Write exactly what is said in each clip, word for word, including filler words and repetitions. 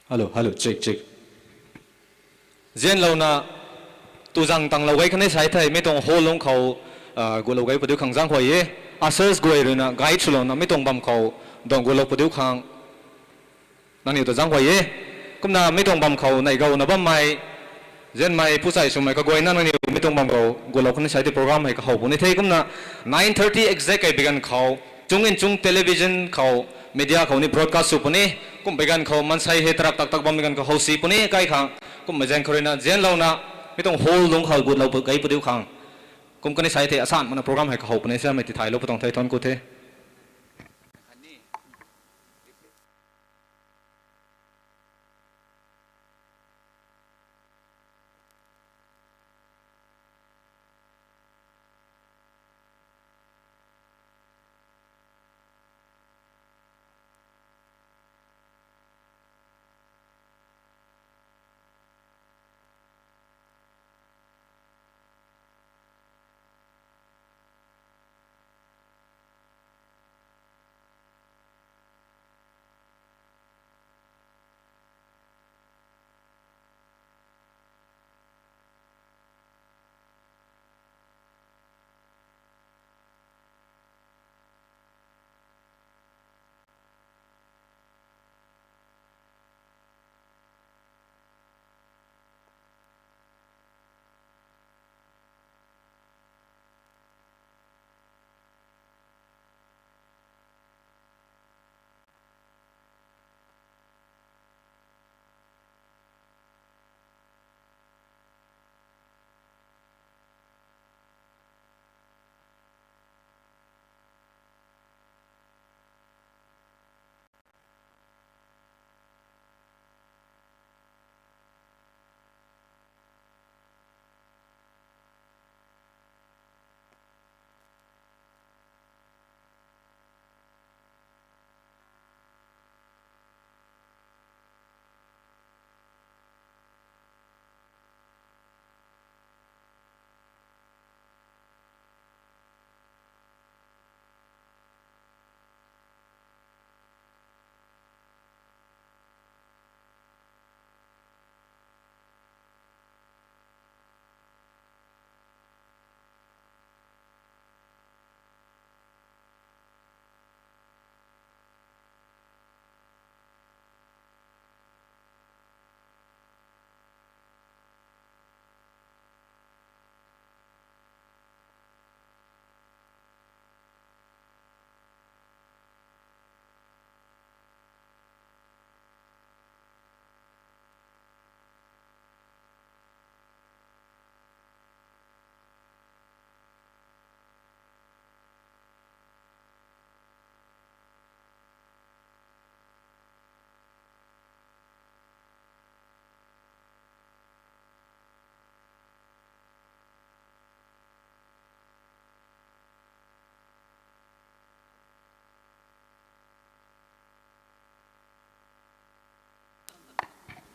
Hello, hello, check, check. Zianlouna, tuzang tanglou gay kanei sai thei, mi tuang hall lungc khou, ah, gulou gay padiu khang zaenghuay e. Ushers guay ruina, guide swlouna, mi tuang bam khou, dang gulou padiu khang. Nangniw ta zaenghuay e. Kumna mi tuang bam khou, neih gowna bammei, zianmei, puchai swmei kaguayna nangniw mi tuang bam khou, gulou kanei sai thei program hei kahow puni the. Kumna nine thirty exact kei bi ganv khou, Chung Nchung Television khou, media khou ni broadcast sw puni, kum bi ganv khou, maansei hei tarak tak tak bam bi ganv khou, howsi puni, kai khang, kum bi zaeng khou ruina, zianlouna, mi tuang hall lungc khou gulou gay padiu khang. Kum kanei sai thei, asan mana program hei kahow puni, samei tithaylou patuang the, thuanc ku the.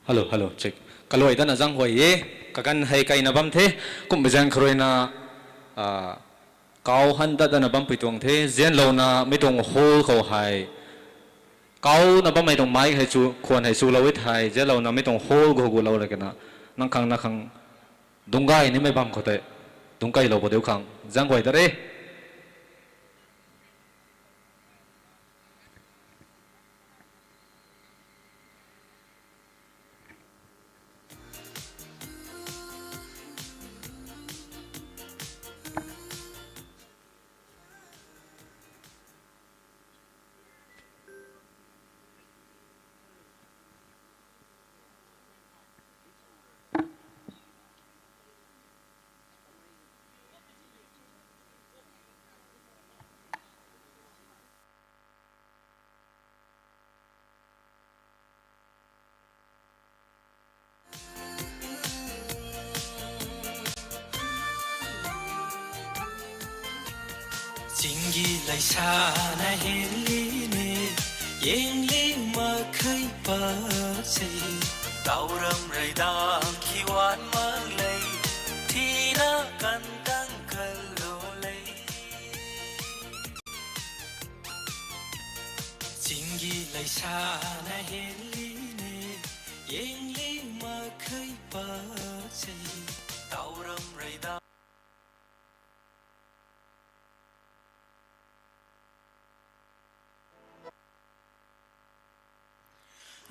Hello, hello, check. Kaluai dana zaenghuay e, kaganv hei kaina bam the, kum bi zaeng khou ruina, ah, kau han dat dana bampui tuang the, zianlouna mi tuang hall khou hei, kauna bammei tuang mic hei chu, khwan hei chulou e thei, zianlouna mi tuang hall khou gulou la kena, nang khang, nang khang, dungc gay nimei bam khou tei, dungc kailou padiu khang, zaenghuay ta re. Tinggi leisa na henli ne, yengli makhei pa se. Tauram rei dang ki wan mak lei, thina kan tang kal lo lei. Tinggi leisa na henli ne, yengli makhei pa se. Tauram rei dang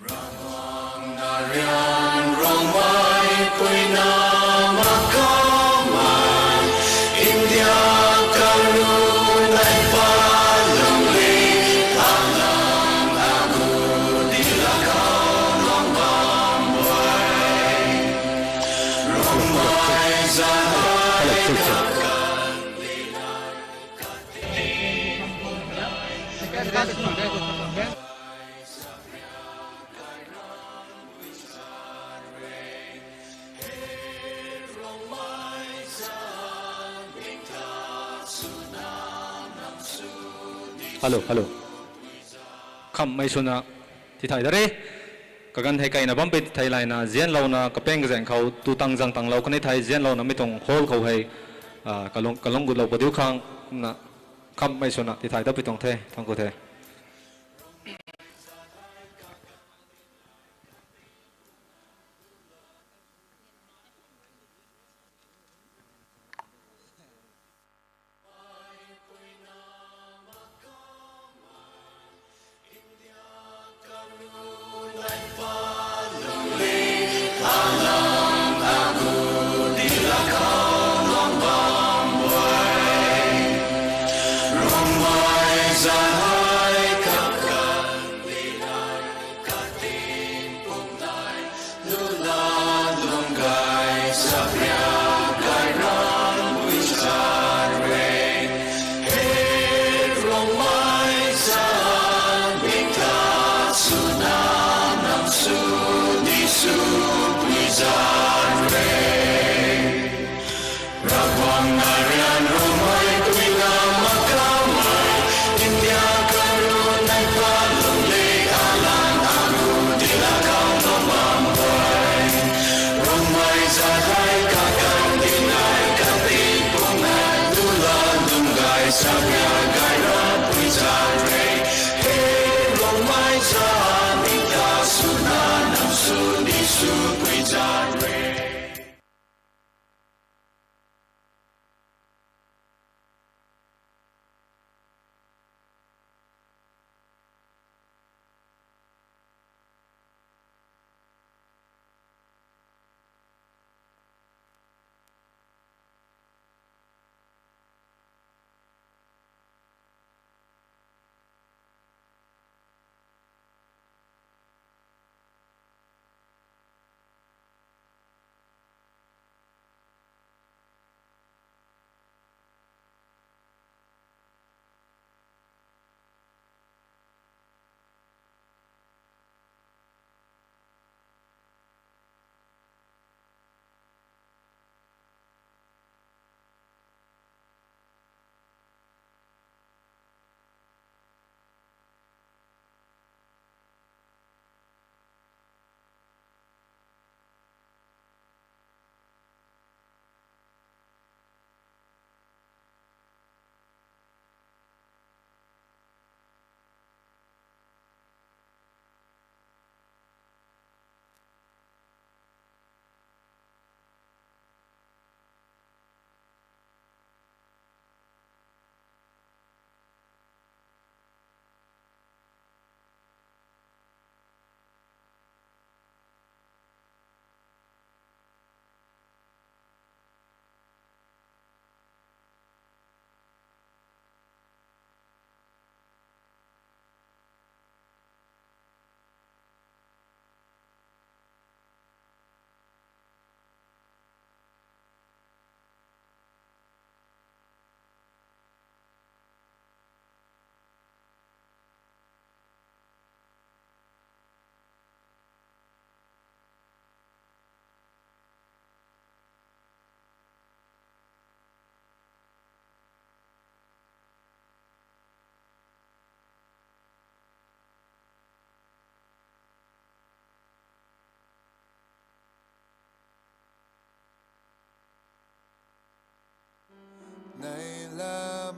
Ravguangc na rian Rongmei puina makamei, India karunei patlungli, alang agu di la kha luang bam e. Rongmei zanhai Hello, hello. Khamhmei swna tithai da re. Kaganv hei kaina bampui tithai layna, zianlouna kapeng kazaeng khou tu tang zang tanglou kanei thei, zianlouna mi tuang hall khou hei, ah, kalung, kalung gutlou padiu khang na khamhmei swna tithai dat pui tuang the, thangc khou the.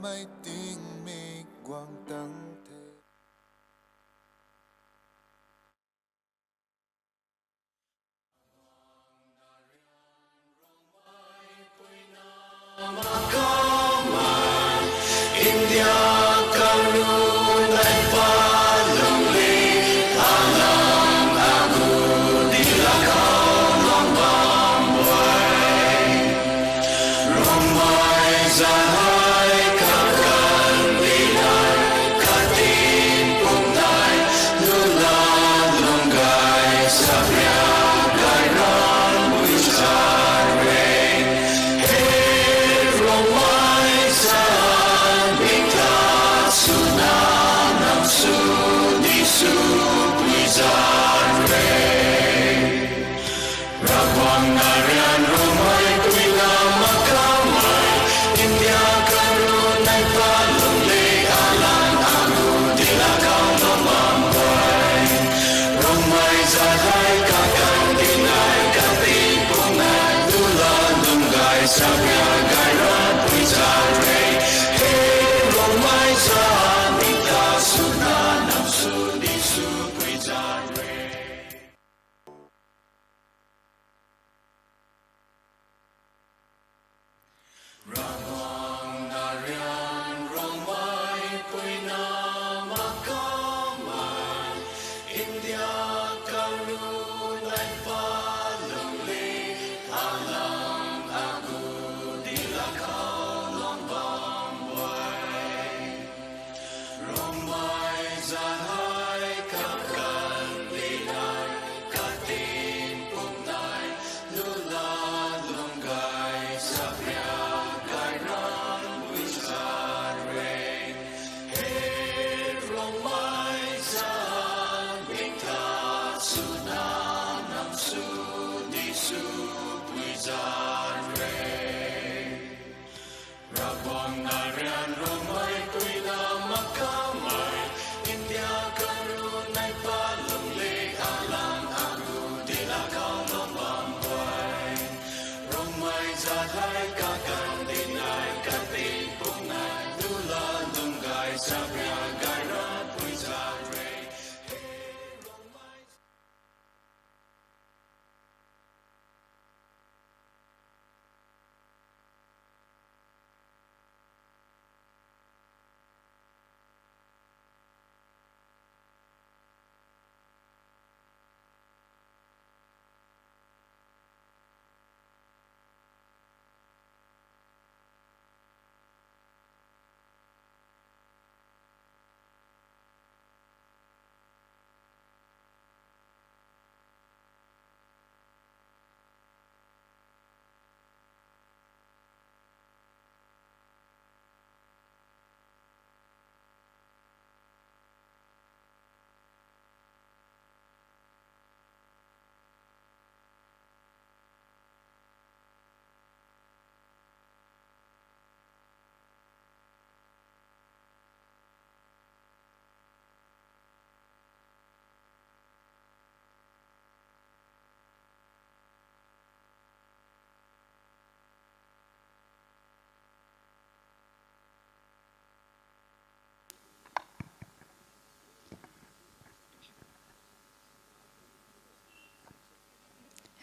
mei tingmik guang tang the. India karunai palungle, alang agu dilakau long bam guay. Rongmei zanhai kakan dinai, katin pumnai, lula lunggai, sabria gairam pui zat re. He Rongmei zan, bingta suna nam su di su pui zat re. Ravguangc narian Rongmei pui na makamei, India karunai palungle, alang agu dilakau long bam guay. Rongmei zanhai kakan dinai, katin pumnai, lula lunggai, sabria gairam pui zat re. He Rongmei zan, bingta suna nam su di su pui zat re. Ravguangc narian Rongmei pui na makamei, India karunai palungle, alang agu dilakau long bam guay. Rongmei zanhai kakan dinai, katin pumnai, lula lunggai, sabria gairam pui zat re. He Rongmei zan, bingta suna nam su di su pui zat re. Ravguangc narian Rongmei pui na makamei, India karunai palungle, alang agu dilakau long bam guay. Rongmei zanhai kakan dinai, katin pumnai, lula lunggai, sabria gairam pui zat re.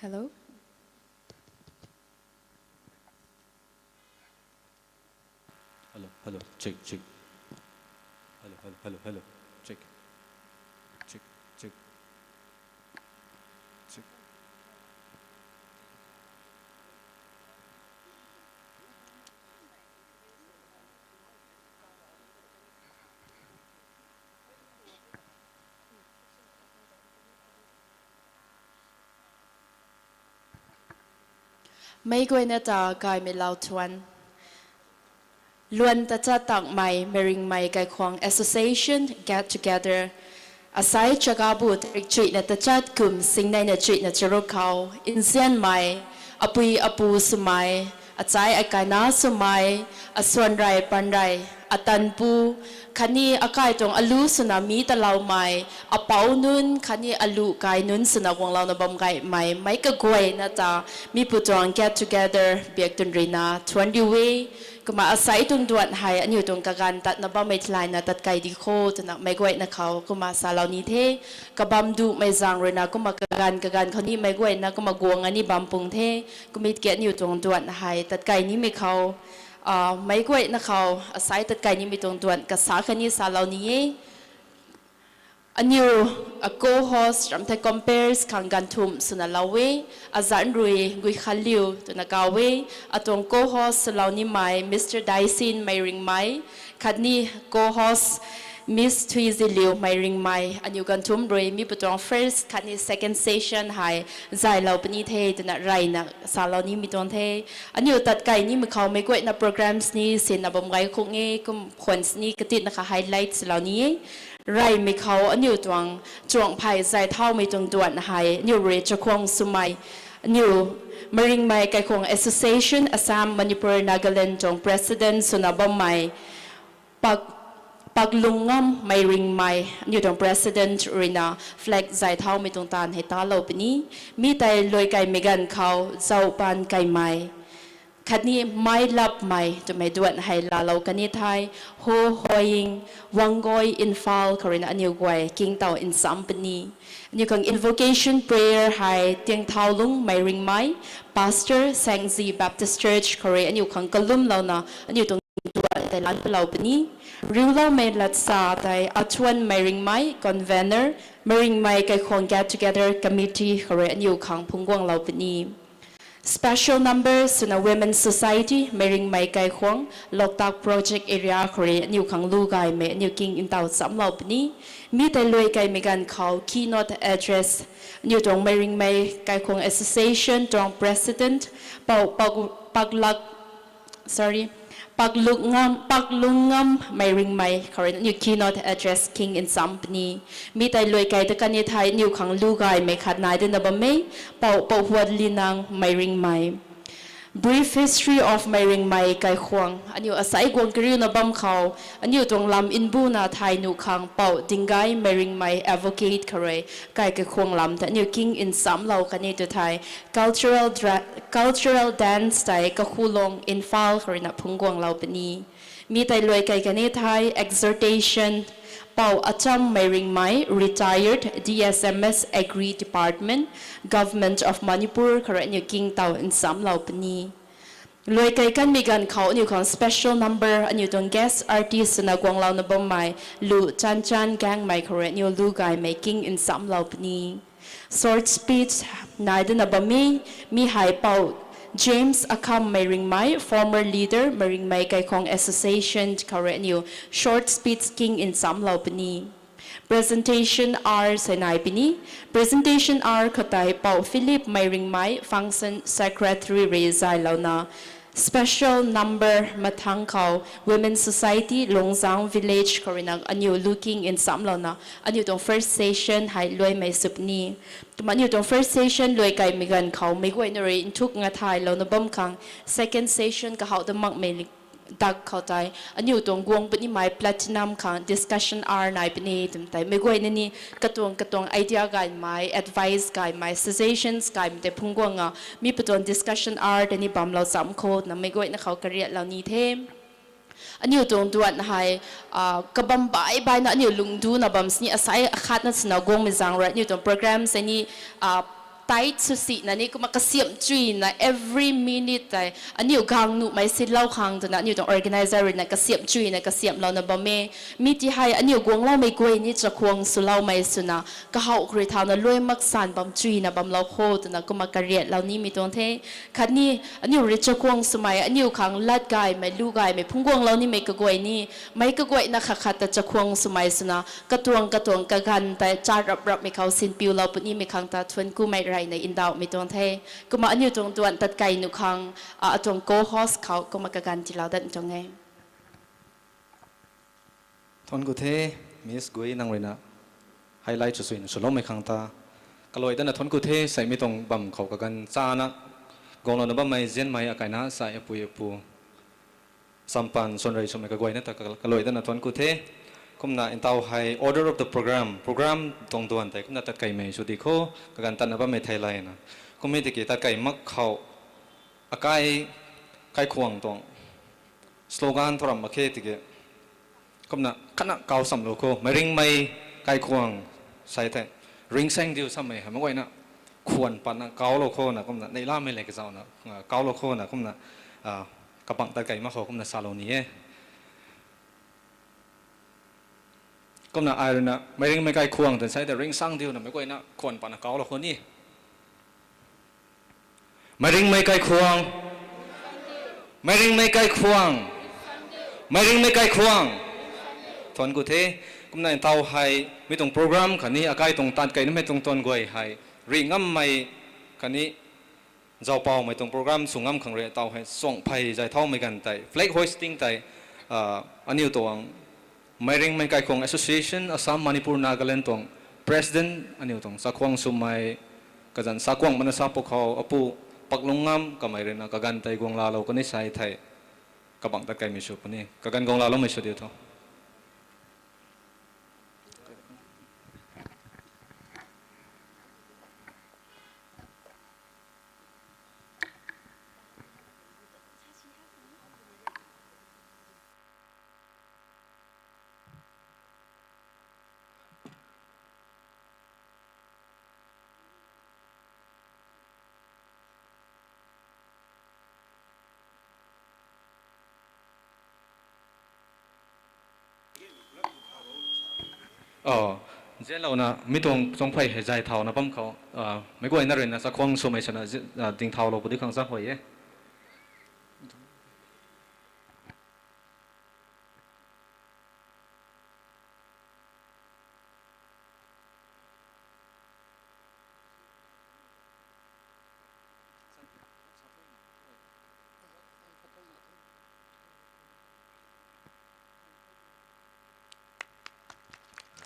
Hello? Hello, hello, check, check. Hello, hello, hello, hello. Check. Check, check. Check. Meic guayna ta gaymei lau thuan. Luan tachat takmei, Meiringmei Kaikhwang Association get together. Asai Chagabu tarik chuihna tachat kum singneina chuihna charuk khou, nzianmei, apui apu swmei, achai akaina swmei, asuanrei panrei, atanpu, khatni akai tuang alu swna mi taloumei, apou nunc khatni alu kai nunc swna guanglouna bam gaymei, meic kaguayna ta, mi pu tuang get together biak twn ruina thuanc riu e. Kumna asei tuang duan hei aniu tuang kaganv tatna bammei theilayna tat key di kho twna meic guayna khou kumna salou ni the. Kabam duhmei zaeng ruina kumna kaganv kaganv khou ni meic guayna kumna guang ani bam pung the. Kumna ki aniu tuang duan hei tat key nimei khou, meic guayna khou asei tat key nimei tuang duan kasa khatni salou ni e. Aniu co-host ramh thei compares khang ganvthumh swna lou e. Azanc rui Guikhanliu twna kaw e. Atuang co-host swlou nimei Mister Daisin Meiringmei, khatni co-host Miss Thuiziliu Meiringmei, aniu ganvthumh rui mi pu tuang first khatni second session hei zaylou puni the twna reyna salou nimei tuang the. Aniu tat key nimei khou meic guayna programs ni sinna bam gay khung e, kum khwan sini katitna kha highlight swlou ni e. Reymei khou aniu tuang chuangphey zay thaumei tuang duan hei aniu rui chakhwang swmei, aniu Maringmei Kaikhwang Association, Assam, Manipur, Nagaland tuang president swna bammei Pak, Paklungngam Meiringmei, aniu tuang president ruina flag zay thaumei tuang taanv hei talou puni. Mi tei luai keymei ganv khou zaupan keymei khatni mei lapmei twmei duan hei laalou kan e thei, Ho Hoying, Wangoi, Imphal khou ruina aniu guay kingtow nsam puni. Aniu khang invocation prayer hei Tiangthaulung Meiringmei, Pastor, Sangzi Baptist Church khou rui aniu khang kalumlouna aniu tuang duan tei lan palou puni. Riuloumei latsa tei Athuan Meiringmei, convener, Maringmei Kaikhwang Get Together Committee khou rui aniu khang phungc guanglou puni. Special number swna Women's Society, Maringmei Kaikhwang, Loktak Project Area khou rui aniu khang lu gaymei aniu king ntaw chamlou puni. Mi tei luai keymei ganv khou keynote address, aniu tuang Maringmei Kaikhwang Association tuang president, Pou Pak, Paklak, sorry, Paklungngam, Paklungngam Meiringmei khou rui aniu keynote address king nsam puni. Mi tei luai key ta kan e thei aniu khang lu gaymei khat nai dana bam e, Pou, Pou Huatlinang Meiringmei. Brief history of Meiringmei Kaikhwang. Aniu asei guang kariuna bam khou, aniu tuang lam nbuna thay nuh khang Pou Dinggai Meiringmei advocate khou rui kai Kaikhwang lam ta aniu king nchamlou kan e tw thei, cultural, cultural dance tei Kakhulong, Imphal khou ruina phungc guanglou puni. Mi tei luai key kan e thei exhortation, Pou Acham Meiringmei, retired, D S M S Agri Department, Government of Manipur khou rui aniu king ntaw nchamlou puni. Luai key kanmei ganv khou aniu khang special number, aniu tuang guest artist swna guanglouna bammei Lu Chanchan Gangmei khou rui aniu lu gaymei king nchamlou puni. Short speech nai dana bam e, mi hei Pou James Akham Meiringmei, former leader Maringmei Kaikhwang Association khou rui aniu short speech king nchamlou puni. Presentation hour sei nai puni. Presentation hour khou tei Pou Philip Meiringmei, function secretary rui zaylouna, special number mathang khou Women Society Lungzang Village khou ruina aniu lu king nchamlouna aniu tuang first session hei luaimei sw puni. Kumna aniu tuang first session luai keymei ganv khou meic guayna rui nthuk nga thaylouna bam khang second session kahouh da makmei dak khou tei aniu tuang guang punimei platinum khang discussion hour nai puni twm tei meic guayna ni katuang katuang idea gaymei, advice gaymei, suggestions gaymei tei phungc guang a, mi pu tuang discussion hour tei ni bamlou cham kho twna meic guayna khou kariatlou ni the. Aniu tuang duan hei kabam bai baina aniu lungduna bam sini asei akhatna swna guangmei zaeng rui aniu tuang program sei ni tight sw sina ni kumna kasiamh chuyna every minute tei aniu gang nuhmei silou khang twna aniu tuang organizer ruina kasiamh chuyna kasiamhlouna bam e. Mi ti hei aniu guangloumei guay ni chakhwang swloumei swna kahouh khou rui thauna luai maksan bam chuyna bamlou kho twna kumna kariatlou nimei tuang the. Khatni aniu rui chakhwang swmei aniu khang lat gaymei lu gaymei phungc guanglou nimei kaguay ni meic kaguayna khat khat ta chakhwang swmei swna katuang katuang kaganv tei cha rap rapmei khou sinpiulou punimei khang ta thuanc kumei reyna ndauhmei tuang the. Kumna aniu tuang duan tat key nuh khang atuang co-host khou kumna kaganv tiilou dat tuang e. Thuanc ku the, Miss Gui nang ruina highlight sw suina swloumei khang ta. Kaluai dana thuanc ku the, seimei tuang bam khou kaganv chana guanglouna bammei zianmei akaina sei apui apu Sampan suanrei swmei kaguayna ta ka-, kalui dana thuanc ku the. Kumna ntau hei order of the program, program tuang duan tei kumna tat keymei sw di kho, kaganv tatna bammei thei layna. Kum e tiki tat key mak khou akai kaikhwang tuang slogan thu ram mak khe tiki. Kumna khatna kau samlou kho, meiringmei kaikhwang sai the, ringsaeng diu samei hei meic guayna khwan patna kaulou khona kumna neihlamei le kazauhna, ah, kaulou khona kumna, ah, kabangc tat key mak khou kumna salou ni e. Kumna ai ruina meiringmei kaikhwang twna sai the ringsaeng diuna meic guayna khwan patna kaulou kho ni. Meiringmei kaikhwang. Meiringmei kaikhwang. Meiringmei kaikhwang. Thuanc ku the. Kumna ntau hei mi tuang program khatni akai tuang tat key namei tuang tuan guay hei rih ngammei khatni zaupaumei tuang program sw ngam khang rui tau hei suangphey zay thaumei ganv tei flag hoisting tei, ah, aniu tuang Meiringmei Kaikhwang Association, Assam, Manipur, Nagaland tuang president aniu tuang chakhwang swmei, kazanc chakhwang mana sa pwkhou apu Paklungngam kamei ruina kaganv tei guang laalou kani sai thei kabangc tat keymei sw puni. Kaganv guang laaloumei sw diu tho. Oh, zianlouna mi tuang chuangphey hei zay thauna bam khou, ah, meic guayna ruina chakhwang swmei swna zi-, ah, ding thaulou pu di khang zaenghuay e.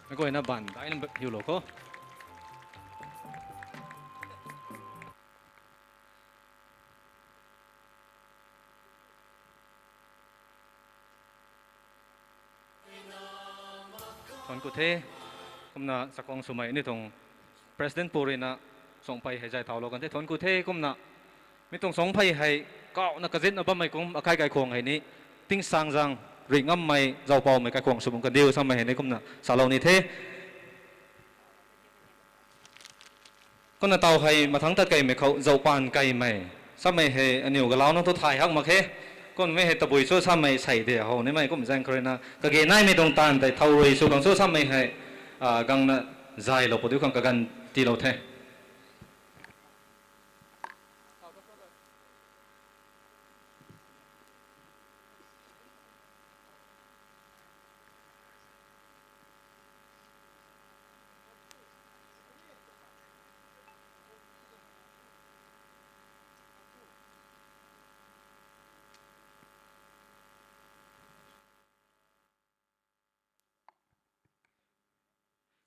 Meic guayna baan daina hiulou kho. Thuanc ku the. Kumna chakhwang swmei ni tuang president pu ruina chuangphey hei zay thaulou kan the. Thuanc ku the. Kumna mi tuang chuangphey hei kauna kazitna bammei kum akai kaikhwang hei ni tingsaengzaeng rih ngammei zaupaumei kaikhwang sw bam kandiu samei hei ni kumna salou ni the. Kumna tau hei mathangc tat keymei khou zaupaan keymei samei hei aniu galauna thu thay hak mak khe. Kumna mei hei tabui cho samei sei de how nimei kum zaeng khou ruina kage naimei tuang taanv tei thow rui sw khang cho samei hei, ah, gangna zaylou pu diu khang kaganv tiilou the.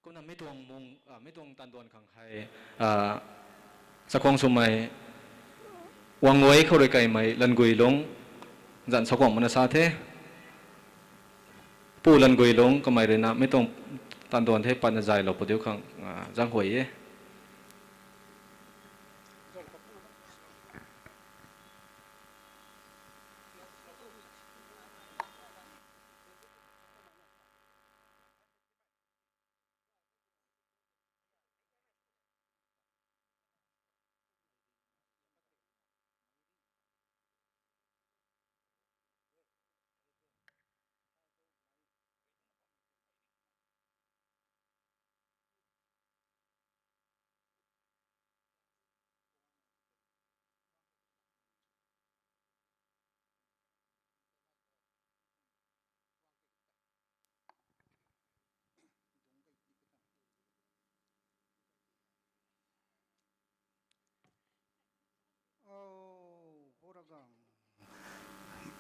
Kumna mi tuang mung, ah, mi tuang tanduan khang hei, ah, chakhwang swmei Wangwei khou rui keymei Languilung zanc chakhwang mana sa the. Pu Languilung kamei ruina mi tuang tanduan the patna zaylou pu diu khang, ah, zaenghuay e.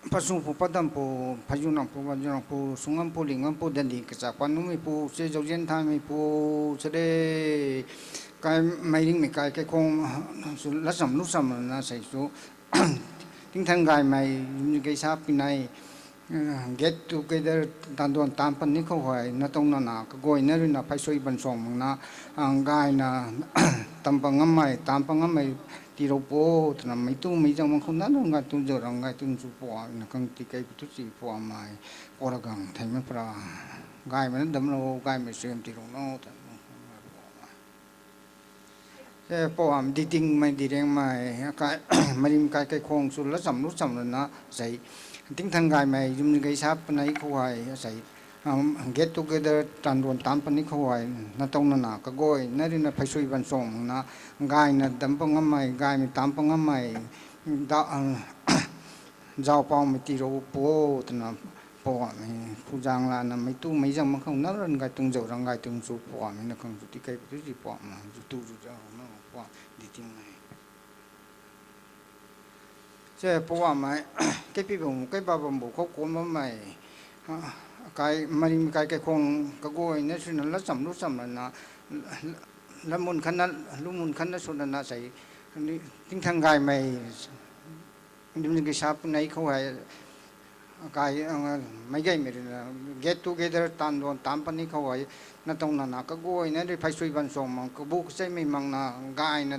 Pazung pu, padam pu, phayunang pu, vanyunang pu, sungam pu, lingam pu, dandi kachak panumei pu, se zauzian thaymei pu, se de, kai meiringmei kai kaikhwang, su lasam lusam na sei su, tingthan gaymei, gei sa pinei, Get together tanduan taanc pat ni khou hei, na tuang nana kaguayna ruina pheysui ban suang makna, gayna tam pat ngammei, taanc pat ngammei tiilou po, twna meic tu meic zang mak khou na nunc gay tuang zauc rang gay tuang chu puamna khang tikei pu tu si puamei, pura gang theimei pura, gaymei na damclou, gaymei suaihiam tiilou no, ta Puam Ditingmei, Diriangmei, akai, Marim kai kaikhwang sw lat cham lu cham lana sei, tingthan gaymei zumni gay sa panei khou hei sei, get together tanduan taanc pat ni khou hei, na tuang nana kaguayna ruina pheysui ban suang makna, gayna dam pat ngammei, gaymei taanc pat ngammei, da, zaupaumei tiilou po, twna Puamei, khuzang lana meic tu meic zang mak khou na nunc gay tuang zauc rang gay tuang chu puamei na khang chu tikei pu tu si puamna zu tu zu zang na Puam Ditingmei. Se Puamei, kaipi bam, kaiba bambu khou kuan bammei, akai, Marim kai kaikhwang kaguayna swna lat cham lu cham lana, lat mun khatna, lu mun khatna sw lana sei, tingthan gaymei zumni gay sa panei khou hei, akai, meic gaymei ruina get together tanduan taanc pat ni khou hei, na tuang nana kaguayna rui pheysui ban suang mak, kabu kacheimei makna, gayna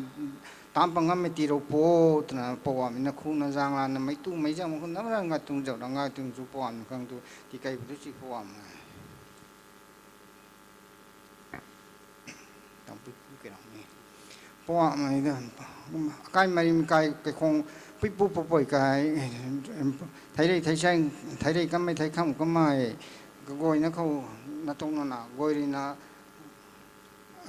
taanc pat ngammei tiilou po, twna Puamei na khuna zang lana meic tu meic zang mak khou na nunc gay tuang zauc rang gay tuang chu puamna khang tu tikei pu tu si puamna Puamei, akai, Marim kai kaikhwang puipu papui kai, theirei theisang, theirei kammei theikham kammei, kaguayna khou, na tuang nana guay ruina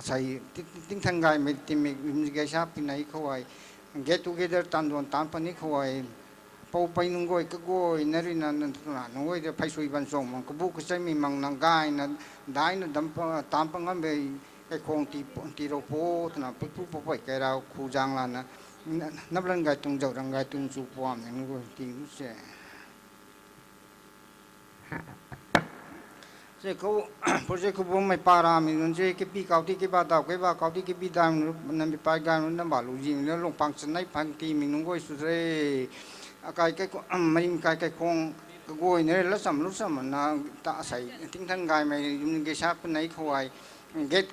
sei, tingthan gaymei timik zumni gay sa panei khou hei, get together tanduan taanc pat ni khou hei, poupei nunc guay kaguayna ruina nunc guay ta pheysui ban suang mak, kabu kacheimei makna, gayna, daina dam, taanc pat ngammei kaikhwang tiilou po, twna puipu papui kai rau khuzang lana, na nunc gay tuang zauc rang gay tuang chu puamna nunc guay ti nu se. Se khou, project khou bammei paramei nunc se, kaipi kau ti kaiba daw, kaiba kau ti kaipi daw, nambi pai gay nunc, namba lu zimei nunc, lungpang chanei phan tiimei nunc guay sw se. Akai, Marim kai kaikhwang kaguayna rui lat cham lu cham lana, ta sei, tingthan gaymei zumni gay sa panei khou hei, get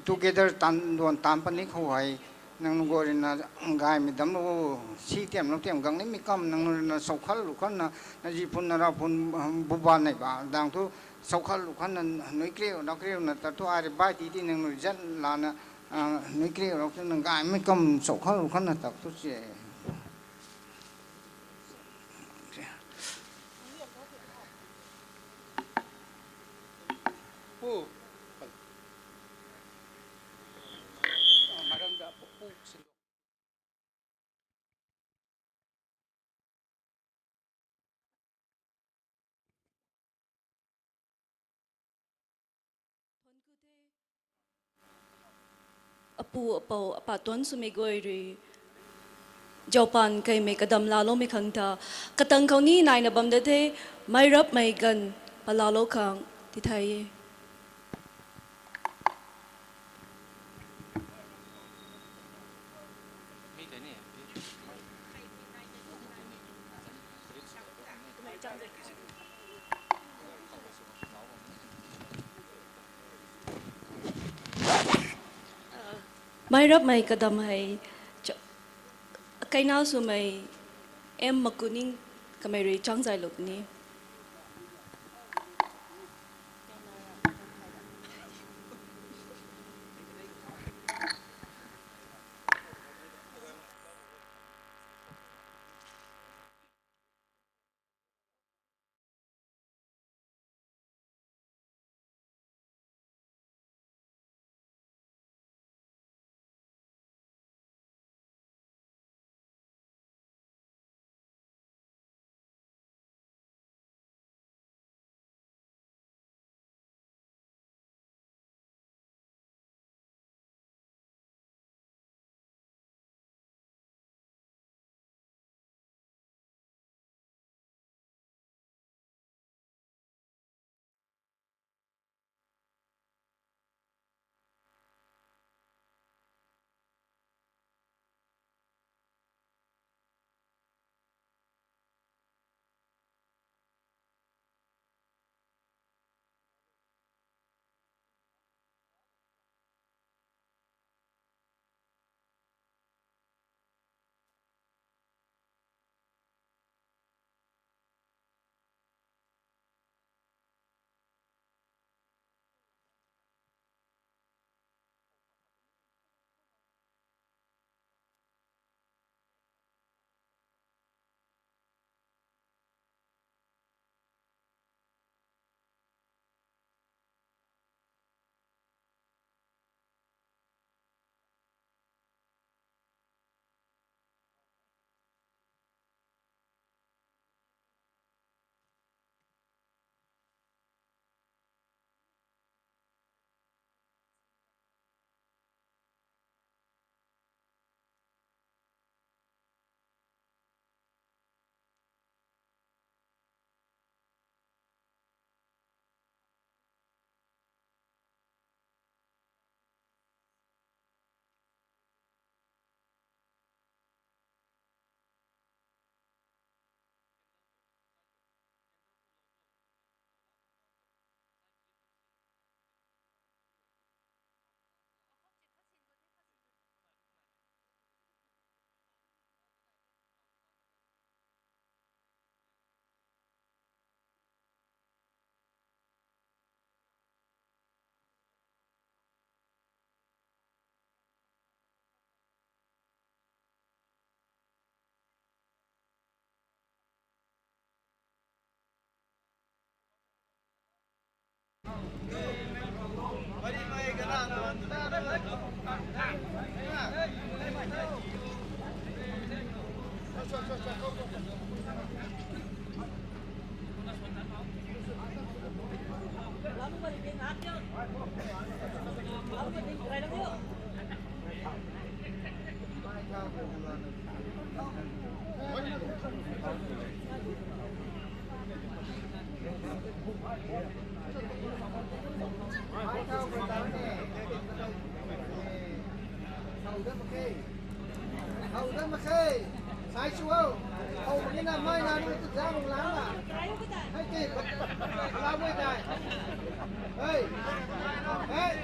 together tanduan taanc pat ni khou hei, nang nunc guay ruina gaymei damclou, si tiamlou tiam gang nimei kam nang nunc ruina sou khat lu khatna, na zi phun na rau phun, buba nei ba dang thu, sou khat lu khatna, nui kriu na kriuna ta thu ai rui bai ti ti nang nunc zan lana, nui kriu rau thu nang gaymei kam sou khat lu khatna tak thu se. Apu, apou, apa tuan swmei guay rui zaupan kaimei kadam laaloumei khang ta, katang khou ni naina bam da the, meic rapmei ganv palaulou khang tithai e. Meic rapmei kadam hei, kaina swmei M Makuning kamei rui changzaylou puni. Hau dat mak khe. Sai chu o. Hau mak na mai na nu tu zang lang na. Hai te. Lau mai dai. Hey. Hey.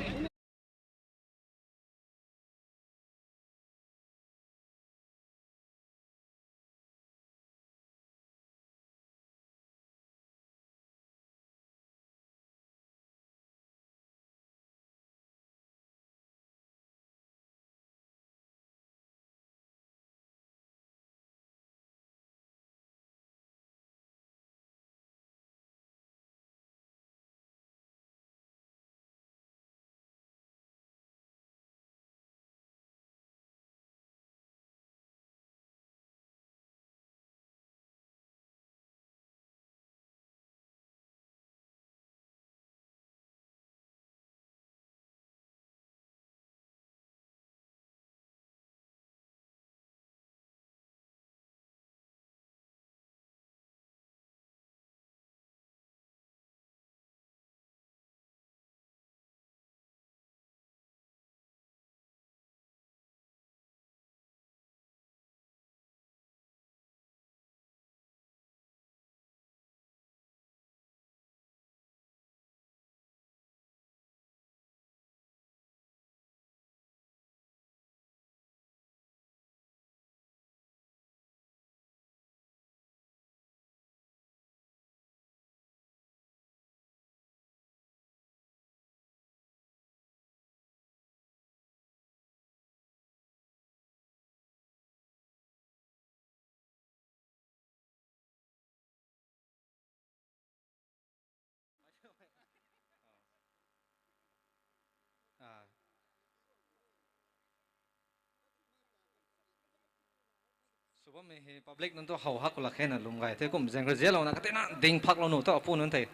Sw bammei hei public nunc tu how hak ku lak khe na lwm gay the kum zaeng kha zialouna katina ding phaklou nu tu apu nunc thei.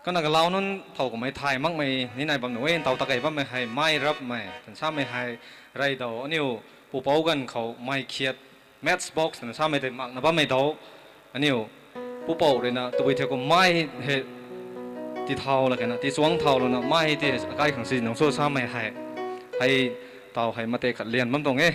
Kana galau nunc thow kumhmei thay makmei ni nai bam nu e, ntaw ta kei bammei hei mai rapmei twna samei hei rey daw aniu pupouc ganv khou mai khiat matchbox twna samei tei makna bammei daw aniu pupouc ruina tabui the kum mai hei tithau lak khe na tichuang thaulouna mai hei ti akai khang si nung sw samei hei hei taw hei mate khat lian bam tuang e.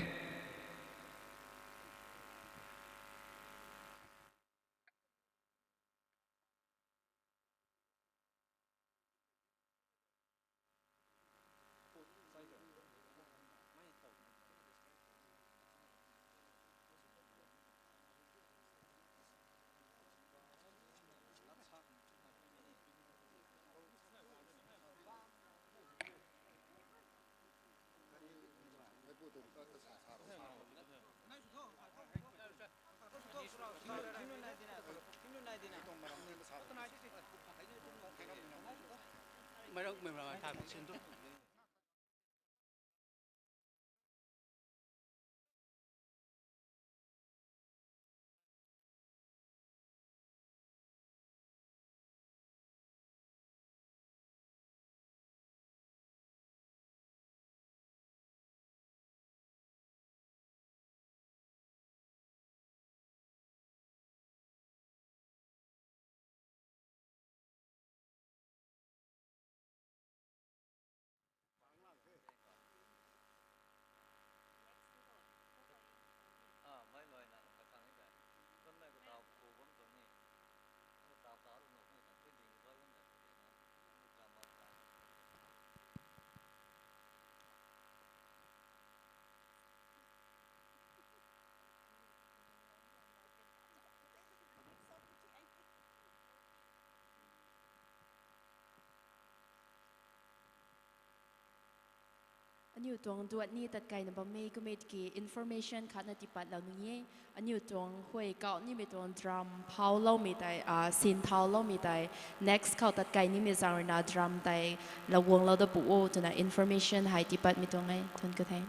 Aniu tuang duat ni tatkaina bammei kummei ki information khatna tipatlou nunc e. Aniu tuang huay kauh nimei tuang drum phauloumei tei, a, sin thauloumei tei, next khou tatkai nimei zaeng ruina drum tei laguanglou da pu o twna information hei tipatmei tuang e. Thuanc ku the.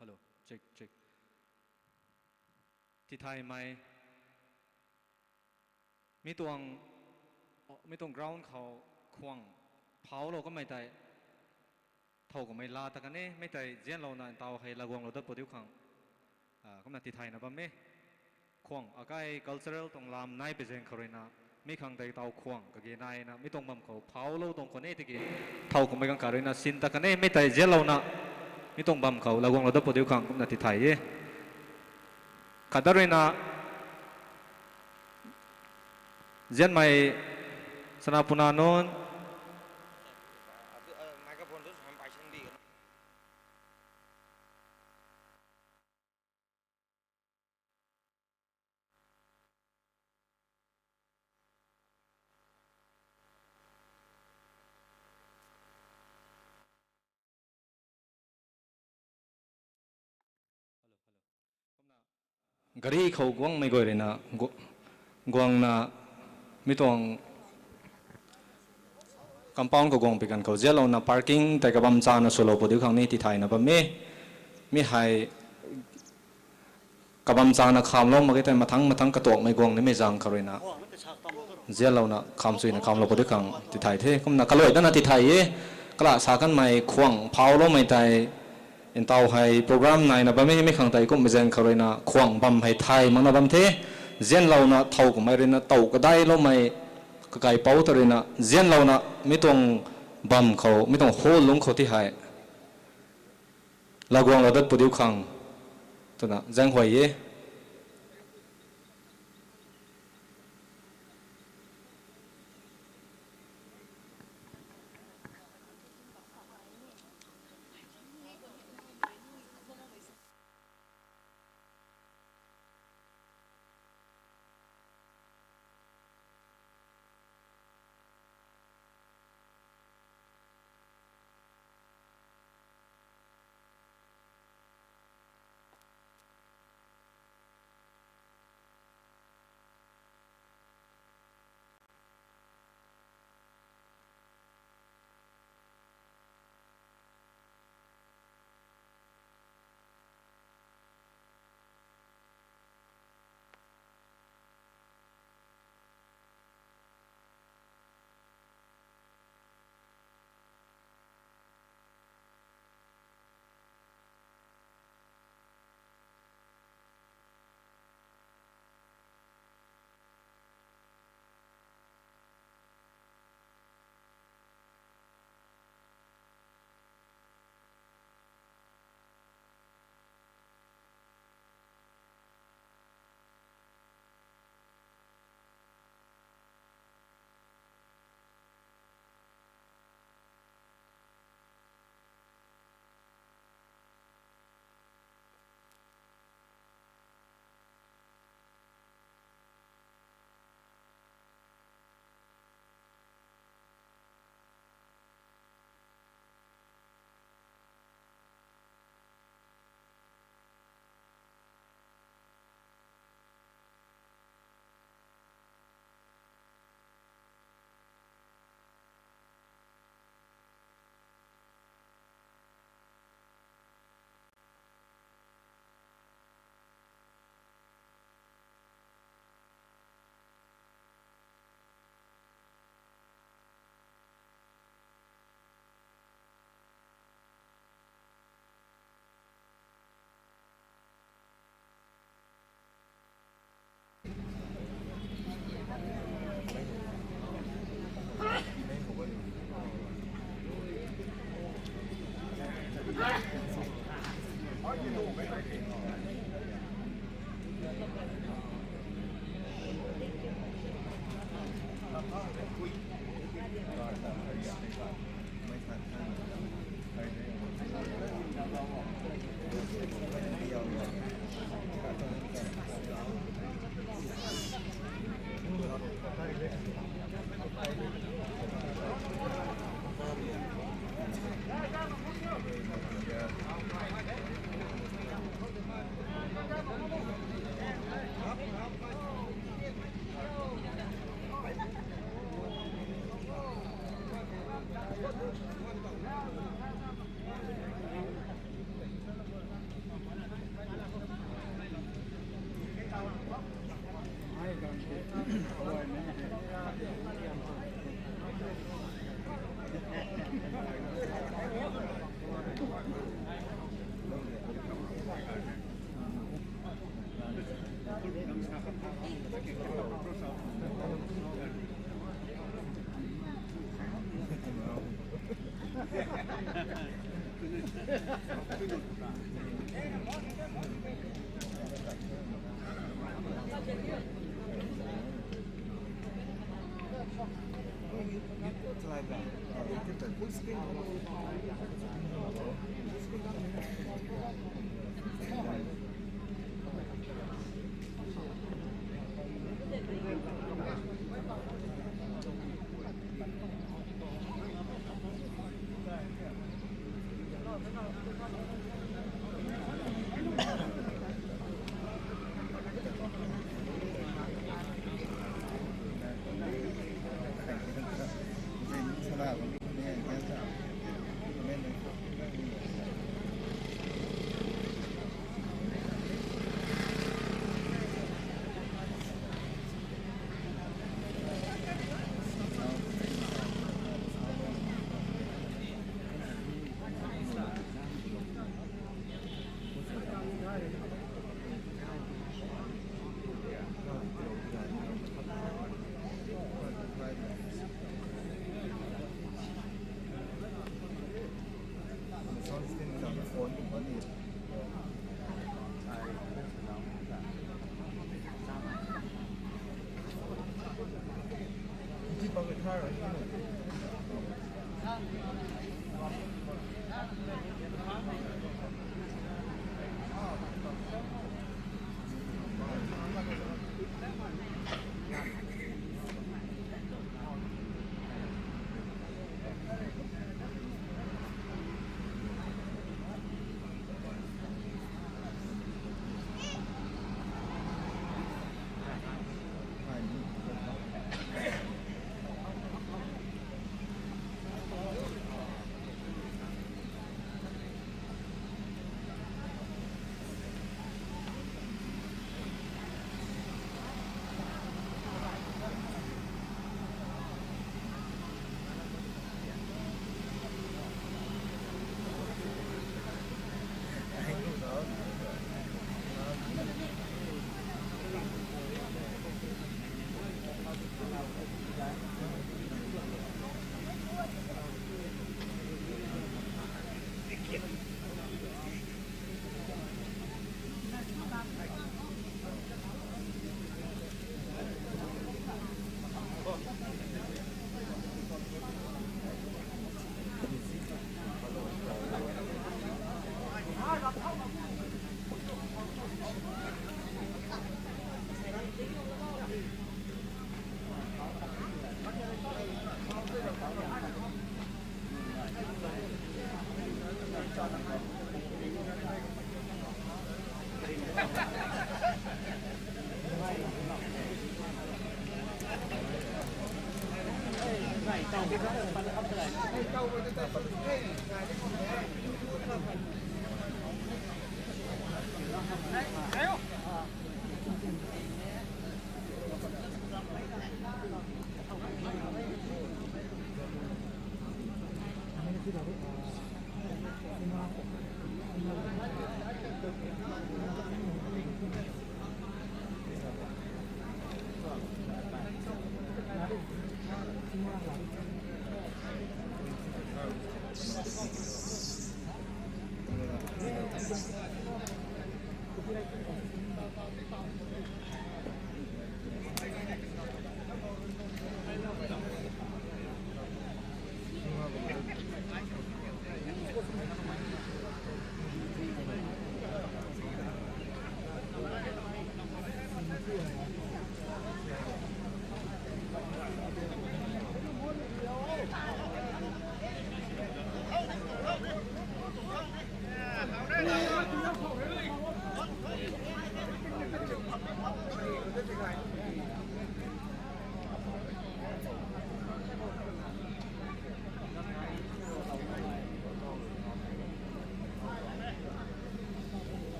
Hello, check, check. Tithaymei, mi tuang, mi tuang ground khou khwang phaulou kamei tei, thow kamei la ta kan e, mi tei zianlouna ntaw hei laguanglou dat pu diu khang, ah, kumna tithayna bam e. Khwang akai cultural tuang lam nai pui zaeng khou ruina, mi khang tei taw khwang kage naina, mi tuang bam khou phaulou tuang khwan e tiki, thow kamei ganv khat ruina sin ta kan e, mi tei zianlouna, mi tuang bam khou laguanglou dat pu diu khang kumna tithay e. Khat dat ruina, zianmei sana puna nunc, gari khou guangmei guay ruina, gu-, guangna mi tuang compound khou guang pi kan khou zianlouna parking tei kabam chana swlou pu diu khang ni tithayna bam e. Mi hei kabam chana khamlou mak ge tei mathang mathang katuakmei guang nimei zaeng khou ruina, zianlouna kham suina khamlou pu diu khang tithay the. Kumna kaluai dana tithay e, kala sa kanmei khwang phauloumei tei, ntaw hei program naina bam e, mi khang tei kumhmei zaeng khou ruina khwang bam hei thay makna bam the. Zianlouna thow kamei ruina tow kadailoumei, kakaipouc ta ruina zianlouna mi tuang bam khou, mi tuang hall lungc khou ti hei laguanglou dat pu diu khang twna zaenghuay e.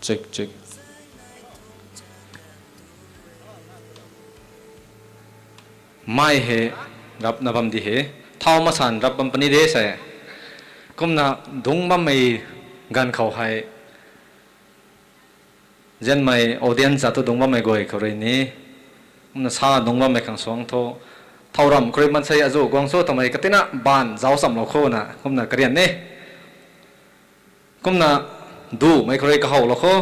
Check, check. Mei hei rapna bam di he. Thau masan rap bam puni de sei. Kumna dungc bammei ganv khou hei, zianmei audience a thu dungc bammei guay khou rui ni, kumna sa dungc bammei khang suang thu, thau ramh khou rui maansei azuh guang cho twmei katina baanv zauc chamlou khona kumna karian e. Kumna dumei khou rui kahowlou kho.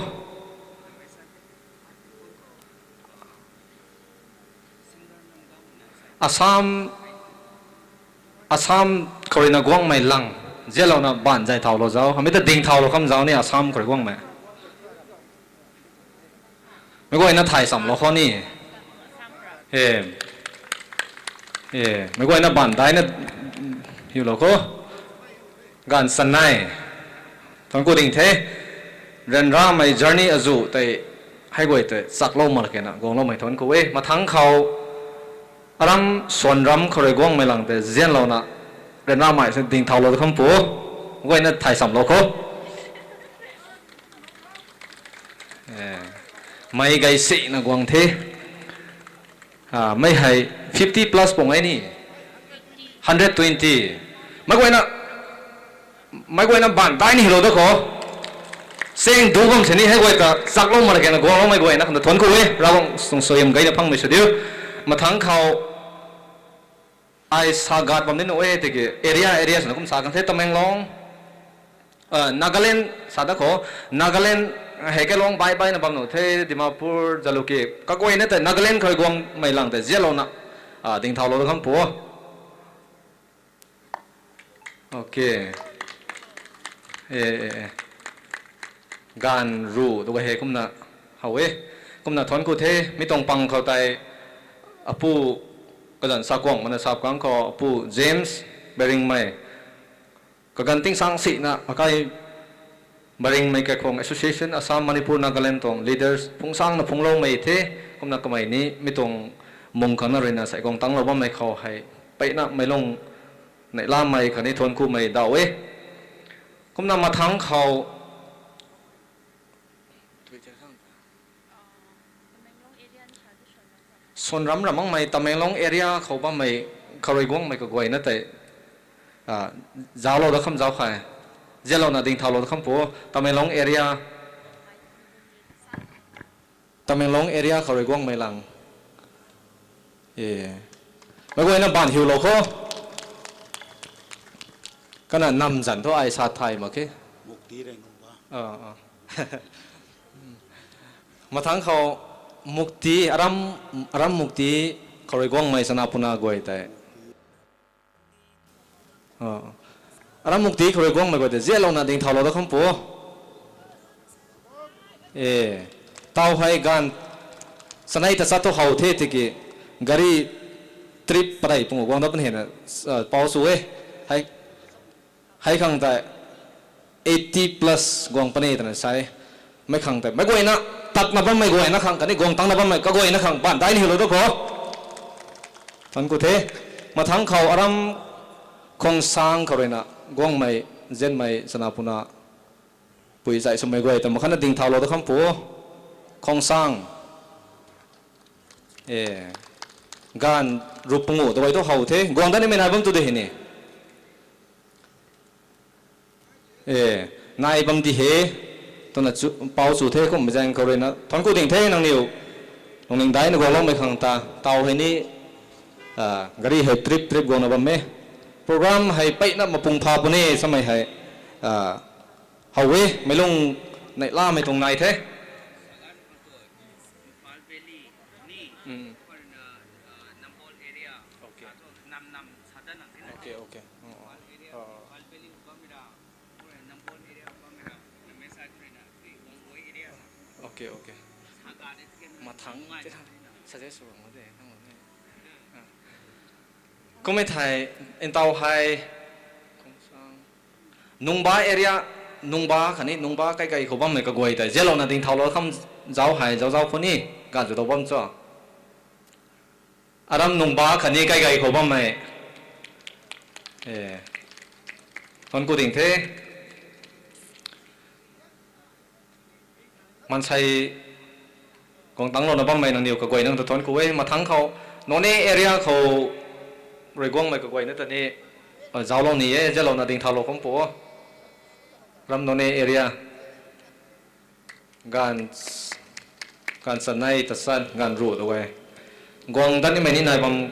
Assam, Assam khou rui na guangmei lang, zianlouna baanv zay thaulou zauc, hamei ta ding thaulou kham zauc ni Assam khou rui guangmei. Meic guayna thay chamlou khou ni. E, e, meic guayna baanv daina hiulou khou. Ganv sanei. Thuanc ku ding the. Ryanramei journey azuh tei, hei guay tei chaklou mak kena guangloumei thuanc ku e. Mathangc khou, aram suan ram khou rui guangmei lang tei zianlouna, ryanramei se ding thaulou da kham pu. Guayna thay chamlou khou. E, mei gay sina guang the. A, mei hei fifty plus pung e ni. Hundred twenty. Meic guayna, meic guayna baanv dai ni hilou da khou. Seng du bam sini hei guay ta chaklou mak kena guangloumei guayna khang ta thuanc ku e. Ravguangc sung suaihiam gayna phangmei sw diu. Mathangc khou, ai sa gat bam ni nuh e tiki area, area swna kum sa kan the Tamenglong, Nagaland sa da khou, Nagaland hei kalung bai baina bam nuh the, Dimapur, Jalukie, kaguayna tei Nagaland khou rui guangmei lang tei zianlouna, ding thaulou da kham pu. Ok. E, e, e. Ganv ruh tu ka hei kumna how e. Kumna thuanc ku the, mi tuang pang khou tei apu kazanc sa kuang mana sap kang khou apu James Baringmei. Kaganv ting sang sina akai Baringmei Kaikhwang Association, Assam, Manipur, Nagaland tuang leaders phung sangna phungloumei the, kumna kamei ni mi tuang mung khang na ruina sei guang tanglou bammei khou hei, mpeyna meic lung neihlamei khatni thuanc kumei daw e. Kumna mathangc khou, Suan ram ram makmei Tamenglong area khou bammei khou rui guangmei kaguayna tei, a, zauclou da kham zauc khe. Zianlouna ding thaulou da kham pu. Tamenglong area, Tamenglong area khou rui guangmei lang. E. Meic guayna baanv hiulou khou. Kana nam zan thu ai sa thay mak khe. Mukti rei nungba. A, a. Mathangc khou Mukti, aram, aram Mukti khou rui guangmei chana puna guay tei. A, aram Mukti khou rui guangmei guay tei zianlouna ding thaulou da kham pu. E, tau hei ganv sanei ta chat thu how the tiki gari trip padeih pung guang da pun hena, a, pau chu e. Hei, hei khang tei eighty plus guang puni twna sa e. Mei khang tei meic guayna, tatna bammei guayna khang khatni guang tangna bammei kaguayna khang baanv dai ni hilou da khou. Thuanc ku the. Mathangc khou aram Khongsang khou ruina guangmei, zianmei chana puna pui zai swmei guay ta makhatna ding thaulou da kham pu. Khongsang. E, ganv ruh pungu ta guay thu how the. Guang dat nimei nai bam tu de hei ni. E, nai bam di he, twna chu, pau chu the kummei zaeng khou ruina thuanc ku ding the nangniw. Lungning daina guangloumei khang ta, tau hei ni, a, gari hei trip trip guangna bam e. Program hei mpeyna mapung pha puni samei hei, a, how e, meic lung neihlamei tuang nai the. Ok, ok. Ok, ok. Mathangc, suggest sw bam de, nang bam de. Kummei thei, ntau hei, Nungba area, Nungba khatni Nungba kaikai khou bammei kaguay tei zianlouna ding thaulou kham zauc hei, zauc zauc khou ni, ganv zu dou bam cho. Aram Nungba khatni kaikai khou bammei. E. Thuanc ku ding the. Mansei guang tangclouna bammei nangniw kaguay nang ta thuanc ku e. Mathangc khou Noney area khou rui guangmei kaguayna ta ni, zauclou ni e, zalouna dingthaulou kham pu. Ram Noney area. Ganv, ganv chanei ta chan, ganv ruh tu e. Guang dat nimei ni nai bam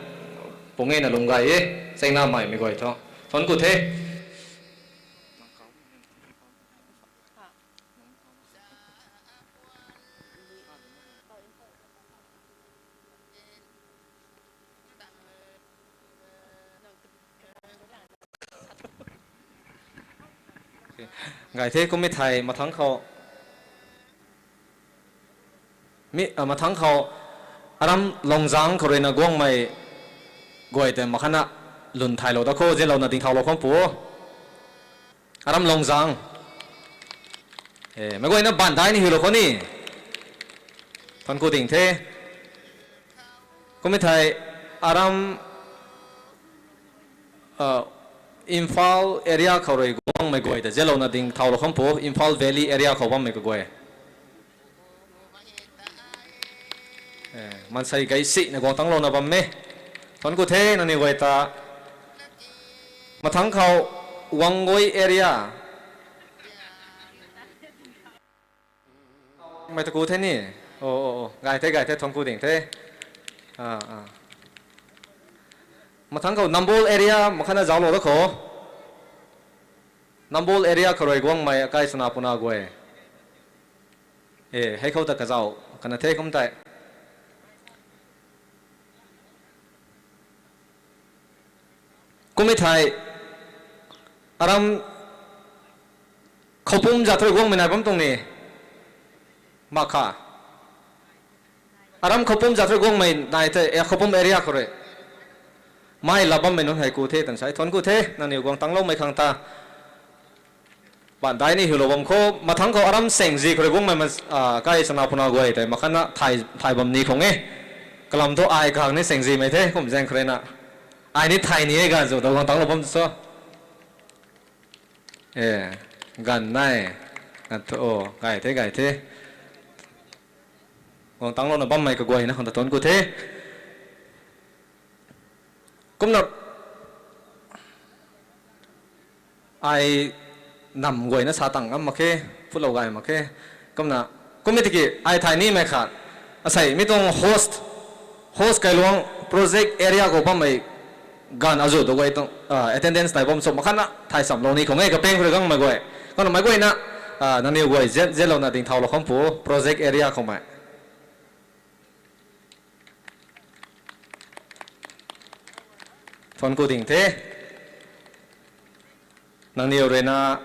pung e na lung gay e, chaengna maimei guay thu. Thuanc ku the. Gay the. Kummei thei mathangc khou, mi, mathangc khou aram Longzang khou ruina guangmei guay tei makhatna lwn thaylou da kho, zianlouna dingthaulou kham pu. Aram Longzang. E, meic guayna bandai ni hiulou khou ni. Thuanc ku ding the. Kummei thei aram, Imphal area khou rui guangmei guay ta zianlouna dingthaulou kham pu, Imphal Valley area khou bammei kaguay. Mansei gay sina guang tangclouna bam e. Thuanc ku the nangniw guay ta. Mathangc khou Wangoi area. Mei ta ku the ni. O, o, o. Gay the, gay the, thuanc ku ding the. Mathangc khou Nambol area makhatna zauclou da kho. Nambol area khou rui guangmei akai chana puna guay. E, hei khou ta kazauh kana the kum tei. Kummei thei aram Khoupum zat rui guangmei nai bam tuang ni. Mak kha. Aram Khoupum zat rui guangmei nai the, e, Khoupum area khou rui. Mei la bammei nunc hei ku the tan sai. Thuanc ku the, nangniw guang tangcloumei khang ta. Bandai ni hiulou bam kho, mathangc khou aram Sengzi khou rui guangmei, akai chana puna guay tei makhatna thay, thay bam ni khang e. Kalam thu ai khang ni Sengzimei the, kum zaeng khou ruina. Ai ni thay ni e ganv zu ta guang tangclou bam so. E, ganv nai. Ganv thu, o, gay the, gay the. Guang tangclouna bammei kaguayna khang ta thuanc ku the. Kumna ai nam guayna sa tang ngam mak khe, phutlou gay mak khe. Kumna, kummei tiki ai thay nimei khat. Asei mi tuang host, host kailuang project area khou bammei ganv azu tu guay tuang attendance nai bam cho makhatna thay chamlou ni khang e kapeng khou rui guangmei guay. Kumna meic guayna, nangniw guay zet, zetlouna dingthaulou kham pu project area khoumei. Thuanc ku ding the. Nangniw ruina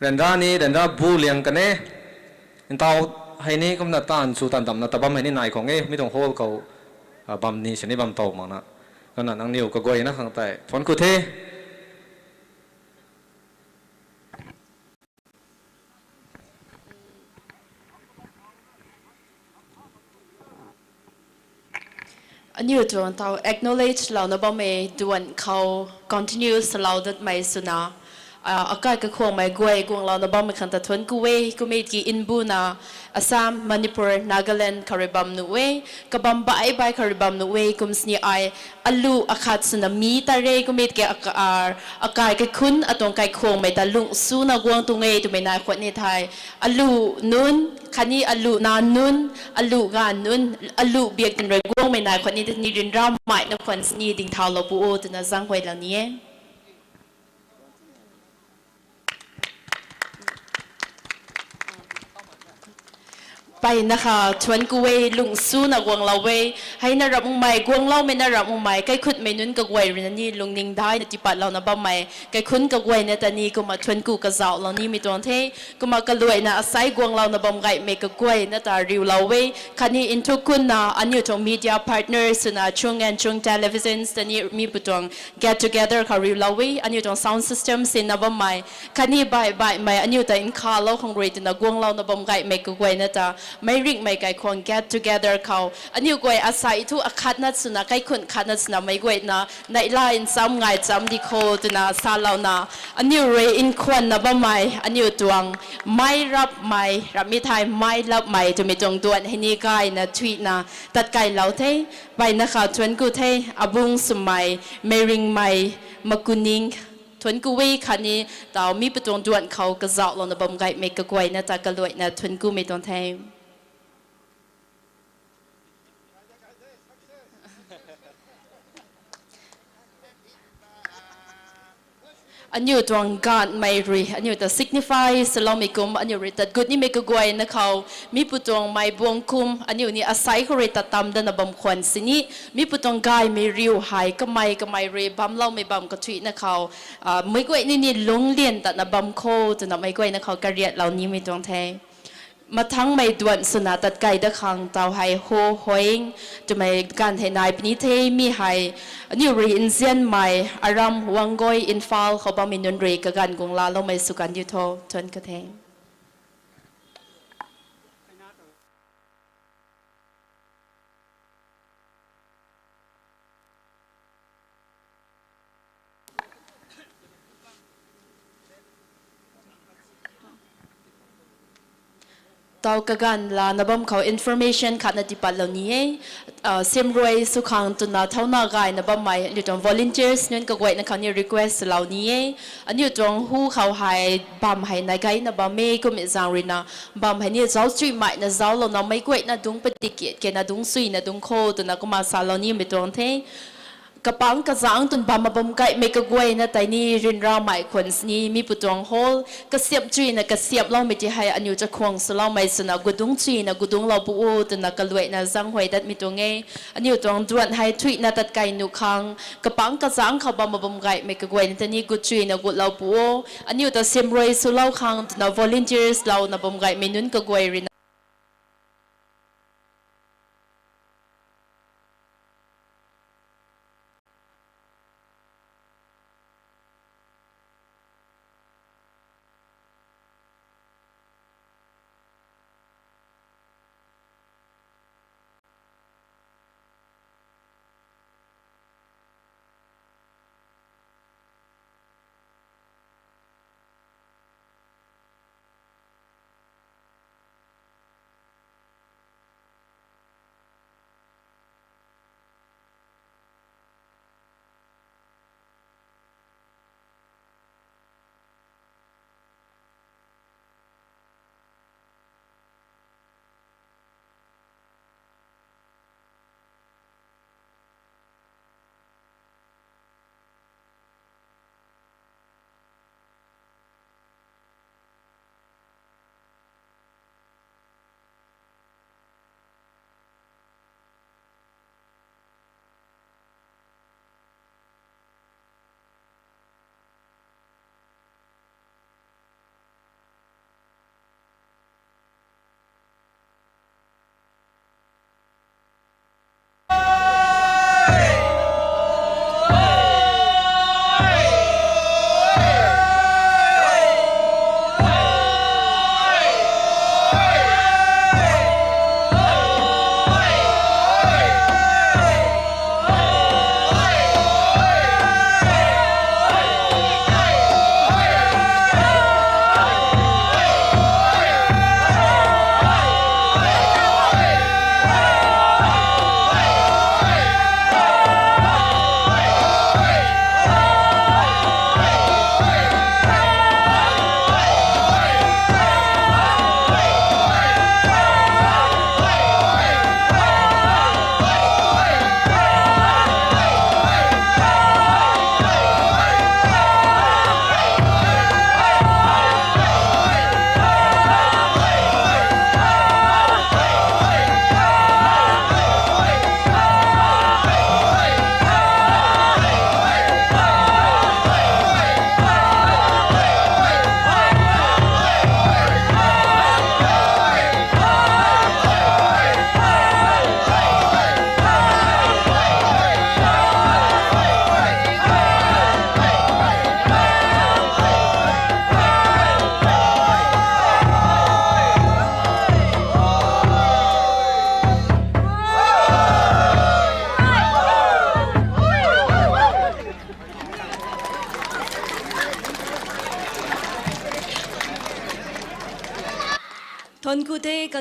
ryanra ni, ryanra bu liang kan e. Ntau hei ni kumna taanv sw taanv damna ta bam hei ni nai khang e, mi tuang hall khou bam ni sini bam tow makna. Kumna nangniw kaguayna khang tei thuanc ku the. Aniu tuang tau acknowledge louna bammei duan khou continue salou datmei swna, akai kakhwangmei guay guanglouna bammei khang ta thuanc ku e, kummei ki nbuna Assam, Manipur, Nagaland khou rui bam nuh e, kabam bai bai khou rui bam nuh e, kum sini ai alu akhat swna mi ta re, kummei ki akai kaikhunc atuang kaikhwangmei ta lung suna guang tuang e twmei nai khwan ni thei, alu nunc khatni alu na nunc, alu ganv nunc, alu biak tan rui guangmei nai khwan ni tei ni ryanra maina khwan sini dingthaulou pu o twna zaenghuaylou ni e. Mpeyna kha thuanc ku e, lung suna guanglou e. Heina ramh makmei, guangloumei na ramh makmei, kaikhunmei nunc kaguay ruina ni lungning daina tipatlouna bammei kaikhunc kaguayna ta ni kumna thuanc ku kazauhlou nimei tuang the. Kumna kaluaina asei guanglouna bam gaymei kaguayna ta riulou e. Khatni nthuk kunna aniu tuang media partners swna Chung and Chung Televisions ta ni mi pu tuang get together khou riulou e. Aniu tuang sound system sinna bammei khatni baih baihmei aniu ta nkhavlou khang rui twna guanglouna bam gaymei kaguayna ta Meic ringhmei kaikhwang get together khou aniu guay asei thu akhatna swna, kaikhunh khatna swna meic guayna neihla ncham ngai cham di kho twna salouna, aniu rui nkhwanna bammei aniu tuang meic rapmei, ramhmei thei meic lapmei twmei tuang duan hei ni gayna thuina tatkailou the. Mpeyna kha thuanc ku the, abungc swmei, meic ringhmei, makuning, thuanc ku e. Khatni taw mi pu tuang duan khou kazauhlouna bam gaymei kaguayna ta kaluaina thuanc kumei tuang the. Aniu tuang gaanhmei rui aniu ta signify saloumei kum, aniu rui tat gut nimei kaguayna khou mi pu tuang mei buang kum aniu ni asei khou rui tat tam dana bam khwan sini, mi pu tuang gaymei riu hei kamei kamei rui bamloumei bam kathuicna khou, meic guay ni ni lungclian tatna bam kho twna meic guayna khou kariatlou nimei tuang the. Mathangmei duan swna tatkei dat khang taw hei Ho Hoing twmei ganv hei nai puni the. Mi hei aniu rui nzianmei Aram Wangoi Imphal khou bammei nunc rui kaganv guang laaloumei sw kan diu tho, thuanc ka the. Taw kaganv lana bam khou information khatna tipatlou ni e. Simruai sw khang twna thauna gayna bammei aniu tuang volunteers nunc kaguayna khang ni request lou ni e. Aniu tuang hu khou hei bam hei nai gayna bam e, kummei zaeng ruina bam hei ni zauc chuihmeina zauclouna meic guayna dungc padik kiat kena dungc suina dungc kho twna kumna salou nimei tuang the. Kapangc kazangc twn bam a bam gaymei kaguayna tei ni ryanramei khwan sini, mi pu tuang hall kasiamh chuina kasiamhloumei ti hei aniu chakhwang swloumei swna gudungc chuina gudungclou pu o twna kaluaina zaenghuay datmei tuang e. Aniu tuang duan hei thuicna tatkei nuh khang kapangc kazangc khou bam a bam gaymei kaguayna tei ni gut chuina gutlou pu o. Aniu ta simruai swlou khang twna volunteers louna bam gaymei nunc kaguay ruina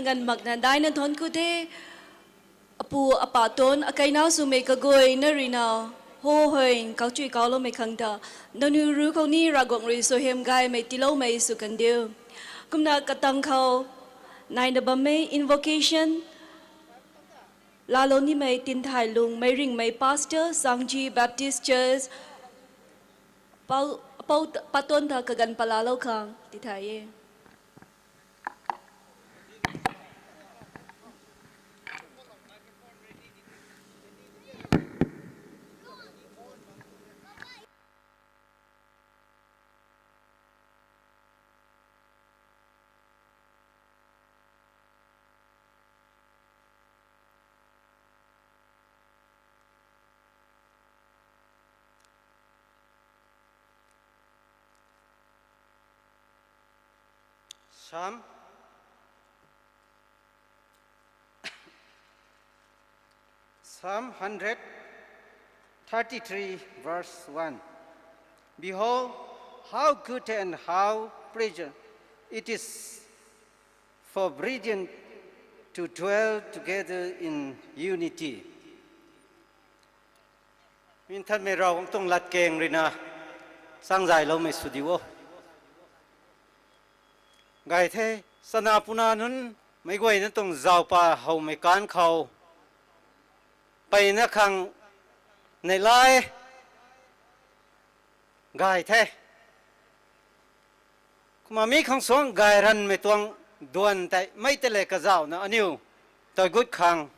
Nganv makna daina thuanc ku the. Apu apa tuang akai na swmei kaguayna ruina, ho hei kauchui kauloumei khang ta, nangniw rui khou ni Ravguangc rui suaihiam gaymei tiiloumei sw kandiu. Kumna katang khou naina bammei invocation laalou nimei Tinthailung Meiringmei, Pastor, Sangji Baptist Church, Pou, Pou, Patan ta kaganv palalou khang tithay e. Psalm, Psalm hundred thirty-three, verse one. Behold, how good and how pleasant it is for brethren to dwell together in unity. Minthanmei Ravguangc tuang latkaeng ruina sangzayloumei sw diu o. Gay the, chana puna nunc meic guayna tuang zaupa howmei kan khou peyna khang neihla e. Gay the. Kumna mi khang suang gay ranmei tuang duan tei mei tei le kazauhna aniu tei gut khang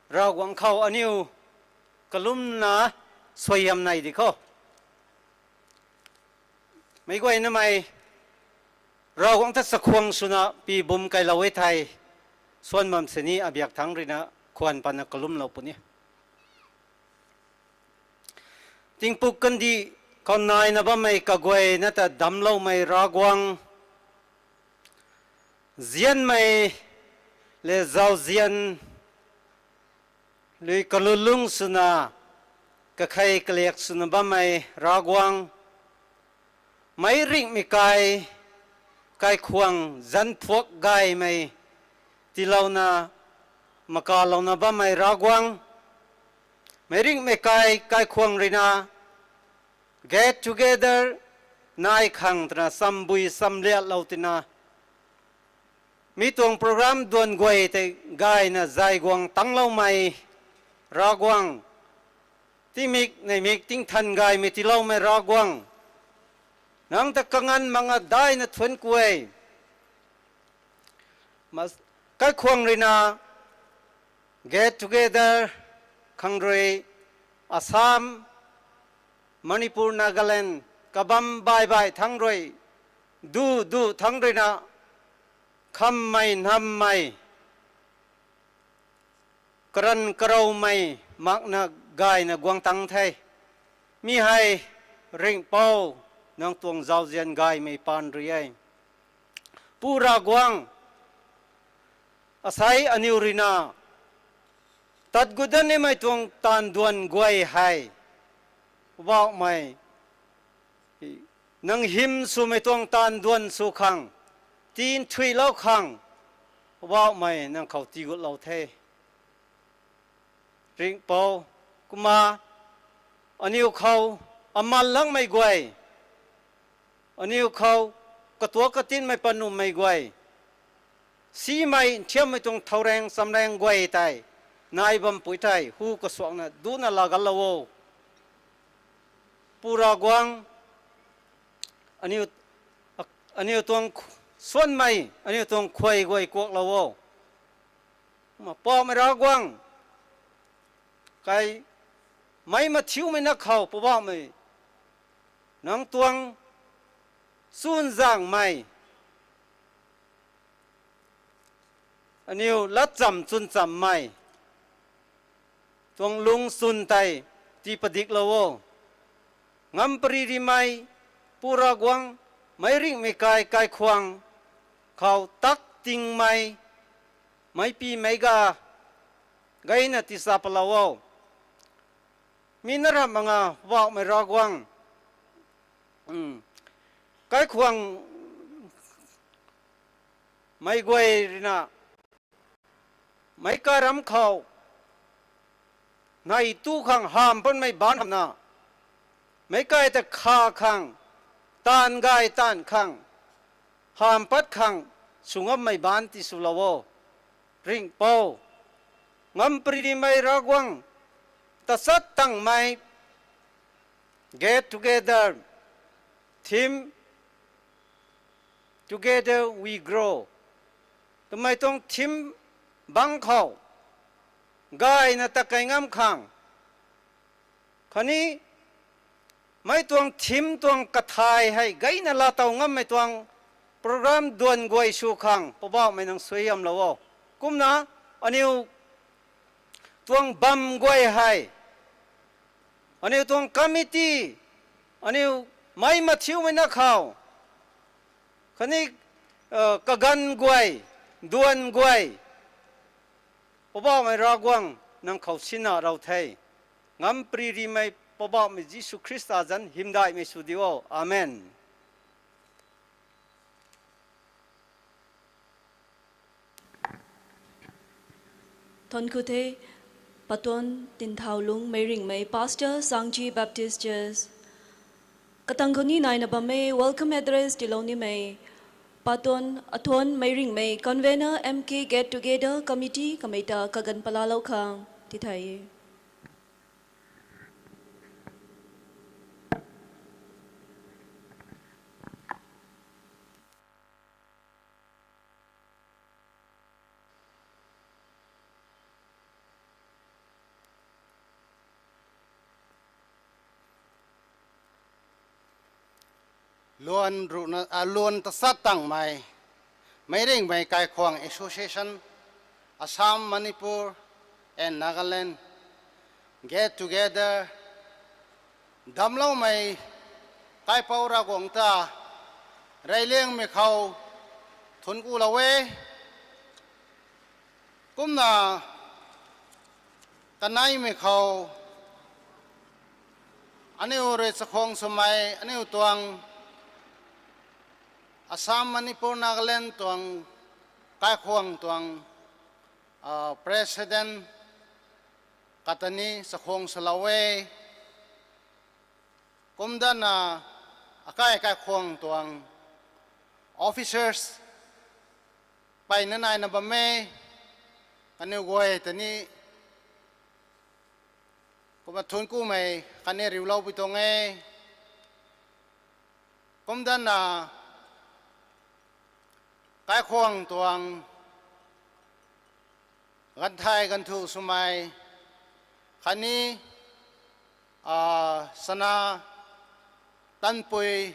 Ravguangc khou aniu kalumna suaihiam nei di kho. Meic guaynamei Ravguangc ta chakhwang swna pi bum kailou e thei, suan bam sini abiak thangc ruina khwan pana kalumlou puni. Tingpuk kandih khou naina bammei kaguayna ta damcloumei Ravguangc, nzianmei le zauzian rui kalulung swna, kakhei kaliak swna bammei Ravguangc, meic ringhmei kai, kaikhwang zanc phuak gaymei tiilouna, makalouna bammei Ravguangc, meic ringhmei kai, kaikhwang ruina get together nai khang twna chambui chamliatlou tina, mi tuang program duan guay tei gayna zay guang tangcloumei Ravguangc, tingmik neimik tingthan gaymei tiiloumei Ravguangc, nang ta kanganv mak nga daina thuanc ku e. Kaikhwang ruina get together khang rui Assam, Manipur, Nagaland kabam baih baih thangc rui, du du thangc ruina khammei nammei, karanv karoumei makna gayna guang tangc the. Mi hei Ringhpouc, nang tuang zauzian gaymei paan rui e. Pu Ravguangc, asei aniu ruina tat gut dat nimei tuang taanv duan guay hei, Poubauhmei, nang hym swmei tuang taanv duan sw khang, tii nthuilou khang, Poubauhmei nang khou tiigutlou the. Ringhpouc, kumna aniu khou aman langmei guay, aniu khou katuak katinmei panummei guay, simei nthiammei tuang thouraeng chamraeng guay tei, nai bampui tei hu kasuakna duna laa gatlou o. Pu Ravguangc, aniu, aniu tuang suanmei, aniu tuang khuay guay kuaklou o. Poubauhmei Ravguangc, kai meic mathiumei na khou Poubauhmei, nang tuang chunzangmei, aniu latcham chwnchammei tuang lungchwn tei tii padiklou o. Ngam pary rimei Pu Ravguangc, meic ringhmei kai, kaikhwang khou tak tingmei, meicpimei ga gayna tiisa palou o. Mi na ramh mak nga Poubauhmei Ravguangc, kaikhwang Mei guay rui na, meic karam khou, nei tu khang hamh patmei baanc hamhna, meic kai ta kha khang, taanv gay taanv khang, hamh pat khang, sw ngammei baanc tiswlou o. Ringhpouc, ngamparymei Ravguangc, tachat tangmei, get together, theme, Together we grow twmei tuang theme bangc khou, gayna ta kei ngam khang, khatni mei tuang theme tuang kathay hei gayna laatow ngammei tuang program duan guay sw khang Poubauhmei nang suaihiamlou o. Kumna aniu tuang bam guay hei, aniu tuang committee, aniu meic mathiumei na khou, khatni kaganv guay, duan guay, Poubauhmei Ravguangc nang khou sinna rou the. Ngamparymei Poubauhmei Jisu Khrista zanc hymdaihmei sw diu o. Amen. Thuancku the, Patuan Tinthaulung Meiringmei, Pastor, Sangchi Baptist Church. Katang khou ni naina bammei welcome address tiilou nimei, Patuan Athuan Meiringmei, Convener, M K Get Together Committee kamei ta kaganv palalou khang tithay e. Luan ruhna, a, luan tachat tangmei, Meiringmei Kaikhwang Association, Assam, Manipur and Nagaland, get together, damcloumei Kaipouc Ravguangc ta reyliangmei khou thuanckulou e. Kumna kaneimei khou aniu rui chakhwang swmei, aniu tuang Assam, Manipur, Nagaland tuang kaikhwang tuang, a, president kata ni chakhwang swlou e. Kumdatna akai kaikhwang tuang officers peyna naina bam e, kaniw guay ta ni kumna thuanckumei khatni riulou pui tuang e. Kumdatna kaikhwang tuang ganvthai ganvthu swmei khatni, a, chana tanpui,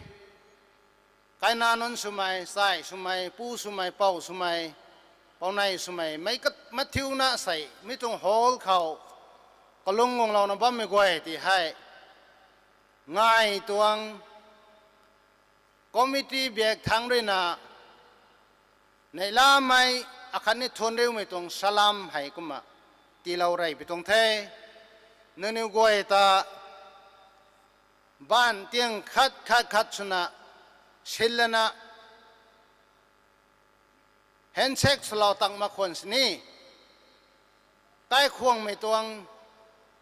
kaina nunc swmei, chai swmei, pu swmei, pou swmei, pounei swmei, meic kat mathiuna sei mi tuang hall khou kalung guanglouna bammei guay ti hei ngai tuang committee biak thangc ruina neihlamei akhatni thuanriumei tuang salam hei kumna tiilou rey pui tuang the. Nangniw guay ta baanv tiang khat khat khat swna sinlana handshake swlou tang mak khwan sini, kaikhwangmei tuang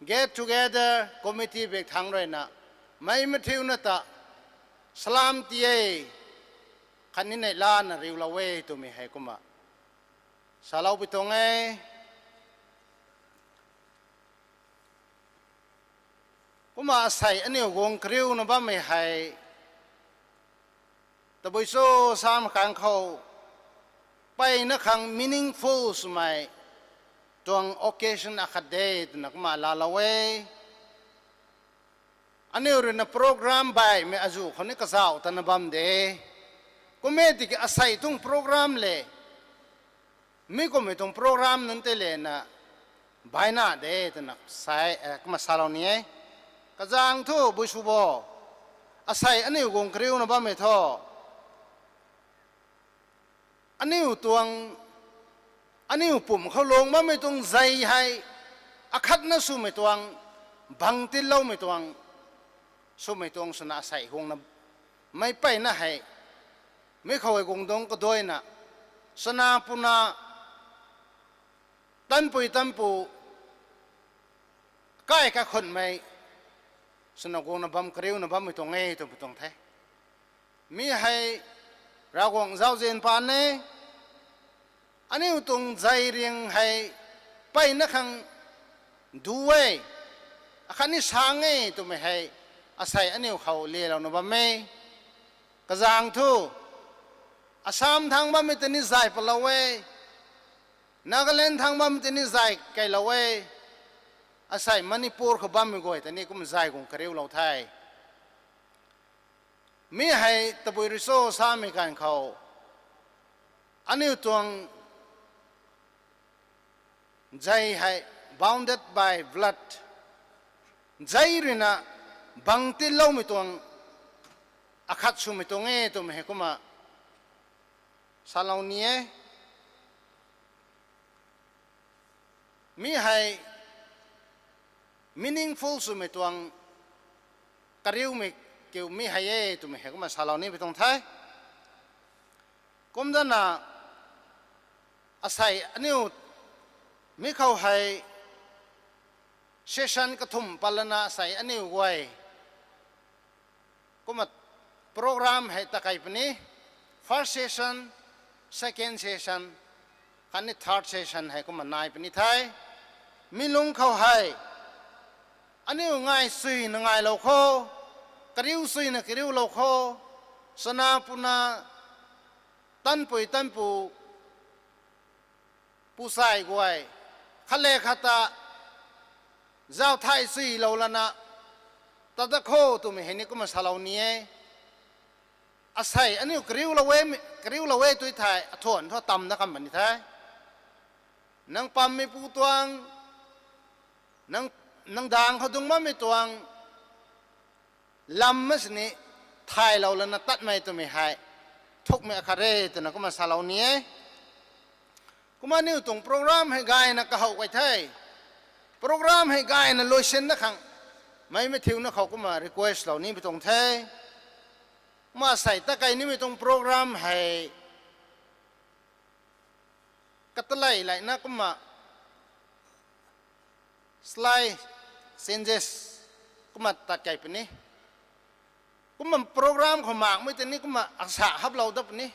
get together committee biak thangc ruina meic mathiuna ta salam ti e, khatni neihlana riulou e twmei hei kumna salou pui tuang e. Kumna asei aniu guang kariuna bammei hei tabui cho sam khang khou peyna khang meaningful swmei tuang occasion akhat de twna kumna laalou e. Aniu ruina program baihmei azuh khou ni kazauh tana bam de. Kum e tiki asei tuang program le mi kummei tuang program nunc tei lena baihna de twna sai, e, kumna salou ni e. Kazaeng thu bui sw bo, asei aniu guang kariuna bammei thu aniu tuang, aniu pum khou lung bammei tuang zei hei akhatna swmei tuang, bang tinloumei tuang, swmei tuang swna asei guangna meic peyna hei mi khou hei guang dungc kaduaina Chana puna tanpui tanpu kai kakhunmei swna guangna bam kariuna bammei tuang e twmei tuang the. Mi hei Ravguangc zauzian paan e, aniu tuang zei riang hei mpeyna khang du e, akhatni sang e twmei hei asei aniu khou lelouna bam e. Kazang thu, Assam thangc bammei tei ni zay palou e, Nagaland thangc bammei tei ni zay keylou e, asei Manipur khou bammei guay tei ni kum zay guang kariulou the. Mi hei tabui rui cho samei ganv khou, aniu tuang zei hei bounded by blood, zei ruina bang tiiloumei tuang akhat swmei tuang e twmei hei kumna salou ni e. Mi hei meaningful swmei tuang kariumei kiu mi hei e twmei hei kumna salou nimei tuang the. Kumdana asei aniu mi khou hei session kathumh patlana asei aniu guay kumna program hei takei puni, first session, second session, khatni third session hei kumna nai puni the. Mi lungc khou hei aniu ngai suina ngailou kho, kariu suina kariulou kho, chana puna tanpui tanpu pu sai guay khat le khat ta zauc thay suilou lana tat dat kho twmei hei ni kumna salou ni e. Asei aniu kariulou e, kariulou e tw thei athuan thu tamna kam puni the. Nang pammeipu tuang, nang, nang dang khou dung bammei tuang lam sini thaylou lana tatmei twmei hei thukmei akhat re twna kumna salou ni e. Kumna aniu tuang program hei gayna kahouh kay the. Program hei gayna luisinna khang meic mathiuna khou kumna request lou nimei tuang the. Kumna asei takei nimei tuang program hei katalei leina kumna slight changes kumna tat key puni. Kumna program khou makmei tei ni kumna aksa haplou dat puni.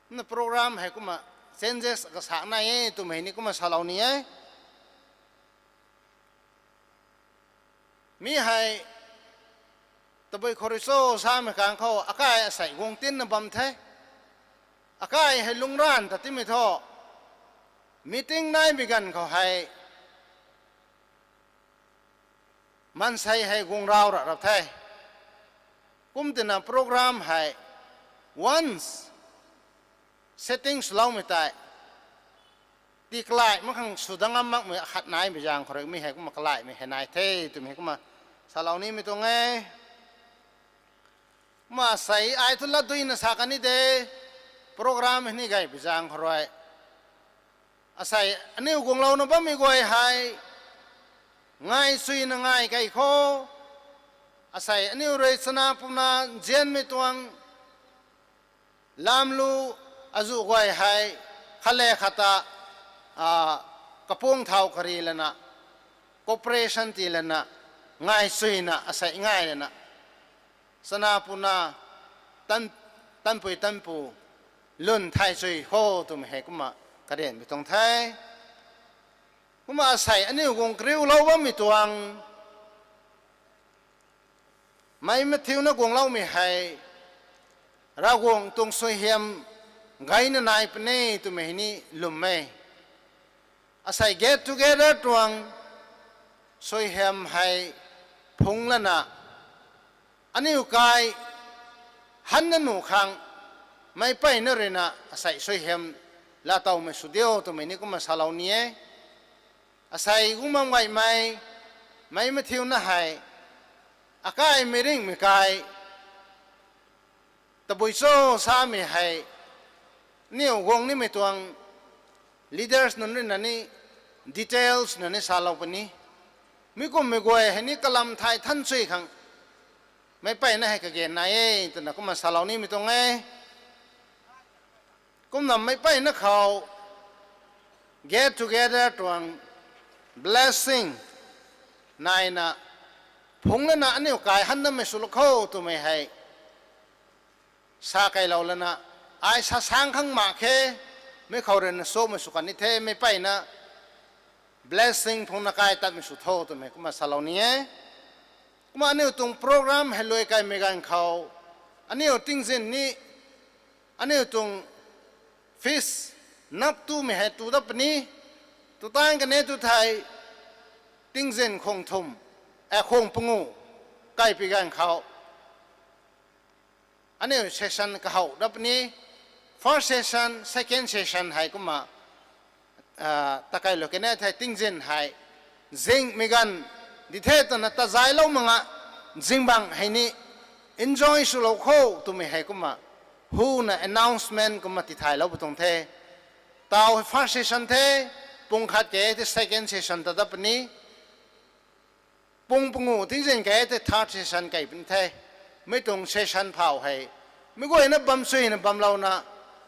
Kumna program hei kumna changes akasa nai e twmei ni kumna salou ni e. Mi hei tabui khou rui cho samei kang khou akai asei guang tinna bam the. Akai hei lungran ta timei thu meeting naimei ganv khou hei maansei hei guang rau ra rap the. Kum tina program hei once setting swloumei tei tii kalai mak khang sw dang ngam makmei akhat naimei zaeng khou rui mi hei kumna kalaimei hei nai the twmei hei kumna salou nimei tuang e. Kumna asei ai thu latduina sa kan ni de, program hei ni gaypui zaeng khou rui asei aniu guanglouna bammei guay hei ngai suina ngai key kho. Asei aniu rui chana puna nzianmei tuang lamlu azuh guay hei khat le khat ta kapung thau kari lana, cooperation tii lana, ngai suina asei ngai lana, chana puna tan, tanpui tanpu lun thay sui kho twmei hei kumna karianmei tuang the. Kumna asei aniu guang kariulou bammei tuang meic mathiuna guangloumei hei Ravguangc tuang suaihiam gayna nai puni twmei hei ni lwm e. Asei get together tuang suaihiam hei phungc lana aniu kai hanna nuh khang meic mpeyna ruina asei suaihiam laatowmei sw diu twmei ni kumna salou ni e. Asei guang bam gaymei meic mathiuna hei akaimei ringhmei kai tabui cho samei hei aniu guang nimei tuang leaders nunc ruina ni details na ni salou puni. Mi kummei guay hei ni kalam thay than sui khang meic mpeyna hei kage nai e twna kumna salou nimei tuang e. Kumna meic peyna khou get together tuang blessing naina phungc lana aniu kai handammei sw lou kho twmei hei sa keylou lana, ai sa sang khang mak khe, mi khou ruina sumei sw kan ni the, meic peyna blessing phungna kai tatmei sw tho twmei kumna salou ni e. Kumna aniu tuang program hei lui kaimei ganv khou, aniu tingzin ni, aniu tuang fees nap tumei hei tu dat puni, tu tan kane tu thei, tingzin khwang thum, e khwang pangu, kaipi ganv khou aniu session kahow dat puni, first session, second session hei kumna, a, takeilou kane thei tingzin hei, zingmei ganv di the twna tazaylou mak nga, zingbangc hei ni, enjoy swlou kho twmei hei kumna, huna announcement kumna tithaylou pu tuang the. Tau first session the, pung khat ke the second session ta dat puni. Pung pangu tingzin ke the third session kai puni the. Mi tuang session phau hei, mi guayna bam suina bamlouna,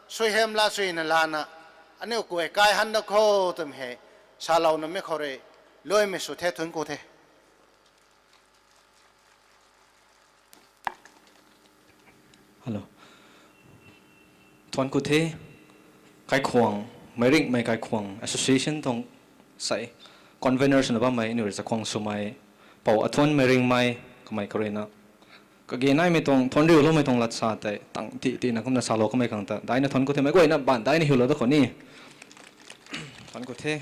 suaihiam la suina lana, aniu kuay kai han dat kho twmei hei salouna mi khou rui luimei sw the, thuanc ku the. Hello. Thuanc ku the. Kaikhwang, Meiringmei Kaikhwang Association tuang sei convener swna bammei aniu rui chakhwang swmei, Pou Athuanmei Ringmei, kamei khou ruina kage naimei tuang thuanc riuloumei tuang lat sa tei tang ti tina kumna salou kamei khang ta daina thuanc ku the, meic guayna baanc daina hiulou dat khou ni. Thuanc ku the.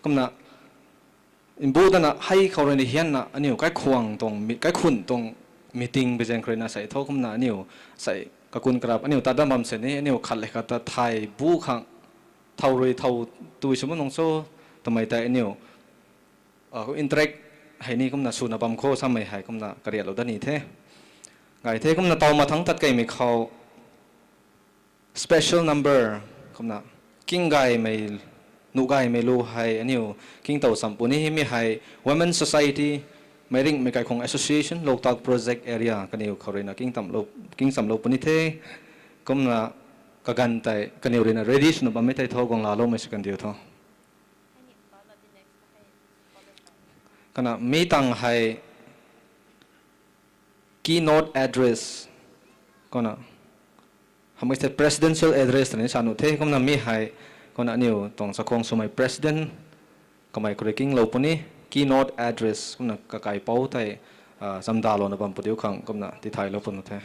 Kumna mbu tana hei khou ruina hianna aniu kaikhwang tuang mi-, kaikhun tuang meeting bi zaeng khou ruina sei tho kumna aniu sei kakun karap aniu tat dat bam sini aniu khat le khat ta thay bu khang thow rui thow tui sw bam nung cho twmei tei aniu, a, interact hei ni kumna swna bam kho samei hei kumna kariatlou dat ni the. Gay the kumna taw mathangc tat keymei khou special number kumna king gaymei, nuh gaymei lu hei aniu king tow cham puni, mi hei Women Society, Meiringmei Kaikhwang Association, Loktak Project Area kaniw khou ruina king tamlou, king chamlou puni the. Kumna kaganv tei kaniw ruina ready swna bammei tei tho guang laaloumei sw kandiu tho. Kana mi tang hei keynote address, kumna hamei the presidential address twni sa nuh the, kumna mi hei, kumna aniu tuang chakhwang swmei president, kamei khou rui kinglou puni, keynote address, kumna kakaipouc tei, a, chamdalouna bam pu diu khang, kumna tithaylou puni the.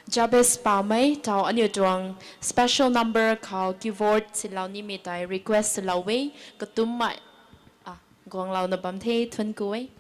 Jabez Pamei, tau aniu tuang special number khou keyboard silou nimei tei request silou e, katummei, a, guanglouna bam the, thuanc ku e.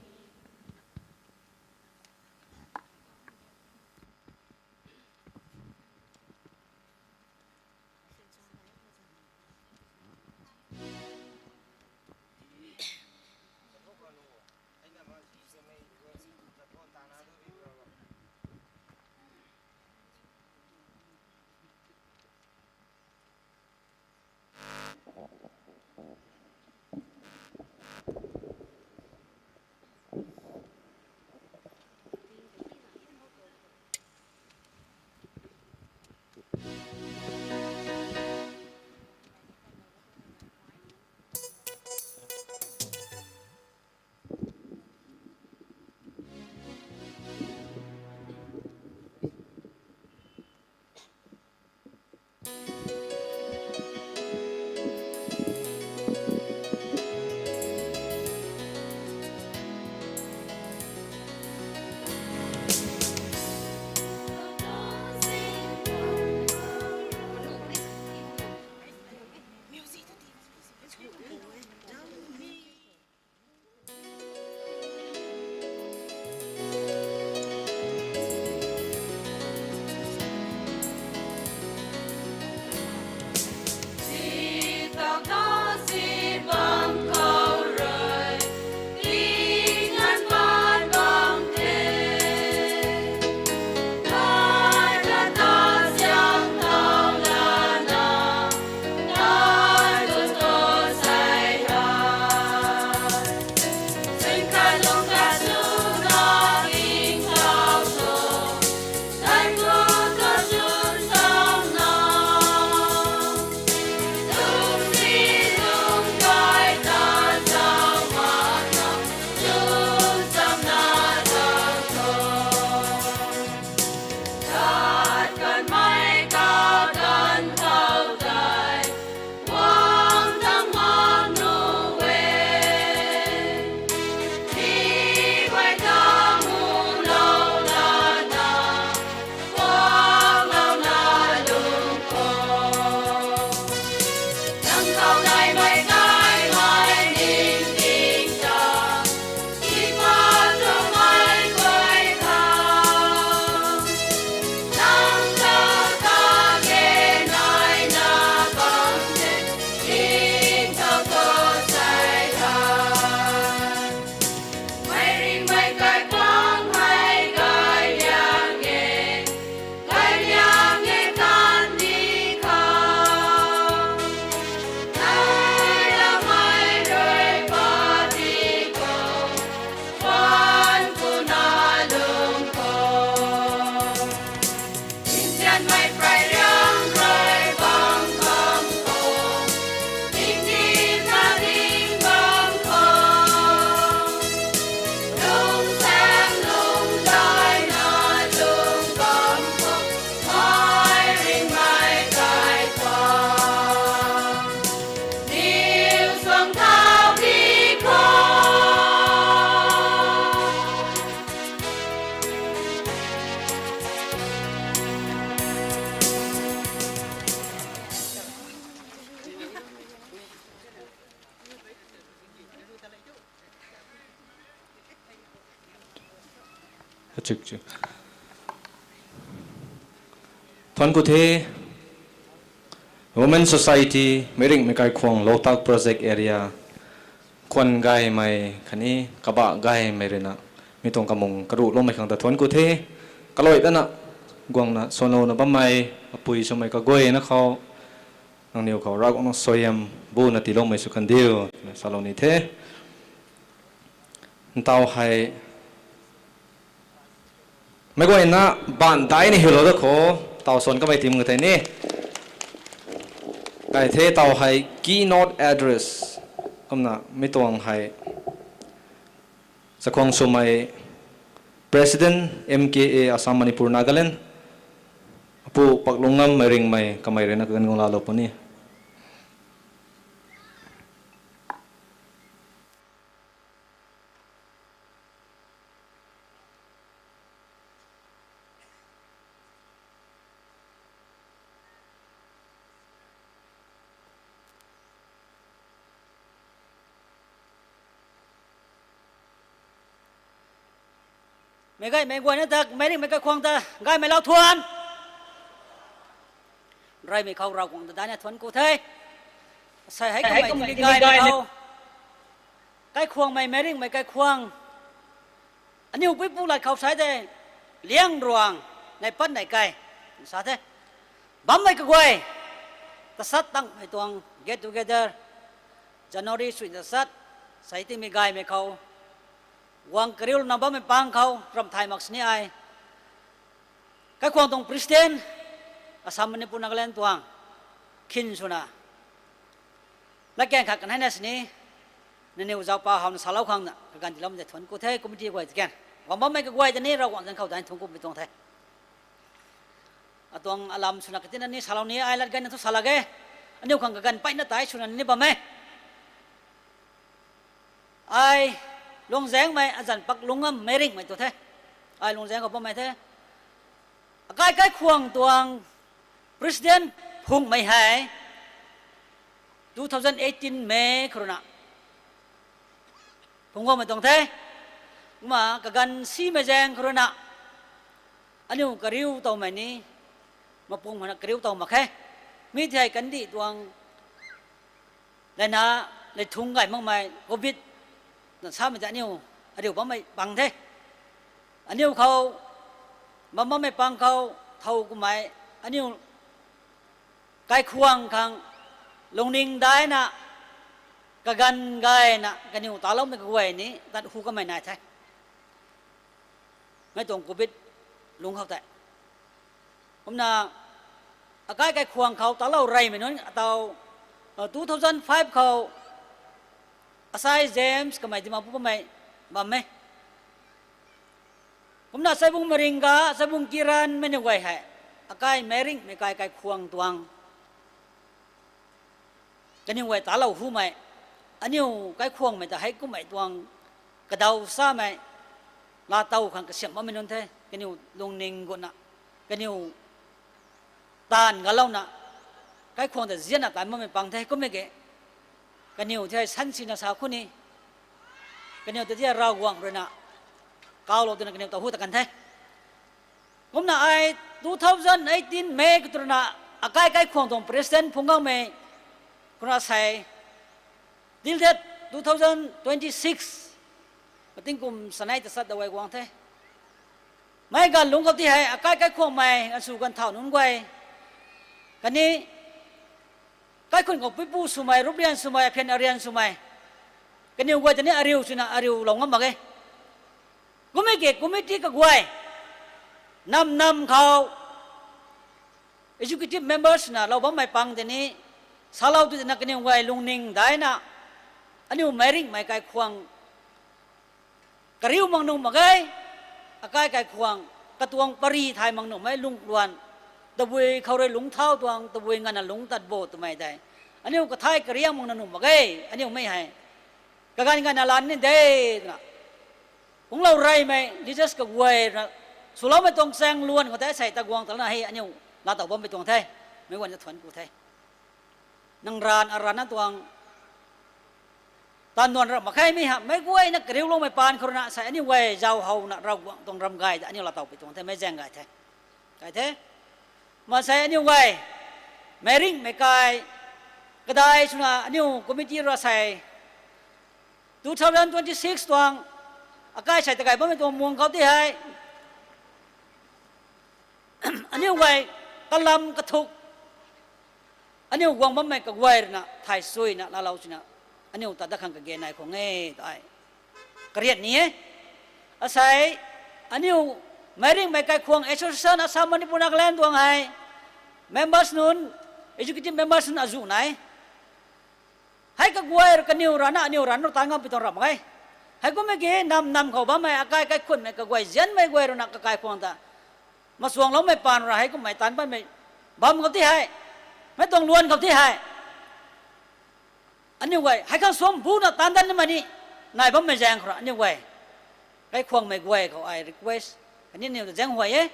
Thuanc ku the, Women Society, Meiringmei Kaikhwang, Loktak Project Area, khwan gaymei khatni kabah gaymei ruina, mi tuang kamung karuhloumei khang ta thuanc ku the, kalui tana, guangna suanlouna bammei, apui swmei kaguayna khou, nangniw khou Ravguangc suaihiam buna tiiloumei sw kan diu, twna salou ni the. Ntaw hei, meic guayna baanv daina hiulou da khou, taw suan kamei tim ka thei ni. Kai the taw hei keynote address. Kumna mi tuang hei, chakhwang swmei President M K A Assam Manipur Nagaland, Apu Paklungnam Meiringmei kamei ruina kaganv guang laalou puni. Meic gaymei guayna ta, Meiringmei Kaikhwang ta gaymei lau thuan. Reymei khou Ravguangc ta daina thuanc ku the. Asei hei kummei tiki gaymei khou, Kaikhwangmei, Meiringmei Kaikhwang, aniu puipu lat khou sa tei, Liangruang, nai pat nai kai, sa the. Bammei kaguay, tasat tangmei tuang get together, January sui tasat, sei tingmei gaymei khou, guang kariu na bammei pang khou ramh thay mak sini ai, Kaikhwang tuang President, Assam, Manipur, Nagaland tuang, khin swna, latkaeng khat kan heina sini, nangniw zaupa howna salou khang na kaganv tiiloumei tei thuanc ku the, committee guay ta kan. Guang bammei kaguay ta ni Ravguangc zanc khou daina thuanc kumei tuang the. Atuang alam swna katina ni salou ni ai lat gayna thu sa lak e. Aniu khang kaganv peyna tei swna ni bam e. Ai Lungzaengmei, azanc Paklungnam Meiringmei tu the. Ai Lungzaeng khou bammei the. Akai Kaikhwang tuang President phungmei hei two thousand eighteen May khou ruina phungc guangmei tuang the. Kumna kaganv simei zaeng khou ruina aniu kariu towmei ni mapung mana kariu tow mak khe. Mi thei kandih tuang leina, lei thungc gay makmei covid na samei ta aniu ariu bammei pang the. Aniu khou bam bammei pang khou thow kummei aniu Kaikhwang khang lungning daina, kaganv gayna kaniw taloumei kaguay ni tat hu kamei nai the. Mei tuang covid lungc khou tei, kumna Akai Kaikhwang khou talou reymei nunc ataw, two thousand five khou Asai James kamei Dimapur bammei bam e. Kumna Saibung Maringga, Saibung Kiran mei ni guay hei Akai Meiringmei Kai Kaikhwang tuang kaniw guay talou humei, aniu Kaikhwangmei ta hei kummei tuang kadaw samei laatow khang kasiamh bammei nunc the. Kaniw lungning gutna, kaniw taanv galouna, Kaikhwang ta zianna tan bammei pang the. Kummei ke kaniw thei sansina sa khuni, kaniw ta thei Ravguangc ruina kaulou twna kaniw ta hu ta kan the. Kumna ai two thousand eighteen May khou ruina Akai Kaikhwang tuang president phungc guangmei khou ruina sei, till date two thousand twenty-six, mating kum sanei ta sat da guay guang the. Mei ganv lungc khou ti hei Akai Kaikhwangmei ganv sw ganv thau nunc guay khatni kaikhun khou puipu swmei, ruprian swmei, aphian arian swmei, kaniw guay ta ni ariu swna ariulou ngam mak e. Kummei ke committee kaguay, nam nam khou executive members na lou bammei pang tei ni salou tu tina kaniw guay lungning daina, aniu Meiringmei Kaikhwang kariu mak nuh mak ge, Akai Kaikhwang katuang pary thay mak nuhmei lungluan, tabui khou rui lungc thau tuang, tabui nganvna lungc tat bo twmei tei aniu kathai kariang mak na nuh mak ge. Aniu mei hei kaganv gayna lan ni de twna phungclou reymei leaders kaguay na swloumei tuang chaeng luan khou tei sei ta guang talana hei aniu laatow bammei tuang the. Meic guayna thuanc ku the. Nang raan a rana tuang Tan nuan ra mak khe mi ha, meic guayna kariuloumei paan khou rui na, sei aniu guay zauc howna Ravguangc tuang ram gay ta aniu laa tow pui tuang the, meic zaeng gay the. Kai the. Maansei aniu guay, meic ringhmei kai, kadai swna aniu committee rui sei, two thousand twenty-six tuang, akai sei ta gay bammei tuang muang khou ti hei, aniu guay, kalam kathuk, aniu guang bammei kaguay rui na, thay suina, laalou swna, aniu ta dat khang kage nai khang e, tei. Kariat ni e. Asei, aniu, meic ringhmei kaikhwang association Assam, Manipur, Nagaland tuang hei, members nunc, executive members nunc azuh nai. Hei kaguay rui kaniw rana, aniu rana, tan ngam pi tuang ram mak e. Hei kummei ki nam nam khou bammei, akai kaikhunmei kaguay, zianmei guay rui na kakaikhwang ta. Machuangloumei paan ra hei kummei tan bammei bam khou ti hei. Meic tuang luan khou ti hei. Aniu guay, hei khang suang buna tan dat nimei ni, nai bammei zaeng khou ra, aniu guay. Kaikhwangmei guay khou ai request, kaniw niw ta zaeng huay e.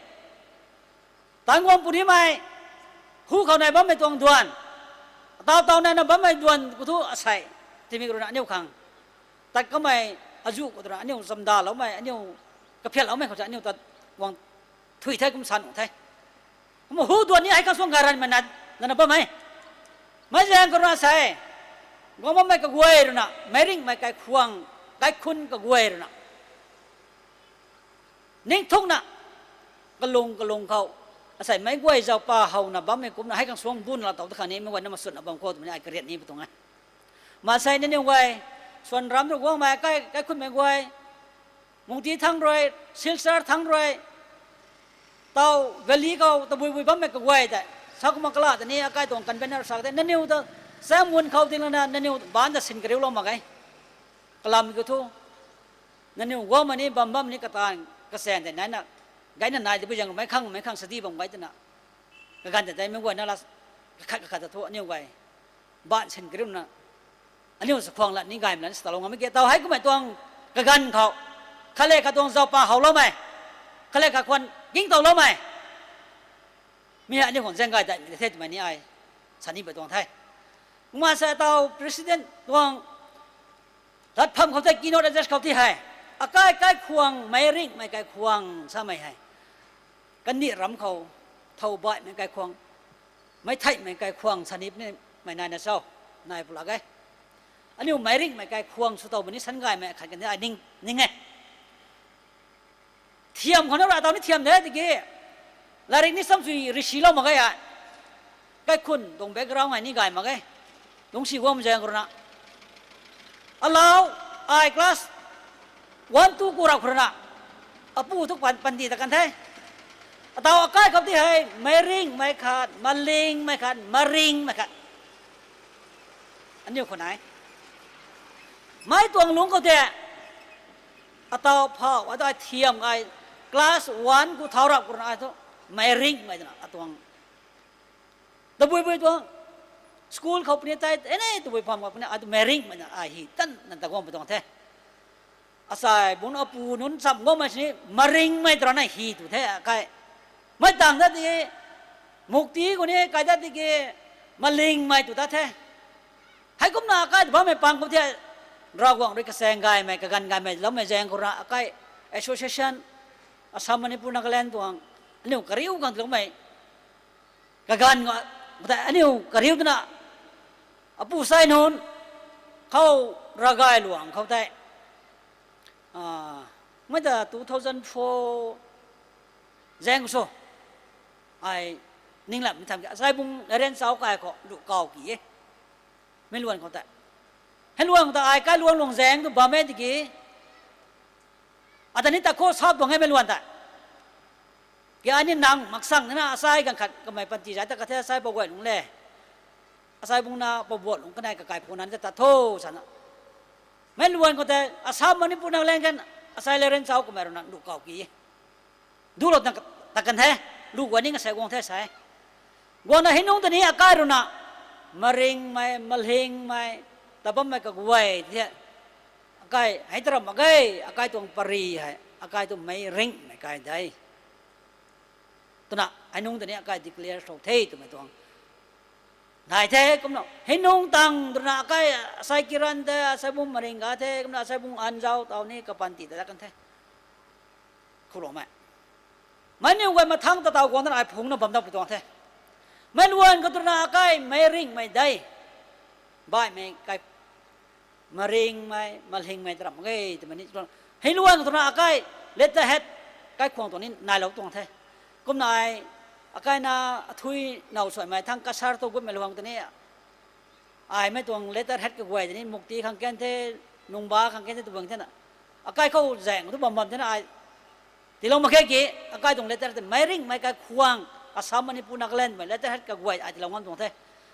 Tan guang punimei, hu khou nai bammei tuang duan. Ataw taw naina bammei duan khou thu asei, timik rui na aniu khang. Tat kamei azuh khou tu ra, aniu chamdaloumei, aniu kaphiatloumei khou ta aniu ta guang thui the kum sa nuh the. Kumna hu duan ni hei khang suang gay ranmei na, nana bammei. Meic zaeng khou rui na sei, guang bammei kaguay rui na, meic ringhmei kaikhwang, kaikhun kaguay rui na. Ningthukna, kalung kalung khou, asei meic guay zauc pa howna bammei kumna hei khang suang buna laa tow ta khang ni, meic guayna masutna bam khou twmei ni ai kariat ni pi tuang e. Maansei nangniw guay, swan ram rui guangmei kai, kaikhunmei guay, Mungti thangc rui, Silchar thangc rui, taw valley khou tabui bui bammei kaguay tei, sa kumna kala ta ni akai tuang convener sa the, nangniw ta, sam mun khou ting lana nangniw baanc ta sin kariulou mak ge. Kalam kiu thu, nangniw guangmei ni bam bam ni kataanv kasaeng tei naina, gayna nai tabui zaeng meic khang, meic khang sadi bam gay twna, kaganv tei tei meic guayna la, kakhat kakhat ta thu aniu guay, baanc sin kariuna, aniu sa khwang la ni gaymei la ni sa talou ngam e ki taw hei kummei tuang kaganv khou, khat le khat tuang zauc pa howloumei, khat le khat khwan ging towloumei, mi hei aniu khang zaeng gay daihmei the twmei ni ai, sa ni pi tuang the. Kumna sei taw president tuang, latpham khou tei keynote address khou ti hei, akai kaikhwang, meic ringhmei kaikhwang samei hei, kandih ram khou, thow baihmei kaikhwang, meic theihmei kaikhwang sa ni puni, mei naina cho, nai pulak e. Aniu meic ringhmei kaikhwang sw tow puni san gaymei khat kan ni ai ning, ning e. Thiam khou na ra taw ni thiam de tiki, latrik ni sam sui risilou mak ge ai. Kaikhun tuang background ai ni gay mak ge. Lungcsi guangmei zaeng khou rui na, alau, ai class one two ku rap khou rui na, apu thu pan, panty ta kan the. Ataw akai khou ti hei, meic ringhmei khat, malingmei khat, maringmei khat, aniu khou nai. Meic tuang lungc khou tei, ataw phau, ataw ai thiam ai, class one ku thau rap khou rui na ai thu, meic ringhmei twna atuang, tabui bui tuang, school khou puni tei, ene tabui pham khou puni, ai thu meic ringhmei na ai hi tan na ta guang pi tuang the. Asei bungc apu nunc cham guangmei sini, maringmei twra na hi tu the akai. Meic tang dat tiki, Mukti khou ni kai dat tiki, malingmei tu dat the. Heikumna akai ta bammei pang khou the, Ravguangc rui kasaeng gaymei, kaganv gaymei loumei zaeng khou ra akai association, Assam, Manipur, Nagaland tuang, aniu kariu khang tiloumei, kaganv, tei aniu kariu twna, apu sai nunc, khou Ravgayluang khou tei, mei ta two thousand four zaeng sw, ai, ninglam mi tham ki, asei bung aren chau kai khou lu kau ki e, meic luan khou tei, hei luan khou ta ai kai luang luang zaeng tu bam e tiki, ata ni ta khou sap tuang e meic luan ta. Ki ai ni nang maksang na asei ganv khat kamei panty zai ta ka the, asei pou guay lungc le, asei bungna pou buat lungc kanei kakai phu na ni ta tho sana, meic luan khou tei Assam, Manipur, Nagaland kan, asei le aren chau kamei rui na lu kau ki e. Dulou ta kan the, lu guay ni asei guang the sei. Guangna hei nungc ta ni akai rui na, maringmei, malingmei, ta bammei kaguay the, akai hei ta ram mak ge, akai tuang pary hei, akai tu meic ringhmei kai de, twna hei nungc ta ni akai declare sw the twmei tuang Nai the kumna hei nung tang twna akai, asai Kiran the, asai bung Maringga the, kumna asai bung Anzau tau ni kapanty ta dat kan the. Khulou mei. Meic niw guay mathang ta taw guang tana ai phungna bam dat pui tuang the. Meic luan khou twna akai Meiringmei dei. Baihmei kai Maringmei, Malingmei ta ramh mak ge twmei ni. Hei luan khou twna akai letterhead kaikhwang tuang ni nailou tuang the. Kumna ai, akaina athui now suaimei thang kasar tu gutmei luang tei ni, aimei tuang letterhead kaguay tei ni Mukti khang kan the, Nungba khang kan the tw bang thena. Akai khou zaeng tu bam bam thena ai tiilou mak khe ki, akai tuang letter tei Meiringmei kaikhwang, Assam, Manipur, Nagalandmei letterhead kaguay ai tiilou ngam tuang the.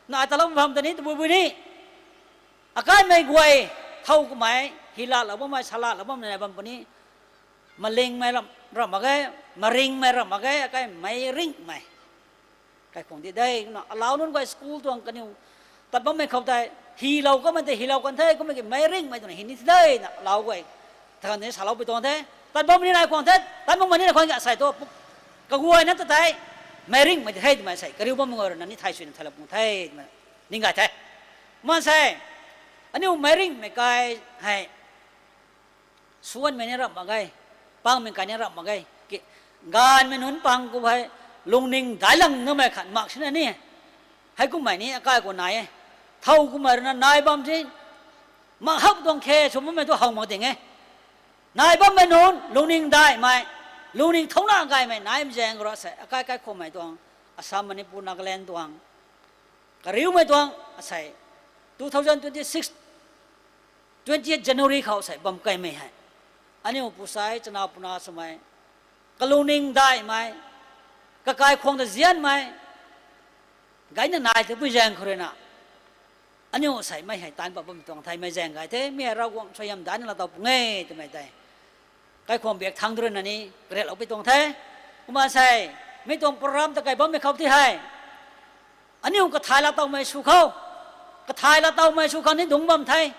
Na ai talou bam tei ni tabui bui ni akaimei guay thow kumei, hilatlou bammei, salatlou bammei nai bam puni, Malingmei ramh, ramh mak ge, Maringmei ramh mak ge, akai Meiringmei. Kaikhwang di de, na alau nunc guay school tuang kaniw tat bammei khou tei, hilou kamei tei hilou kan the, kummei ki Meiringmei twna hi ni the de, na alau guay. Tang ni salou pui tuang the, tat bam ni nai khwang the, tat bam ni nai khwang ki asei tu, kaguayna ta tei, Meiringmei tei hei twmei sei, kariu bammei guay rui na ni thay suina thailou pung the, twmei ning gay the. Maansei, aniu Meiringmei kai hei, suanmei ni ramh mak ge, pangmei kai ni ramh mak ge, ki, gaanvmei nunc pang khou hei, lungning dailang namei khat mak sina ni, heikumhmei ni akai khou nai e, thow kumhmei rui na nai bam si, mak hak tuang khe sw bammei tu how mak ding e. Nai bammei nunc, lungning daihmei, lungning thouna gaymei naimei zaeng rui sei, akai kaikhwangmei tuang, Assam, Manipur, Nagaland tuang, kariumei tuang, asei, two thousand twenty-six, twenty-eight January khou sei bam kaimei hei, aniu pusai, chana puna swmei, kalungning daihmei, kakaikhwang ta zianmei, gayna nai tapui zaeng khou rui na, aniu seimei hei taanc pat bammei tuang theimei zaeng gay the, mi hei Ravguangc suaihiam daina laa taw pung e twmei tei kaikhwang biak thang tu rui na ni kariatlou pui tuang the. Kumna sei, mi tuang program ta kai bammei khou ti hei, aniu kathay laa tawmei sw khou, kathay laa tawmei sw khou ni dungc bam the.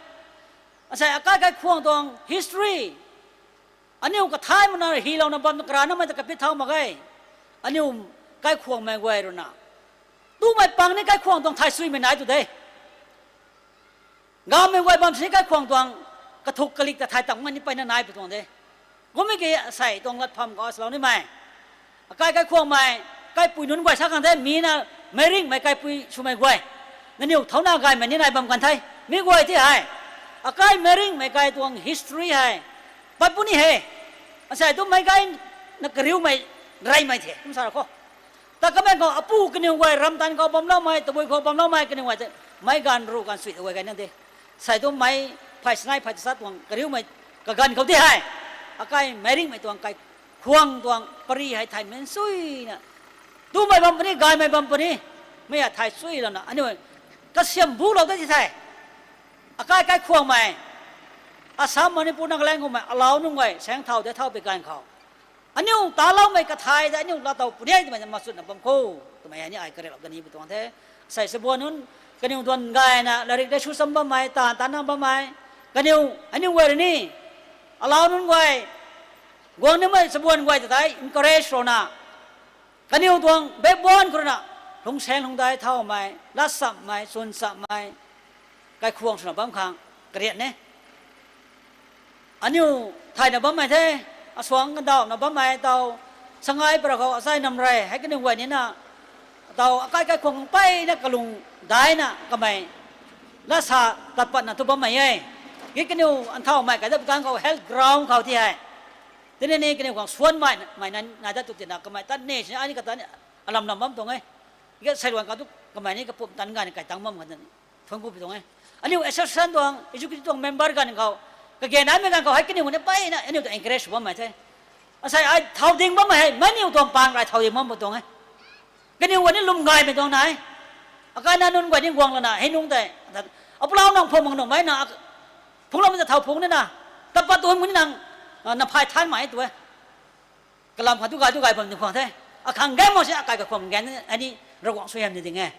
Asei akai kaikhwang tuang history, aniu kathay mana hilouna bam karana mei ta kapit thau mak ge. Aniu kaikhwangmei guay rui na, tumei pang ni kaikhwang tuang thay suimei nai tu de. Gammei guay bam sini kaikhwang tuang kathuk kalik ta thay tangmei ni mpeyna nai pui tuang de. Kummei ki asei tuang latpham khou asalou nimei, akai kaikhwangmei, kaipui nunc guay sa khang the, mi na Meiringmei kaipui swmei guay, nangniw thouna gaymei ni nai bam kan the. Mi guay ti hei, akai Meiringmei kai tuang history hei pat puni he. Asei tu meic gay na kariumei reymei the kum sa ra khou, ta kamei khou apu kaniw guay ramtan khou bamloumei, tabui khou bamloumei kaniw guay tei, meic ganv ruh ganv sui ta guay gayna de. Sei tu meic phay sanei phay tachat tuang kariumei kaganv khou ti hei, akai Meiringmei tuang kaikhwang tuang pary hei thay men suina, tumei bam puni, gaymei bam puni, mei a thay suilouna aniu kasiam bulou de ti the. Akai kaikhwangmei, Assam, Manipur, Nagaland khou mei alau nunc guay saeng thau de thau pui ganv khou, aniu taloumei kathay de aniu laa taw puni e twmei na machutna bam kho, twmei hei ni ai kariaklou kani pui tuang the. Asei sabuan nunc, kaniw duan gayna larik dei su cham bammei, taanv taanna bammei, kaniw, aniu guay rui ni, alau nunc guay, guang nimei sabuan guay ta tei encourage rana, kaniw tuang backbone khou rui na, lungsaeng lungdai thaumei, latchammei, chwnchammei, kaikhwang swna bam khang kariat ne. Aniu thayna bammei the, asuang kandauhna bammei taw, sangai para khou asei nam rey hei kaniw guay nina, taw akai kaikhwang mpeyna kalung daina kamei latsa tat patna tu bammei e. Ki kaniw nthaumei kai dat pui ganv khou health ground khou ti hei, tini ni kaniw khang suanmei mei nai dat tu tina kamei tat ni sini ai ni kata ni alam lam bam tuang e. Ki seiluan khou tu kamei ni kapumtan gayna kai tang bam khat ni thuanc ku pui tuang e. Aniu association tuang, executive tuang member ganv khou, kage naimei ganv khou hei kaniw ni mpeyna aniu ta encourage sw bammei the. Asei ai thau ding bammei hei meic niw tuang pang rui thau ding bam pui tuang e. Kaniw guay ni lwm gaymei tuang nai, akai na nunc guay ni guang lana hei nungc tei, apulau nang phung mak nuhmei na, phungloumei ta thau phung nina, tat pat tu hei mu ni nang, na phay thanmei tu e. Kalam khat tu gay tu gay bam ni khwang the. Akhang gan mak si akai kaikhwang gan ni Ravguangc suaihiam ni ding e.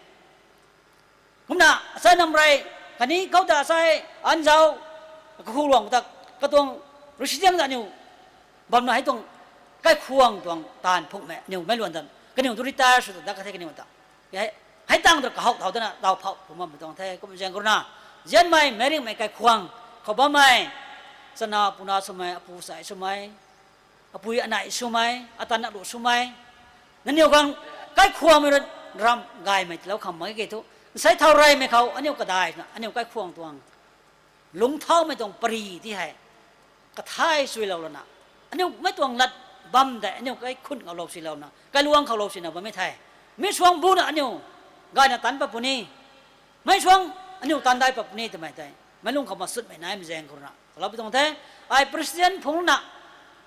Kumna asei nam rey, khatni khou ta asei Anzau, kahu luang ta, katuang resident ta aniu bamna hei tuang kaikhwang tuang taanv phukmei aniu meic luan ta, kaniw tu retire sw ta dat ka the kaniw ta, hei, Hei tang tu kahou thau dana tau phou phu bammei tuang the, kum zaeng khou rui na. Zianmei, meic ringhmei kaikhwang khou bammei, chana puna swmei, apu sai swmei, apui anai swmei, atan alu swmei. Nangniw khang kaikhwangmei rui ramh gaymei tiilou kham mak ge thu. Nsei thau reymei khou, aniu kadai na, aniu kaikhwang tuang lungcthaumei tuang pary ti hei kathay suilou lana, aniu mei tuang lat bam tei aniu kaikhun khou lou suilouna, kailuang khou lou suina bammei the. Mi suang bu na aniu gayna tanc pat puni, mei suang aniu taanv dai pat puni twmei tei meic lung khou masutmei naimei zaeng khou rui na salou pui tuang the. Ai president phungc na,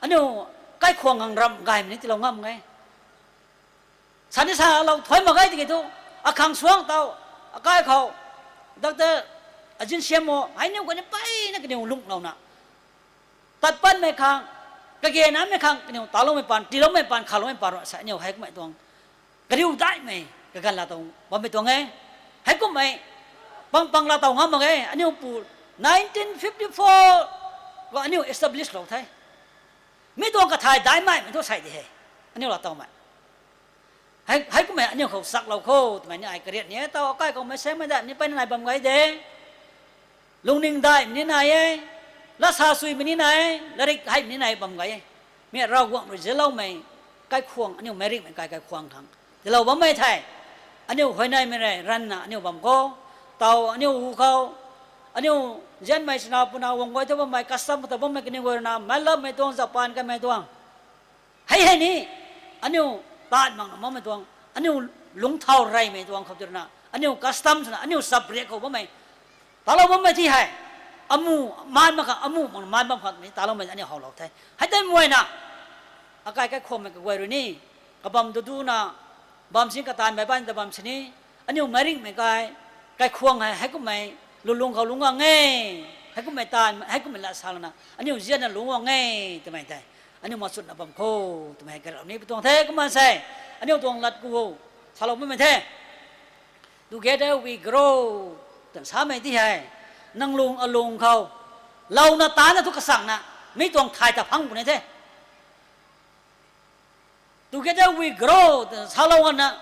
aniu kaikhwang khang ramh gaymei ni tiilou ngam e. Sa ni salou thuy mak ge tiki thu, akhang suang tau, akai khou, doctor Ajin Siamo, hei niw kani mpeyna kaniw lungclouna, tat patmei khang, kagenamei khang kaniw taloumei paan, tiiloumei paan, khaloumei paan rui sa aniu hei kummei tuang kariu daihmei kaganv laa tow bammei tuang e. Hei kummei pang pang laa tow ngam mak ge, aniu pu nineteen fifty-four khou aniu establish lou the. Mi tuang kathay daihmei mei thu sei di he, aniu laa towmei. Hei, hei kummei aniu khou chaklou kho twmei ni ai kariat ni e. Tau akai khou mei saengmei daihmei ni mpeyna nai bam gay de. Lungning daihmei ni nai e. Lat sa suimei ni nai e. Latrik heimei ni nai bam gay e. Mi Ravguangc rui zianloumei kaikhwang, aniu meic ringhmei kai kaikhwang khang tiilou bammei thei, aniu huayneymei rey ranvna aniu bam khou, tau aniu hu khou, aniu zianmei chana puna guang guay thu bammei, custom ta bammei kaniw guay rui na, meic lapmei tuang, Japan kaimei tuang, hei hei ni aniu taanv makna makmei tuang, aniu lungcthau reymei tuang khou ti rui na, aniu custom swna aniu sap riak khou bammei talou bammei ti hei, amu maan mak khang, amu mak maan bam khang ni taloumei aniu howlou the. Hei tei muayna, akai kaikhwangmei kaguay rui ni, kabam dudu na, bam sini kataanv baih baih ta bam sini, aniu meic ringhmei kai, kaikhwang hei, hei kummei lulung khou lungc guang e, hei kummei taanv, hei kummei lat sa lana aniu zianna lungc guang e twmei tei aniu masutna bam kho twmei hei karau ni pui tuang the. Kumna sei, aniu tuang lat khou salou bammei the. Together we grow twna samei ti hei, nang lung alung khou louna tana thu kasangna, mi tuang thay ta phang puni the. Together we grow twna salou ana,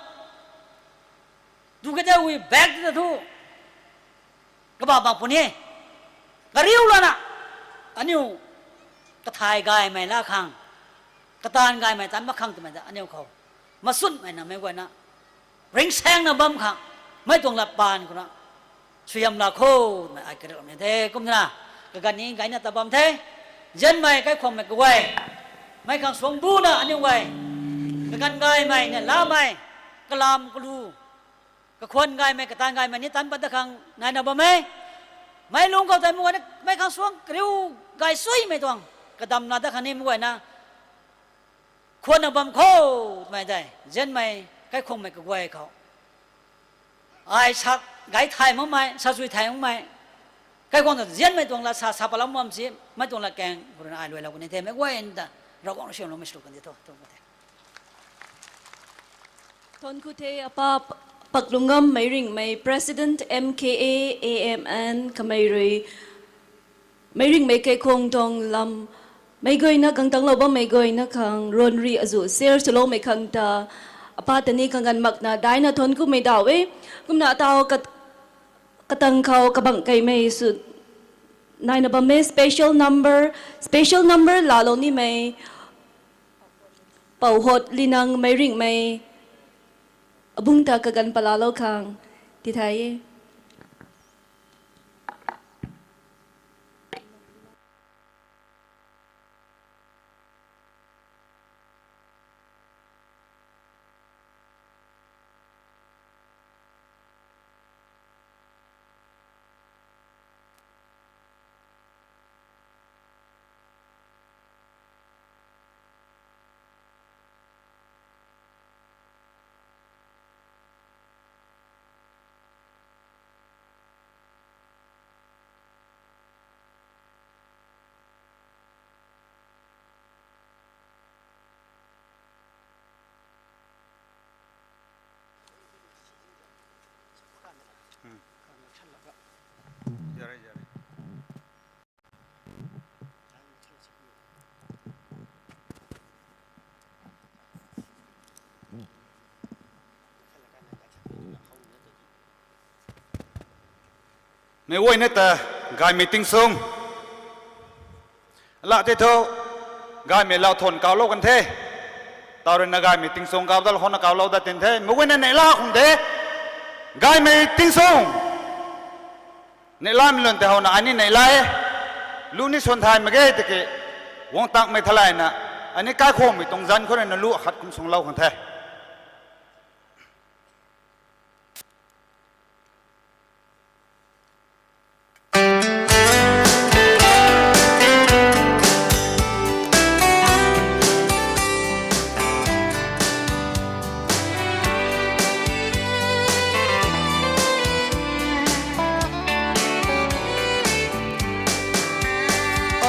together we back twna thu kabah bak puni e. Kariu lana, aniu kathay gaymei la khang, kataanv gaymei taanv mak khang twmei ta aniu khou masutmei na meic guayna ringcsaengna bam khang, mei tuang lat paan khou na suaihiam laa kho twmei ai kariu ni the. Kumna kaganv ni gayna ta bam the. Zianmei kaikhwangmei kaguay, mei khang suang bu na aniu guay kaganv gaymei na lamei, kalam kalu, kakhwan gaymei, kataanv gaymei ni taanc pat dat khang naina bam e. Meic lung khou tei mei guayna mei khang suang kariu gay suimei tuang kadam na dat khang ni mei guayna khwanna bam kho twmei tei zianmei kaikhwangmei kaguay khou ai sa gay thay makmei, sa chui thay makmei, kaikhwang ta zianmei tuang lat sa sa palam bam si, mei tuang latkaeng khou rui na ai luailou kan ni the. Meic guayna ta Ravguangc rui siamloumei sw kan di tho, tho kan the. Thuancku the apa, Paklunggam Meic Ringhmei, President M K A A M N kamei rui, meic ringhmei kaikhwang tuang lam meic guayna kangtanglou bammei guayna khang ruanri azuh share swloumei khang ta, apa ta ni kaganv makna daina thuanckumei daw e. Kumna atau kat-, katang khou kabangc keymei sw naina bam e. Special number, special number laalou nimei Pouhot Linang Meic Ringhmei, abungc ta kaganv palaalou khang tithay e. Meic guayna ta gaymei tingchung. Lat tei thu, gaymei lau thuan kaulou kan the. Tau ruina gaymei tingchung kau dat khou na kaulou dat tin the. Meic guayna neihla khang de. Gaymei tingchung. Neihlamei lun tei howna ai ni neihla e. Lu ni swan thay mak ge tiki. Guang takmei thalayna. Ai ni kaikhwangmei tuang zanc khou ruina lu akhat kum swanglou khang the.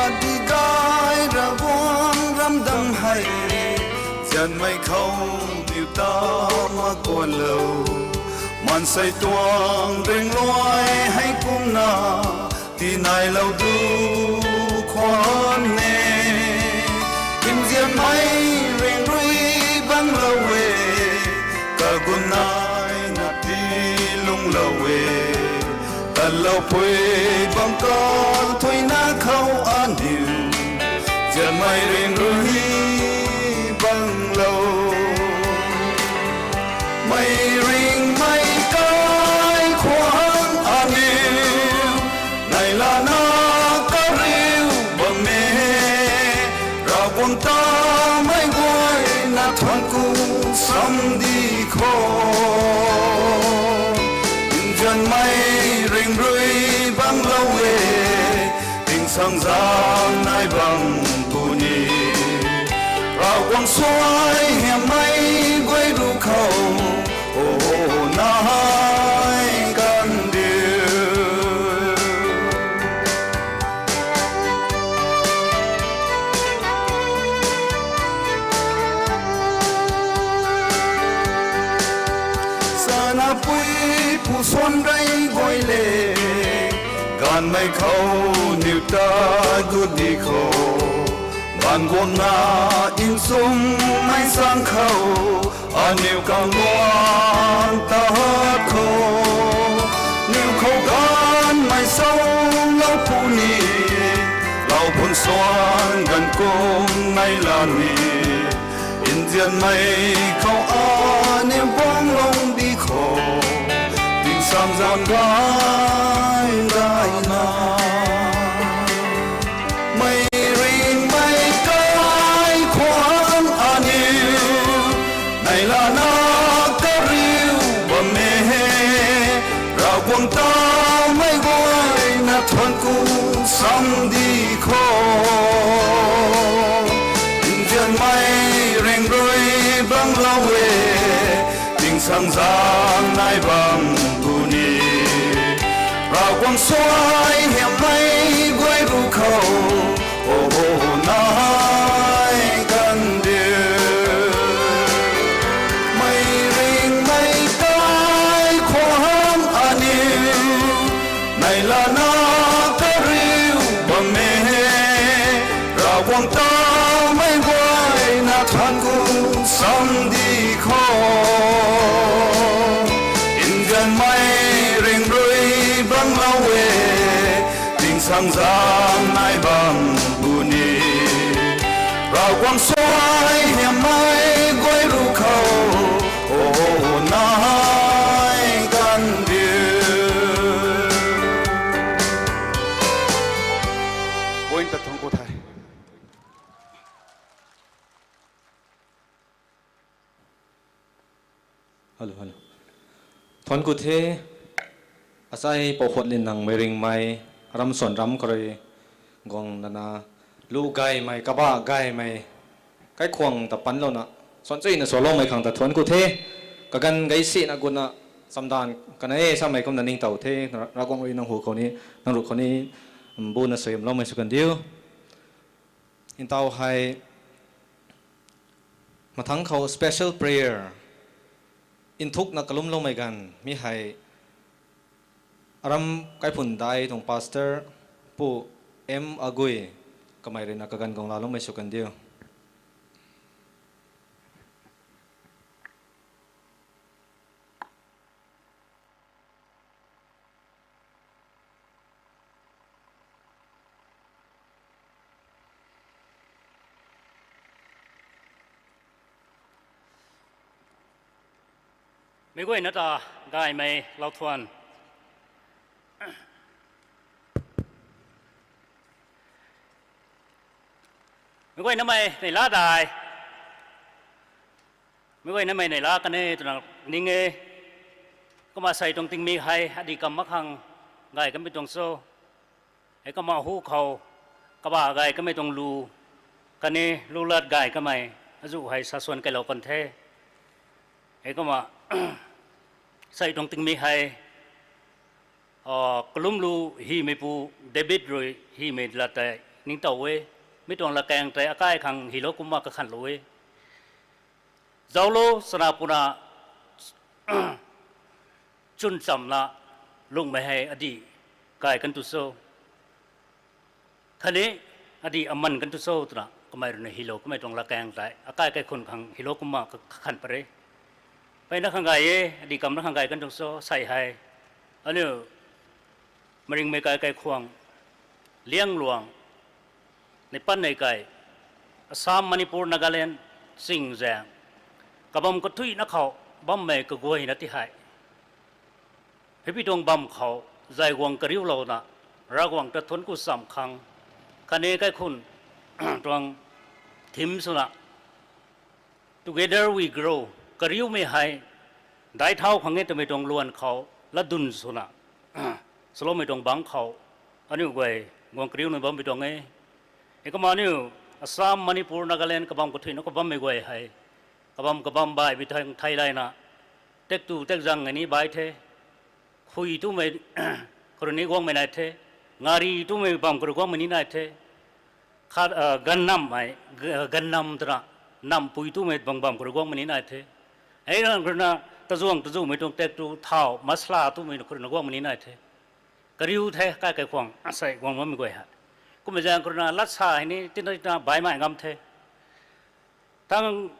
Adi gay Ravguangc ramdam hei, nzianmei khou niw ta mak guanlou. Maansei tuang ringluai hei kumna, tinailou du khwan e. Nzianmei ringrui banglou e, kagun naina tii lungclou e. Tanloupui bang kathuina khou aniw, nzianmei ringrui banglou. Meic ringmei kaikhwang aniw, neihlana kariu bam e, Ravguangc ta meic guayna thuanc ku sam di kho. Nzianmei ringrui banglou e, tingsaengzaeng nai bam puni. Ravguangc suaihiammei guay ru khou, o, nai kan diu. Sana pui pu swan rey guay le, gaanvmei khou niw ta gut di kho. Baanv guangna nchumhmei sang khou, aniw kang luan tat kho. Niw khou gaanvmei saloupuni, lau phun swan ganv kum nei lani. Nzianmei khou aniw guang lung di kho, tingsaengzaeng gay gayna. Meic ringmei kaikhwang aniw, neihlana kariu bam e, Ravguangc ta meic guayna thuanc ku sam di kho. Nzianmei ringrui banglou e, tingsaengzaeng nai bam puni. Ravguangc suaihiammei guay ru khou, o, nai kan diu. Meic ringmei kaikhwang aniw, neihlana kariu bam e, Ravguangc ta meic guayna thuanc ku sam di kho. Nzianmei ringrui banglou e, tingsaengzaeng nai bam puni. Ravguangc suaihiammei guay ru khou, o, nai kan diu. Point ta thuanc ku the. Hello, hello. Thuanc ku the, asai Pouhuatlinnang Meic ringmei, aram swan ram khou rui guang lana, lu gaymei, kabah gaymei, kaikhwang ta panlouna, swan chuyna swloumei khang ta thuanc ku the, kaganv gay sina gutna, chamdanv kan e samei kumna ningtow the, Ravguangc rui nang hu khou ni, nang ruh khou ni, mbuna suaihiamloumei sw kan diu. Ntaw hei, mathangc khou special prayer, nthukna kalumloumei ganv mi hei, aram Kaiphundai tuang pastor, Pu M Agui, kamei ruina kaganv guang laaloumei sw kan diu. Meic guayna ta gaymei lauthuan. Meic guaynamei neihla dai. Meic guaynamei neihla kan e twna ning e. Kumna sei tuang tingmik hei adih kam mak khang gay kanmei tuang cho. Heikumna hu khou kabah gay kanmei tuang lu kan e, lu lat gay kanmei azuh hei sasuan kailou kan the. Heikumna sei tuang tingmik hei kalumlu hymeipu David rui hymei lat tei ningtow e. Mi tuang latkaeng tei akai khang hylou kumna kakhanlou e. Zauclo, chana puna chwn chamna lungmei hei adih gay kan tu cho, khatni adih aman kan tu cho twna kamei rui na hylou kamei tuang latkaeng tei akai kaikhun khang hylou kumna kakhan pat re. Mpeyna khang gay e, adih kamna khang gay kan tuang cho sei hei. Aniu maringmei kai kaikhwang, Liangluang, Neipan Neikai, Assam, Manipur, Nagaland, chingzaeng kabam kathuina khou bammei kaguayna ti hei, heipi tuang bam khou zay guang kariulouna Ravguangc ta thuanc ku cham khang, khatni kaikhun tuang theme swna Together we grow, kariumei hei daic thau khang e twmei tuang luan khou latdyn swna saloumei tuang bangc khou aniu guay guang kariuna bammei tuang e. Heikumna aniu Assam, Manipur, Nagaland kabam kathuina khou bammei guay hei kabam kabam baihmei thang theilayna, tektu tekzang ni bai the, khui tumei khou rui ni guangmei nai the, ngari tumei bam khou rui guangmei ni nai the, khat, ganv nam hei, ganv nam twna, nampui tumei bam bam khou rui guangmei ni nai the. Hei rang khou rui na, tazuang tazuhmei tuang tektu thau masala tumei khou rui na guangmei ni nai the. Kariu the kai kaikhwang asei guang bammei guay hei. Kummei zaeng khou rui na latsa hei ni tina tina baihmei ngam the. Thang,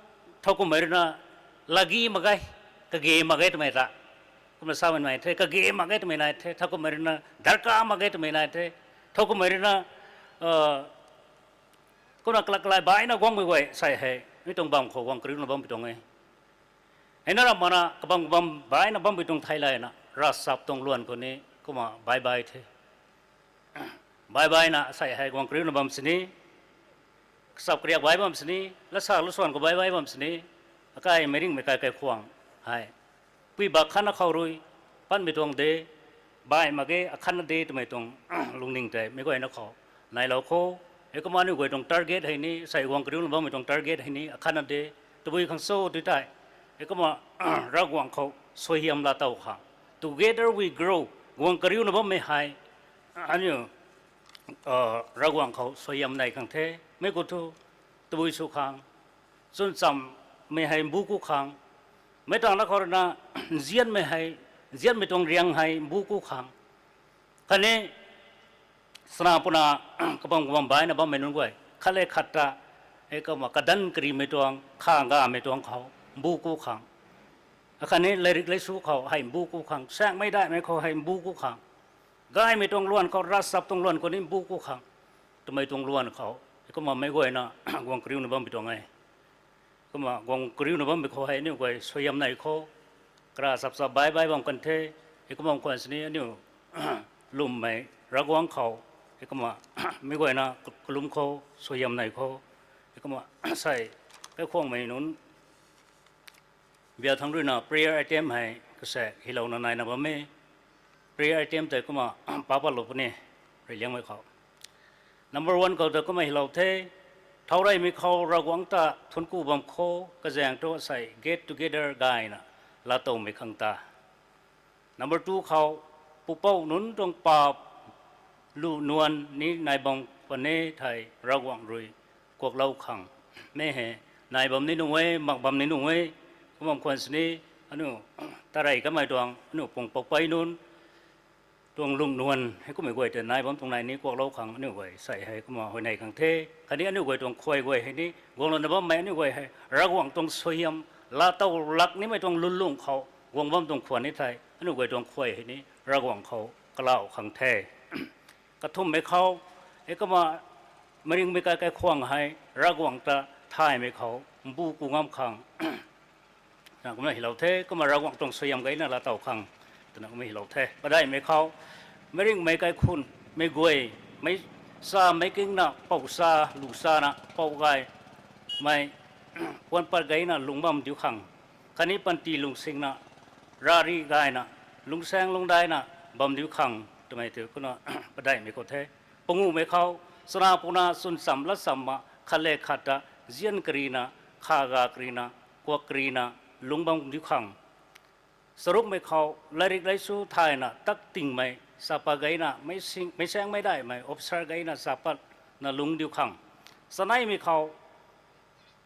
thowkumhmei rui na lagi mak ge, kage mak ge twmei ta, kumna samei nai the, kage mak ge twmei nai the, thowkumhmei rui na darkar mak ge twmei nai the, thowkumhmei rui na kumna kalak kalai baihna guangmei guay sei hei mi tuang bam khou guang kariuna bammei tuang e. Heina ramh mana kabam kabam baihna bammei tuang theilayna ravchap tuang luan khou ni kumna bai bai the. Bai baina sei hei guang kariuna bam sini, kachap kariak bai bam sini, latsa lusuan khou bai bai bam sini, akai meic ringhmei kai kaikhwang hei pui bak khatna khou rui patmei tuang de, baih mak ge akhatna de twmei tuang lungning tei meic guayna khou nailou kho. Heikumna aniu guay tuang target hei ni, sei guang kariuna bammei tuang target hei ni akhatna de. Tabui khang cho tu tei, heikumna Ravguangc khou suaihiam laatow khang, Together we grow, guang kariuna bammei hei aniu Ravguangc khou suaihiam nei khang the. Mei khou thu tabui sw khang, chwn chammei hei mbu ku khang, meic tangna khou rui na nzianmei hei, nzianmei tuang riang hei mbu ku khang, khatni chana puna kabam kabam baihna bammei nunc guay khat le khat ta, heikumna kadanc karimei tuang, kha ngamei tuang khou mbu ku khang, akhatni lairik laisu khou hei mbu ku khang, saengmei daihmei khou hei mbu ku khang, gaymei tuang luan khou, ravchap tuang luan khou ni mbu ku khang, twmei tuang luan khou heikumna meic guayna guang kariuna bammei tuang e. Kumna guang kariuna bammei khou hei aniu guay suaihiam nei kho. Kara chap chap bai bai bam kan the. Heikumna khwan sini aniu lwmmei Ravguangc khou, heikumna meic guayna kalum khou suaihiam nei kho. Heikumna sei kaikhwangmei nunc bia thangc rui na prayer item hei kasaek hylouna naina bam e. Prayer item tei kumna pa patlou puni, rui liangmei khou number one khou ta kumna hylou the. Thaureymei khou Ravguangc ta thuanc ku bam kho, kazaeng thu sei get together gayna laatowmei khang ta. Number two khou, pupouc nunc tuang paap lu nuan ni nai bam khwan e thei Ravguangc rui kuaklou khang. Mei hei nai bam ni nuh e, mak bam ni nuh e. Kumna khwan sini aniu tarey kamei tuang aniu pung poupey nunc tuang lung nuan heikummei guay tei nai bam tuang nai ni kuaklou khang aniu guay sei hei kumna huayney khang the. Khatni aniu guay tuang khuay guay hei ni guanglouna bammei aniu guay hei Ravguangc tuang suaihiam laatow lak nimei tuang lwnlung khou guang bam tuang khwan ni thei aniu guay tuang khuay hei ni Ravguangc khou kalau khang the. Kathumhmei khou, heikumna meic ringhmei kai kaikhwang hei Ravguangc ta thaymei khou mbu ku ngam khang Na kumna hilou the, kumna Ravguangc tuang suaihiam gayna laatow khang twna kumna hilou the. Padeihmei khou, meic ringhmei kaikhunc, meic guay, meic cha meic kingna, pou cha, lu chana, pou gaymei, puan pat gayna lungc bam diu khang, khatni panty lungsingna, rari gayna, lungcsaeng lungcdaina bam diu khang twmei tei kumna padeihmei khou the. Panguhmei khou, chana puna chwn cham lat chamna, khat le khat ta zian karina, khaga karina, kuak karina, lungc bam diu khang. Charukmei khou, lairik laisu thayna tak tingmei, chapat gayna, meic sing, meic saengmei daihmei, officer gayna chapatna lungc diu khang. Chaneimei khou,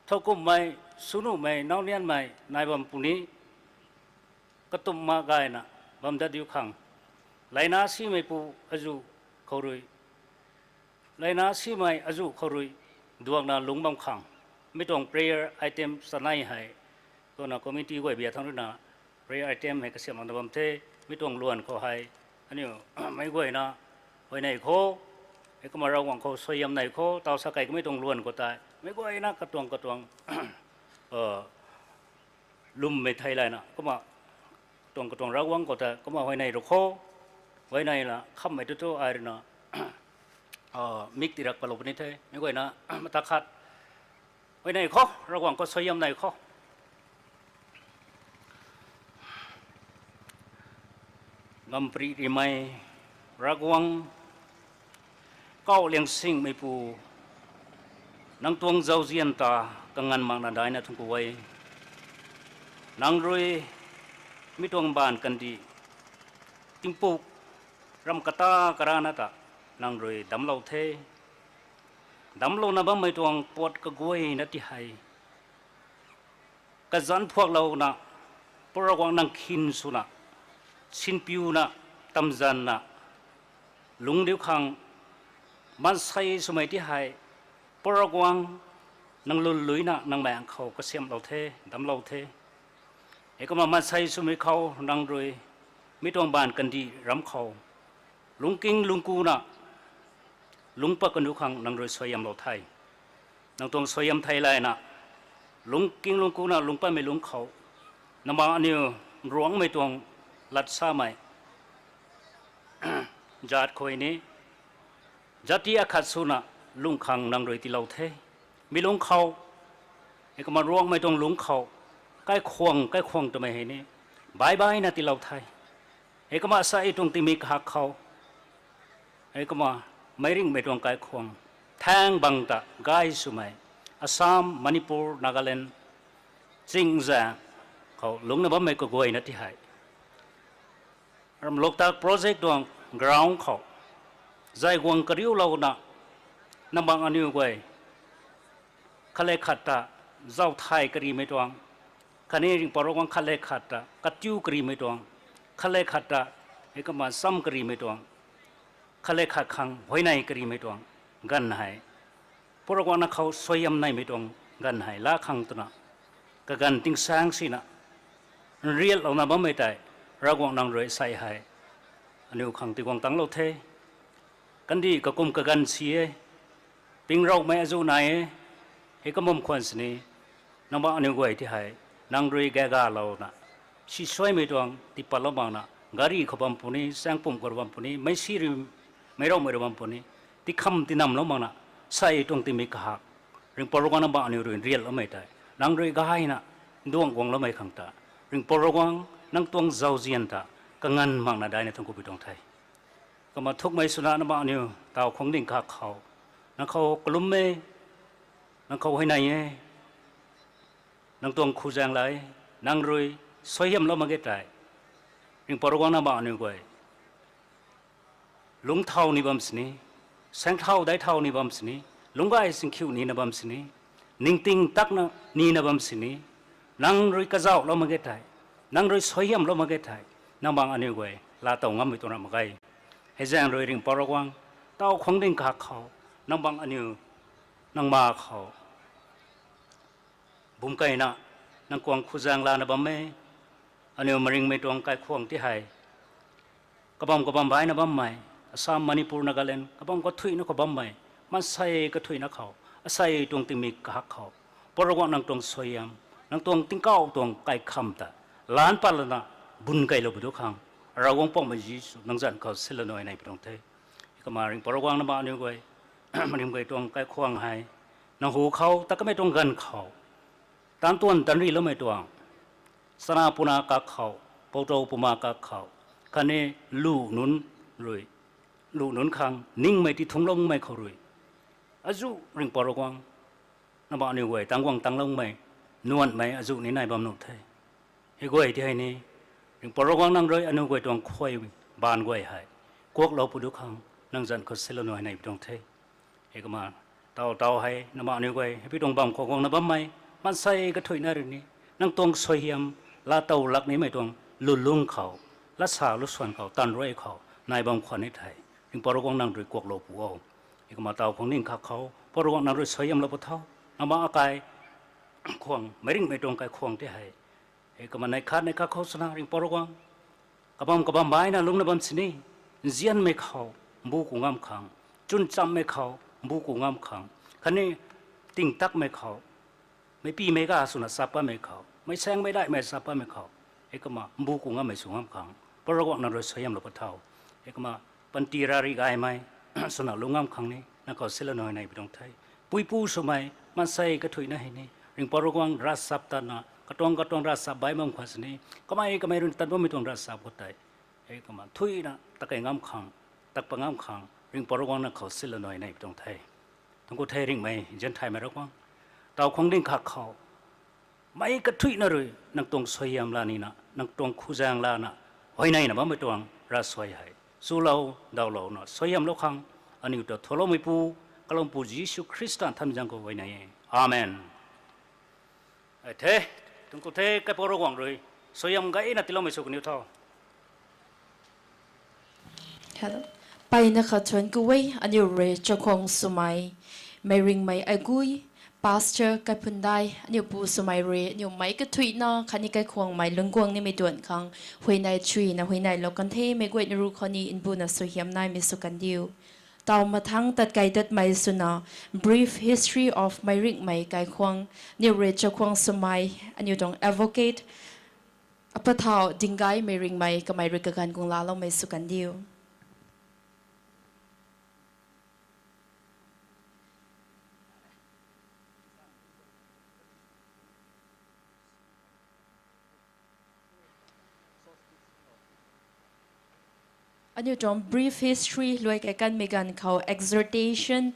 thowkumhmei, swnuhmei, naunianmei nai bam puni, katumhna gayna bam dat diu khang. Laina simeipu azuh khou rui, laina simei azuh khou rui duakna lungc bam khang. Mi tuang prayer item chanei hei, kumna committee guay bia thangc ruina prayer item hei kasiamhlouna bam the. Mi tuang luan khou hei, aniu meic guayna huayney khou, heikumna Ravguangc khou suaihiam nei khou, taw sa kei kamei tuang luan khou tei meic guayna katuang katuang lwmmei thei layna kumna katuang katuang Ravguangc khou ta kumna huayney rui khou, huayneyna khammei tu tu ai ruina mik tirak palou puni the. Meic guayna mata khat huayney khou, Ravguangc khou suaihiam nei khou. Ngampri rimei Ravguangc, kauh liangsingmeipu, nang tuang zauzian ta kanganv makna daihna thuanc ku e. Nang rui mi tuang baanv kandih, tingpuk, ram kata karana ta nang rui damclou the. Damclouna bammei tuang puat kaguayna ti hei kazanc phuaklouna, Pu Ravguangc nang khin swna, sinpiuna, tamzanna lungc diu khang. Maansei swmei ti hei, Pu Ravguangc, nang lwnluina nang maengc khou kasiamhlou the, damclou the. Heikumna maansei swmei khou nang rui mi tuang baanv kandih ram khou lungcking lungckuna lungc pat kan diu khang nang rui suaihiamlou the. Nang tuang suaihiam thei layna lungcking lungckuna lungc patmei lungc khou, nang bang aniu Ruangmei tuang lat samei, zaat khou ni, zati akhat swna lungh khang nang rui tiilou the. Mi lungc khou, heikumna Ruangmei tuang lungc khou, kaikhwang kaikhwang twmei hei ni, baibaina tiilou the. Heikumna sa e tuang tingmik kahak khou, heikumna meic ringhmei tuang kaikhwang, thaeng bang ta gay swmei, Assam, Manipur, Nagaland, chingzaeng khou lungcna bammei kaguayna ti hei, Ram Loktak project tuang ground khou zay guang kariulouna, nang bang aniu guay khat le khat ta zauc thay karimei tuang, khatni Ringhpouc Ravguangc khat le khat ta katiu karimei tuang, khat le khat ta heikumna cham karimei tuang, khat le khat khang huayney karimei tuang ganv hei, Pu Ravguangc nang khou suaihiam neimei tuang ganv hei laa khang twna, kaganv tingsaeng sina nriatlouna bammei tei, Ravguangc nang rui sei hei aniu khang tiguang tangclou the. Kandih kakum kaganv si e, pingrouhmei azuh nai e, heikum bam khwan sini, nang bang aniu guay ti hei, nang rui gagalouna, sisuaimei tuang tipatlou makna, gari khou bam puni, saengpumc khou bam puni, meicsi rui, meic rouhmei rui bam puni, tikham tinamlou makna, sa e tuang tingmik kahak, Ringhpouc Ravguangc nang bang aniu rui nriatloumei tei, nang rui gayna, nduang guangloumei khang ta, Ringhpouc Ravguangc nang tuang zauzian ta kanganv makna daihna thuanc ku pui tuang the. Kumna thukmei swna nang bang aniu taw khuang ding kahak khou, nang khou kalum e, nang khou huayney e, nang tuang khouzaeng lei, nang rui suaihiamlou mak ge tei, Ringhpouc Ravguangc nang bang aniu guay lungc thau ni bam sini, saeng thau daic thau ni bam sini, lungc gay singkhiu nina bam sini, ningting takna nina bam sini, nang rui kazauhlou mak ge tei, nang rui suaihiamlou mak ge tei, nang bang aniu guay laatow ngammei tuang ram mak ge. Heizaeng rui Ringhpouc Ravguangc, taw khuang ding kahak khou, nang bang aniu, nang ma khou bum keyna, nang kuang khouzaeng lana bam e, aniu maringmei tuang kaikhwang ti hei, kabam kabam baihna bammei, Assam, Manipur, Nagaland, kabam kathuicna khou bammei, maansei kathuicna khou, asei tuang tingmik kahak khou, Pu Ravguangc nang tuang suaihiam, Nang tuang tingkauh tuang kaikham ta lan pat lana bun kailou pu du khang, Ravguangc Poubauhmei Jisu, nang zanc khou silou nai nei pi tuang the. Kumna ringhpouc Ravguangc, nang ma aniu guay, rim guay tuang kaikhwang hei nang hu khou tat kamei tuang ganv khou, tan tuan tan riloumei tuang, chana puna kak khou, poutou puma kak khou, khatni lu nunc rui, lu nunc khang ningmei tithungloumei khou rui, azuh ringhpouc Ravguangc, nang ma aniu guay tang guang tangloumei, nuanmei azuh ni nai bam nuh the. Hei guay ti hei ni, ringhpouc Ravguangc, nang rui aniu guay tuang khuay baanv guay hei kuaklou pu du khang, nang zanc khou silou nai nei pi tuang the. Hei kumna, taw taw hei nang ma aniu guay hei pi tuang bam khou guangna bammei, maansei kathuicna rui ni, nang tuang suaihiam laatow lak nimei tuang lulung khou, latsa lusuan khou, tanruai khou nai bam khwan ni thei, ringhpouc Ravguangc, nang rui kuaklou pu o. Hei kumna taw khang ning khat khou Pou Ravguangc, nang rui suaihiamlou pu tho. Nang ma akai khwang meic ringhmei tuang kaikhwang tei hei, hei kumna neih khat neih khat khou swna ringhpouc Ravguangc, kabam kabam baina lungcna bam sini, nzianmei khou mbu ku ngam khang, chwnchamhmei khou mbu ku ngam khang, khatni tingtakmei khou, meicpimei ga swna chap pammei khou, meic saengmei daihmei chap pammei khou, hei kumna mbu ku ngammei sw ngam khang Pou Ravguangc, nang rui suaihiamlou pu tho. Hei kumna panty rari gaymei swna lungc ngam khang ni nang khou silou nai nei pi tuang the. Puipu swmei maansei kathuicna hei ni, ringhpouc Ravguangc, ravchap tatna katuang katuang ravchap bai bam khwan sini, kamei kamei rui tat bammei tuang ravchap khou tei, hei kumna thuina tat kei ngam khang, tat pat ngam khang ringhpouc Ravguangc, nang khou silou nai nei pi tuang the. Thangc khou the ringhmei zianthaymei Ravguangc, taw khang ning khat khou meic kathuicna rui nang tuang suaihiam la nina, nang tuang khouzaeng lana, huayneina bammei tuang ravsuai hei chulou dawlouna suaihiamlou khang, aniu ta thuloumeipu, kalungpu Jisu Khrista nthan zaeng khou huayney e. Amen. Ai the, thangc khou the, kaipouc Ravguangc rui suaihiam gayna tiiloumei sw kaniw tho. Hello. Mpeyna khat thuanc ku e, aniu rui chakhwang swmei, meic ringhmei Agui, Pastor Kaiphundai, aniu pu swmei rui aniu meic kathuicna khatni kaikhwangmei lungc guang nimei tuang khang huayney chuina huayneylou kan the. Meic guayna ruc khou ni mbuna suaihiam naimei sw kandiu. Taw mathangc tat kei datmei swna, brief history of meic ringhmei kaikhwang, aniu rui chakhwang swmei, aniu tuang advocate, Apathau Dinggay, meic ringhmei, kamei rui kaganv guang laaloumei sw kandiu. Aniu tuang brief history luai kei kanmei ganv khou exhortation,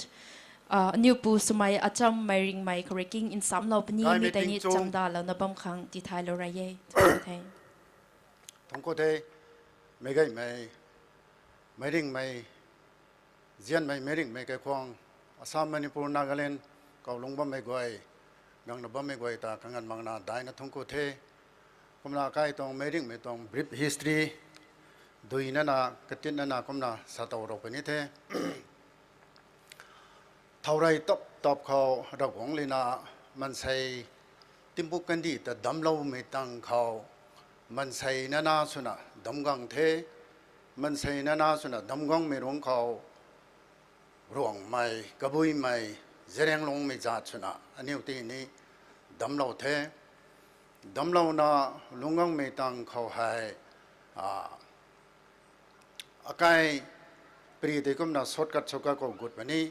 aniu pu swmei acham meic ringhmei khou rui king nsamlou puni, mi tei ni chamdalouna bam khang tithaylou rey e. Thangc khou the, meic gaymei, meic ringhmei, nzianmei meic ringhmei kaikhwang, Assam, Manipur, Nagaland khou lungc bammei guay, gangna bammei guay ta kanganv makna daihna thangc khou the. Kumna kai tuang meic ringhmei tuang brief history duinana, katitnana kumna sa tow rou puni the. Thourey tap tap khou Ravguangc lina maansei tingpuk kandih ta damcloumei tang khou, maansei nana swna damc gang the. Maansei nana swna damc gangmei ruangc khou Ruangmei, Kabuimei, Zeliangrongmei zat swna aniu tini damclou the. Damclouna lungc gangmei tang khou hei, akai pary tei kumna shortcut shortcut khou gut puni.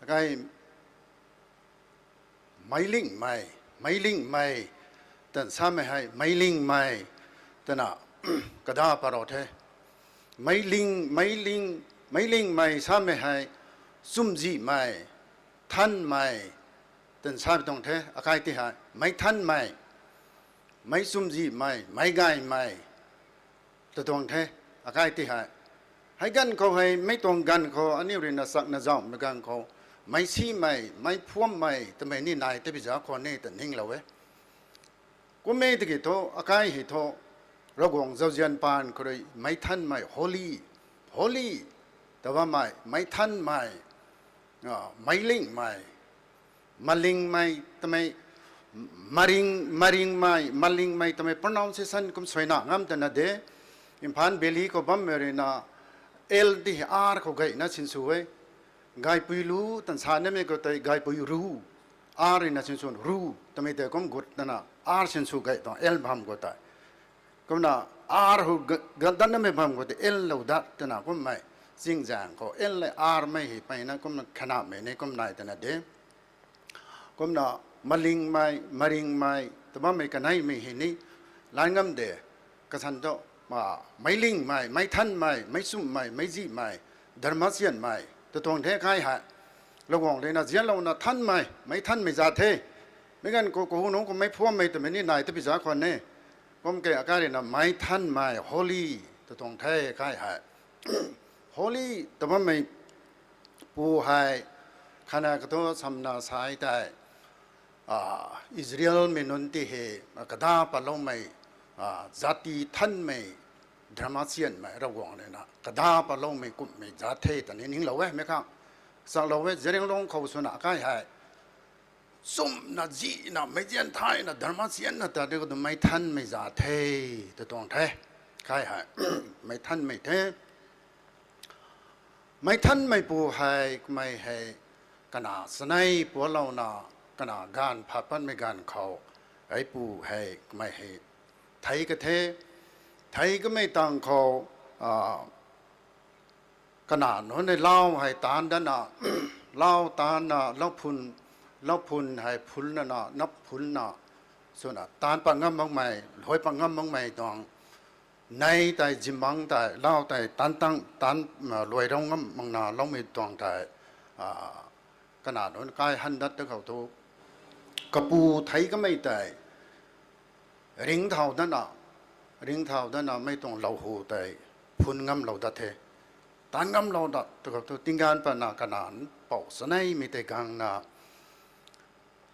Akai Meilingmei, Meilingmei, twna samei hei Meilingmei twna kada parou the. Meiling, Meiling, Meilingmei samei hei chumzihmei, thanmei twna sa tuang the. Akai ti hei Meithanmei, Meichumzihmei, Meigaymei tw tuang the. Akai ti hei, hei ganv khou hei, mei tuang ganv khou aniu rui na chakna zauhmei ganv khou, Meisimei, Meiphuammei twmei ni nai tabui za khwan ni ta ninglou e. Kummei tiki thu, akai hei thu, Ravguangc zauzian paan khou rui Meithanmei, holy, holy ta bammei, Meithanmei, Meilingmei, Malingmei twmei, Maring, Maringmei, Malingmei twmei pronunciation kum suaina ngam tana de. Imphal Valley khou bammei rui na L ti R khou gayna sinsw e. Gaipui lu twna sa namei khou tei Gaipui ru. R rui na sinsw ru twmei tei kum gut twna R sinsw gay tuang L bam khou tei. Kumna R hu ga-, gat datnamei bam khou tei L lou dat twna kummei chingzaeng khou L le R mei hei peyna kumna khanamei ni kum nai twna de. Kumna malingmei, maringmei, tw bammei kaneimei hei ni lan ngam de. Kasan tu, a, meilingmei, meithanmei, meisumhmei, meizihmei, dharmasianmei tw tuang the kai hei. Ravguangc rui na zianlouna thanmei, meithanmei zat the. Mi ganv khou kahunungc khou meiphuammei twmei ni nai ta pi za khwan e. Kum ke akai rui na meithanmei, holy tw tuang the kai hei. Holy tw bammei pu hei, khatna kathu samna sai tei, a, Israelmei nunc ti hei, a, kada patloumei, a, zati thanmei, dharmasianmei, Ravguangc rui na kada patloumei kumhmei zat the twni ninglou e, mei khang. Chaklou e, Zeliangrong khou swna akai hei chumna, zihna, meizian thayna, dharmasianna ta di khou tu meithanmei zat the tw tuang the. Kai hei, meithanmei the. Meithanmei pu hei, kamei hei, kana chanei pualouna, kana gaanv phat patmei gaanv khou, hei pu hei, kamei hei, thei ka the, thei kamei tang khou, a, kana nunc nei lau hei taanc datna, lau taanna, lau phun, lau phun hei phunlana, nap phunna, swna taanc pat ngam makmei, luai pat ngam makmei tuang, nei tei, zimbangc tei, lau tei, taanc tang, taanc, a, luai rau ngam makna loumei tuang tei, a, kana nunc kai han dat ta khou thu, kapu thei kamei tei, ringcthau datna, ringcthau datna mei tuang lau hu tei, phun ngamlou dat the. Taanc ngamlou dat ta khou thu, tingganv patna kana nunc pou chaneimei tei gangna,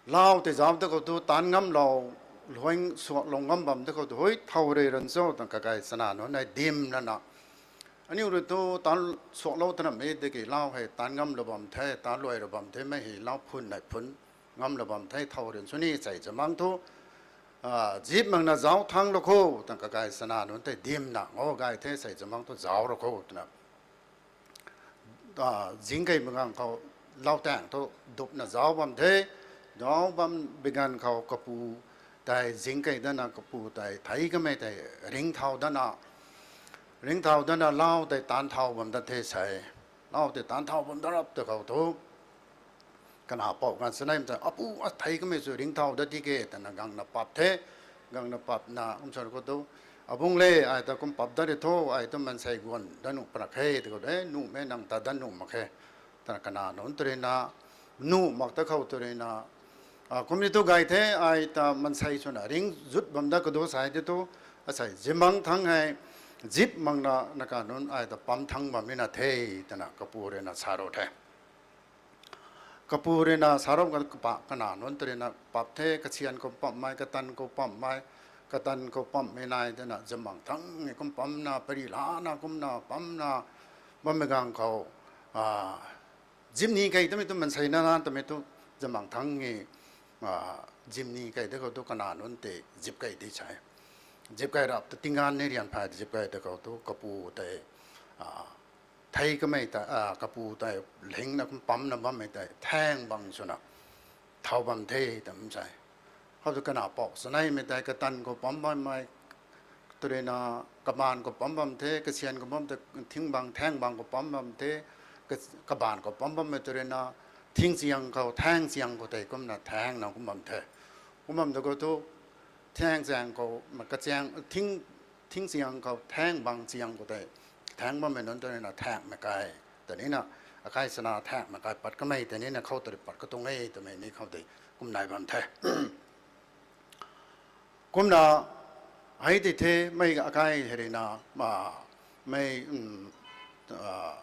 lau tei zauc ta khou thu, taanc ngamlou, luai suaklou ngam bam ta khou thu, hui thau rui ran cho twna kakai chana nunc nei dim lana. Aniu rui thu taanc suaklou tanamei tiki lau hei taanc ngamlou bam the, taanc luai lou bam the, mei hei lau phun nei phun ngamlou bam the, thau rui sw ni sei zimbangc thu, a, zip makna zauc thangc lou kho twna kakai chana nunc tei dimna, o gay the sei zimbangc thu zauc lou kho twna, a, zingkei bam ganv khou lau taeng thu dupna zauc bam the, zauc bam bi ganv khou kapu tei zingkei datna kapu tei thei kamei tei ringcthau datna, ringcthau datna lau tei taanc thau bam dat the sei. Lau tei taanc thau bam dat rap ta khou thu, kana pou ganv chaneimei tei, apu, a thei kamei sw ringcthau dat di ke twna gangna pap the, gangna papna, kum sa khou thu, abung le, ai ta kum pap dat ri tho, ai tu mansei guan dat nuh pra khe, ta khou de, nuhmei nang ta dat nuh mak khe, twna kana nunc tw rui na, nuh mak ta khou tw rui na, a, kum ni tu gay the, ai ta mansei swna ring zut bam dat kadu sai ti thu, asei zimbangc thangc hei, zip makna, na ka nunc ai ta pam thangc bam ni na the, twna kapu rui na sa ro the. Kapu rui na sa ro ka, kapa, kana nunc tw rui na pap the, kasian khou pammei, katan khou pammei, katan khou pammei nai twna zimbangc thangc e kum pamna, pari lana kumna pamna, bammei ganv khou, a, zip ni kei twmei tu mansei na na twmei tu zimbangc thangc e, a, zip ni kei ta khou tu kana nunc tei zip kei di sei. Zip kei rap ta tingganv ni rian phay zip kei ta khou tu kapu tei, a, thei kamei tei, a, kapu tei lingna kum pamna bammei tei thaeng bang swna thau bam the tam sei. Khou tu kana pou chaneimei tei katan khou pam bammei tw rui na, kabaanv khou pam bam the, kasian khou bam the, thing bang, thaeng bang khou pam bam the, ka-, kabaanv khou pam bammei tw rui na, thing chiang khou, thaeng chiang khou tei kumna thaengna kum bam the. Kum bam ta khou thu, thaeng chiang khou, ma kachiang, thing, thing chiang khou, thaeng bang chiang khou tei, thaeng bammei nunc tw rui na thaengmei kai, ta ni na, akai chana thaengmei kai pat kamei ta ni na khou ta rui pat katuang e twmei ni khou tei kum nai bam the. Kumna, hei ti the, mei akai hei rui na, a, mei, um, a,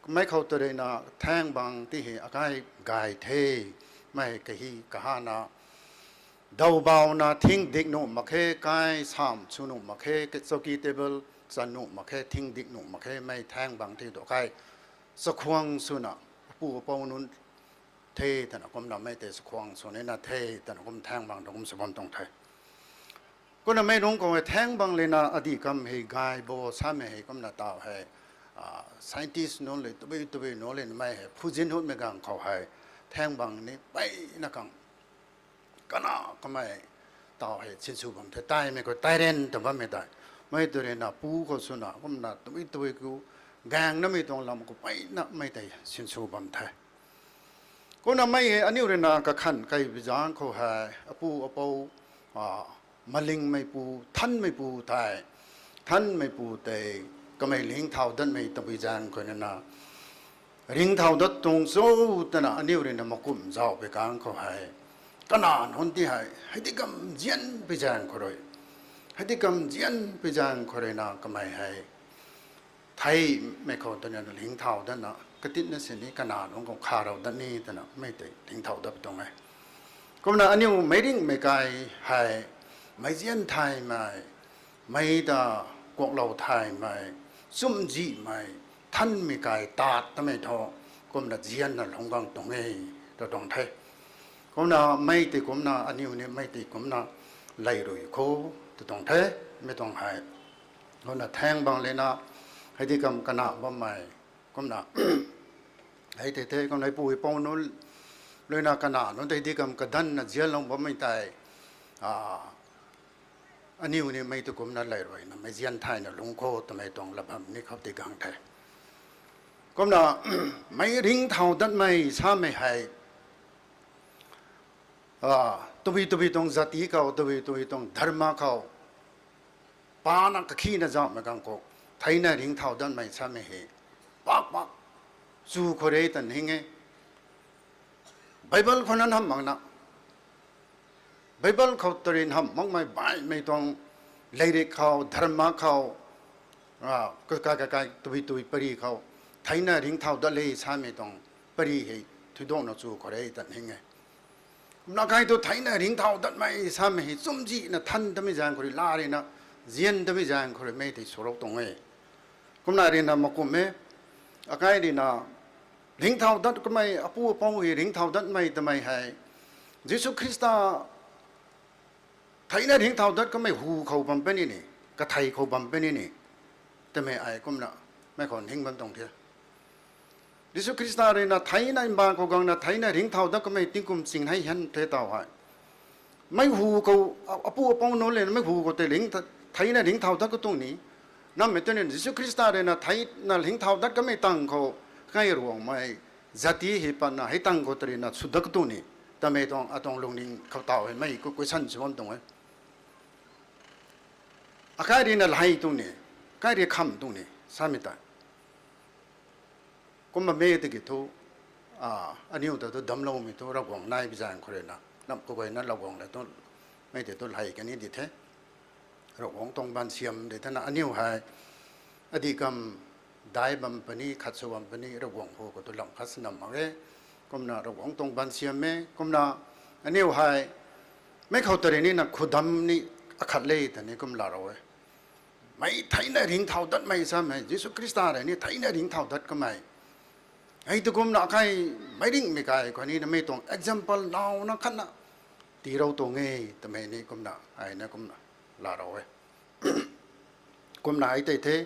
mei khou ta rui na thaeng bang ti hei akai gay the, mei kahi kahana, daw bauna thing dik nuh mak khe, kai sam sw nuh mak khe, chowki table chan nuh mak khe, thing dik nuh mak khe, mei thaeng bang ti tu akai chakhwang swna, apu apou nunc the twna kumna mei tei chakhwang sw ni na the twna kum thaeng bang ta kum sw bam tuang the. Kumna mei nunc khou hei thaeng bang le na adih kam hei gay bo samei hei kumna taw hei, a, scientist nunc le tabui tabui nunc le mei hei phuzin hunmei ganv khou hei, thaeng bang ni peyna khang kana kamei taw hei sinsw bam the, taimei khou tairen ta bammei tei. Mei tw rui na pu khou swna kumna tabui tabui khou gaeng namei tuang lam khou peyna mei tei sinsw bam the. Kumna mei hei aniu rui na kakhan kei bi zaeng khou hei apu apou, malingmeipu, thanmeipu tei, thanmeipu tei kamei ringcthau datmei tabui zaeng khou na ringcthau dat tuang cho twna aniu rui na makum zauh pei kang khou hei, kana nunc ti hei hei di kam zian pei zaeng khou rui, hei di kam zian pei zaeng khou rui na kamei hei theimei khou twna ringcthau datna katitna sini kana nunc khou kharou dat ni twna mei tei ringcthau dat tuang e. Kumna aniu meic ringhmei kai hei meic zian thaymei, mei ta kuaklou thaymei, chumzihmei, thanmei kai tat tamei thu kumna zianna lungc gang tuang e, ta tuang the. Kumna mei tei kumna aniu ni mei tei kumna lay rui khou, ta tuang the, mei tuang hei. Kumna thaeng bang lena hei di kam kana bammei, kumna hei tei the kumna pu hei pou nunc rui na kana nunc tei di kam kadanna zianlou bammei tei, aniu ni mei tei kumna lay rui na mei zian thayna lungc khou twmei tuang lat bam ni khou tei gang the. Kumna mei ringcthau datmei samei hei, tabui tabui tuang jati khou, tabui tabui tuang dharma khou pana kakhina zauhmei gang khou theina ringcthau datmei samei hei pak pak chu khou rui tan hing e. Bible khou na hamh makna, Bible khou tari hamh makmei baihmei tuang, lairik khou, dharma khou, kakai kakai tabui tabui pary khou theina ringcthau dat le samei tuang pary hei thuidakna chu khou rui tan hing e. Kumna akai thu theina ringcthau datmei samei hei chumzihna than tamei zaeng khou rui, la rui na zian tamei zaeng khou rui mei tei swlou tuang e. Kumna rui na makum e, akai rui na ringcthau dat kamei, apu apou hei ringcthau datmei tamei hei Jisu Khrista theina ringcthau dat kamei hu khou bam puni ni, kathei khou bam puni ni, tamei ai kumna mei khou ning bam tuang the. Jisu Khrista rui na theina mbaanv khou guangna theina ringcthau dat kamei tingkum ching hei han the taw hei, mei hu khou, apu apou nunc le mei hu khou tei theina ringcthau dat katuang ni, nammei tuni Jisu Khrista rui na theina ringcthau dat kamei tang khou kai Ruangmei jati hei patna hei tang khou tari na sw dat katuang ni, tamei tuang atuang lungning khou taw hei mei khou question sw bam tuang e. Akai rui na lay tuang ni, akai rui kham tuang ni samei tei. Kumna mei tiki thu, aniu ta thu damcloumei thu Ravguangc nai bi zaeng khou rui na, nam kaguayna Ravguangc le thu, mei tei thu lay kani di the. Ravguangc tuang baansiam de thena aniu hei, adih kam dai bam puni, khat sw bam puni, Ravguangc hu khou thu lam khat sw nam mak e. Kumna Ravguangc tuang baansiam e, kumna aniu hei, mei khou tari ni na khudam ni akhat le ta ni kum laalou e. Mei theina ringcthau datmei samei, Jisu Khrista rui ni theina ringcthau dat kamei. Hei tu kumna akai meic ringhmei kai khou ni na mei tuang example nauna khatna tiilou tuang e, tamei ni kumna, ai na kumna laalou e. Kumna ai tei the,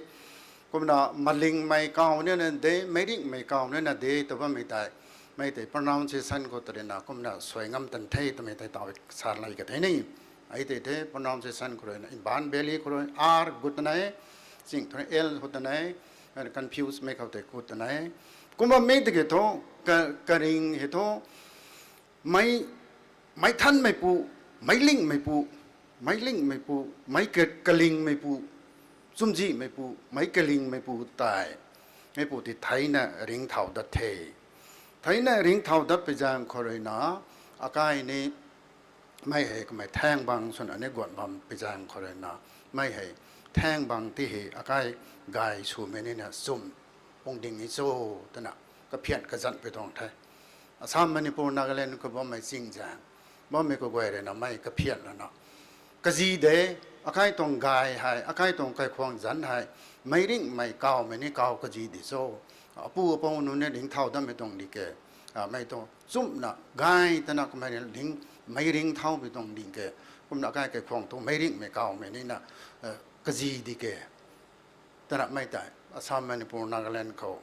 kumna malingmei kaw nina de, meic ringhmei kaw nina de, ta bammei tei, mei tei pronunciation khou tari na kumna suai ngam tan the, tamei tei taw sa lay ka the ni. Ai tei the, pronunciation khou rui na, Imphal Valley khou rui, R gut nai, ching thu L khou ta nai, confuse mei khou tei khou ta nai. Kumna mei tiki thu, ka, karing hei thu, mei, meic thanmeipu, meic lingmeipu, meic lingmeipu, meic ka, kalingmeipu, chumzihmeipu, meic kalingmeipu tei, meipu ti theina ringcthau dat the. Theina ringcthau dat pui zaeng khou rui na, akai ni, mei hei kamei thaeng bang swna ni guat bam pui zaeng khou rui na, mei hei thaeng bang ti hei akai gay swmei nina chum pung ding e cho, twna kaphian kazanc pui tuang the. Assam, Manipur, Nagaland khou bammei ching zaeng, bammei kaguay rui na mei kaphian lana, kazi de, akai tuang gay hei, akai tuang kaikhwang zanc hei, meic ringhmei kawmei ni kaw kazi di cho, apu apou nunc ni ringcthau datmei tuang di ke, mei tuang chumna gay twna kamei ring, meic ringcthaumei tuang di ke, kumna akai kaikhwang thu meic ringhmei kawmei nina kazi di ke. Twna mei tei Assam, Manipur, Nagaland khou,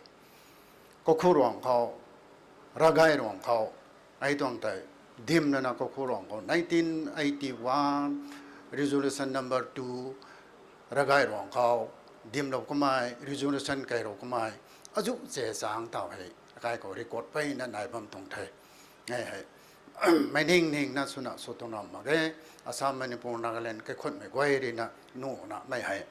Kokhu Ruang khou, Ragai Ruang khou, Ai tuang tei, dimlana khou khou ruang khou, nineteen eighty one, resolution number two, Ravgai ruang khou, dimlou kamei, resolution kailou kamei, azuh che chang taw hei, akai khou record peyna nai bam tuang the. Hei hei, meic ning ningna swna sw tuang ram mak ge, Assam, Manipur, Nagaland, kaikhunmei guay rina, nuna mei hei,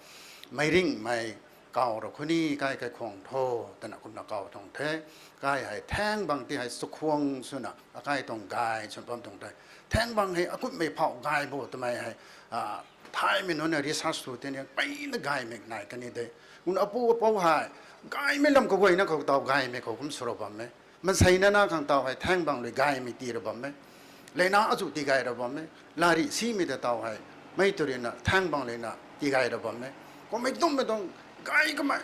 meic ringhmei, kaw ra khuni kai kaikhwang tho, twna kumna kaw tuang the. Kai hei thaeng bang ti hei chakhwang swna, akai tuang gay sw bam tuang the. Thaeng bang hei akumhmei phou gay bo twmei hei, thaymei nunc na research sw tini peyna gaymei nai kani de. Ngun apu apou hei, gaymei lam kaguayna khou taw gaymei khou kum sw ra bam e. Mansei nana khang taw hei thaeng bang rui gaymei tii ra bam e. Leina azuh tii gay ra bam e. Lari simei ta taw hei, mei tu rina thaeng bang leina tii gay ra bam e. Kummei tummei tuang gay kamei,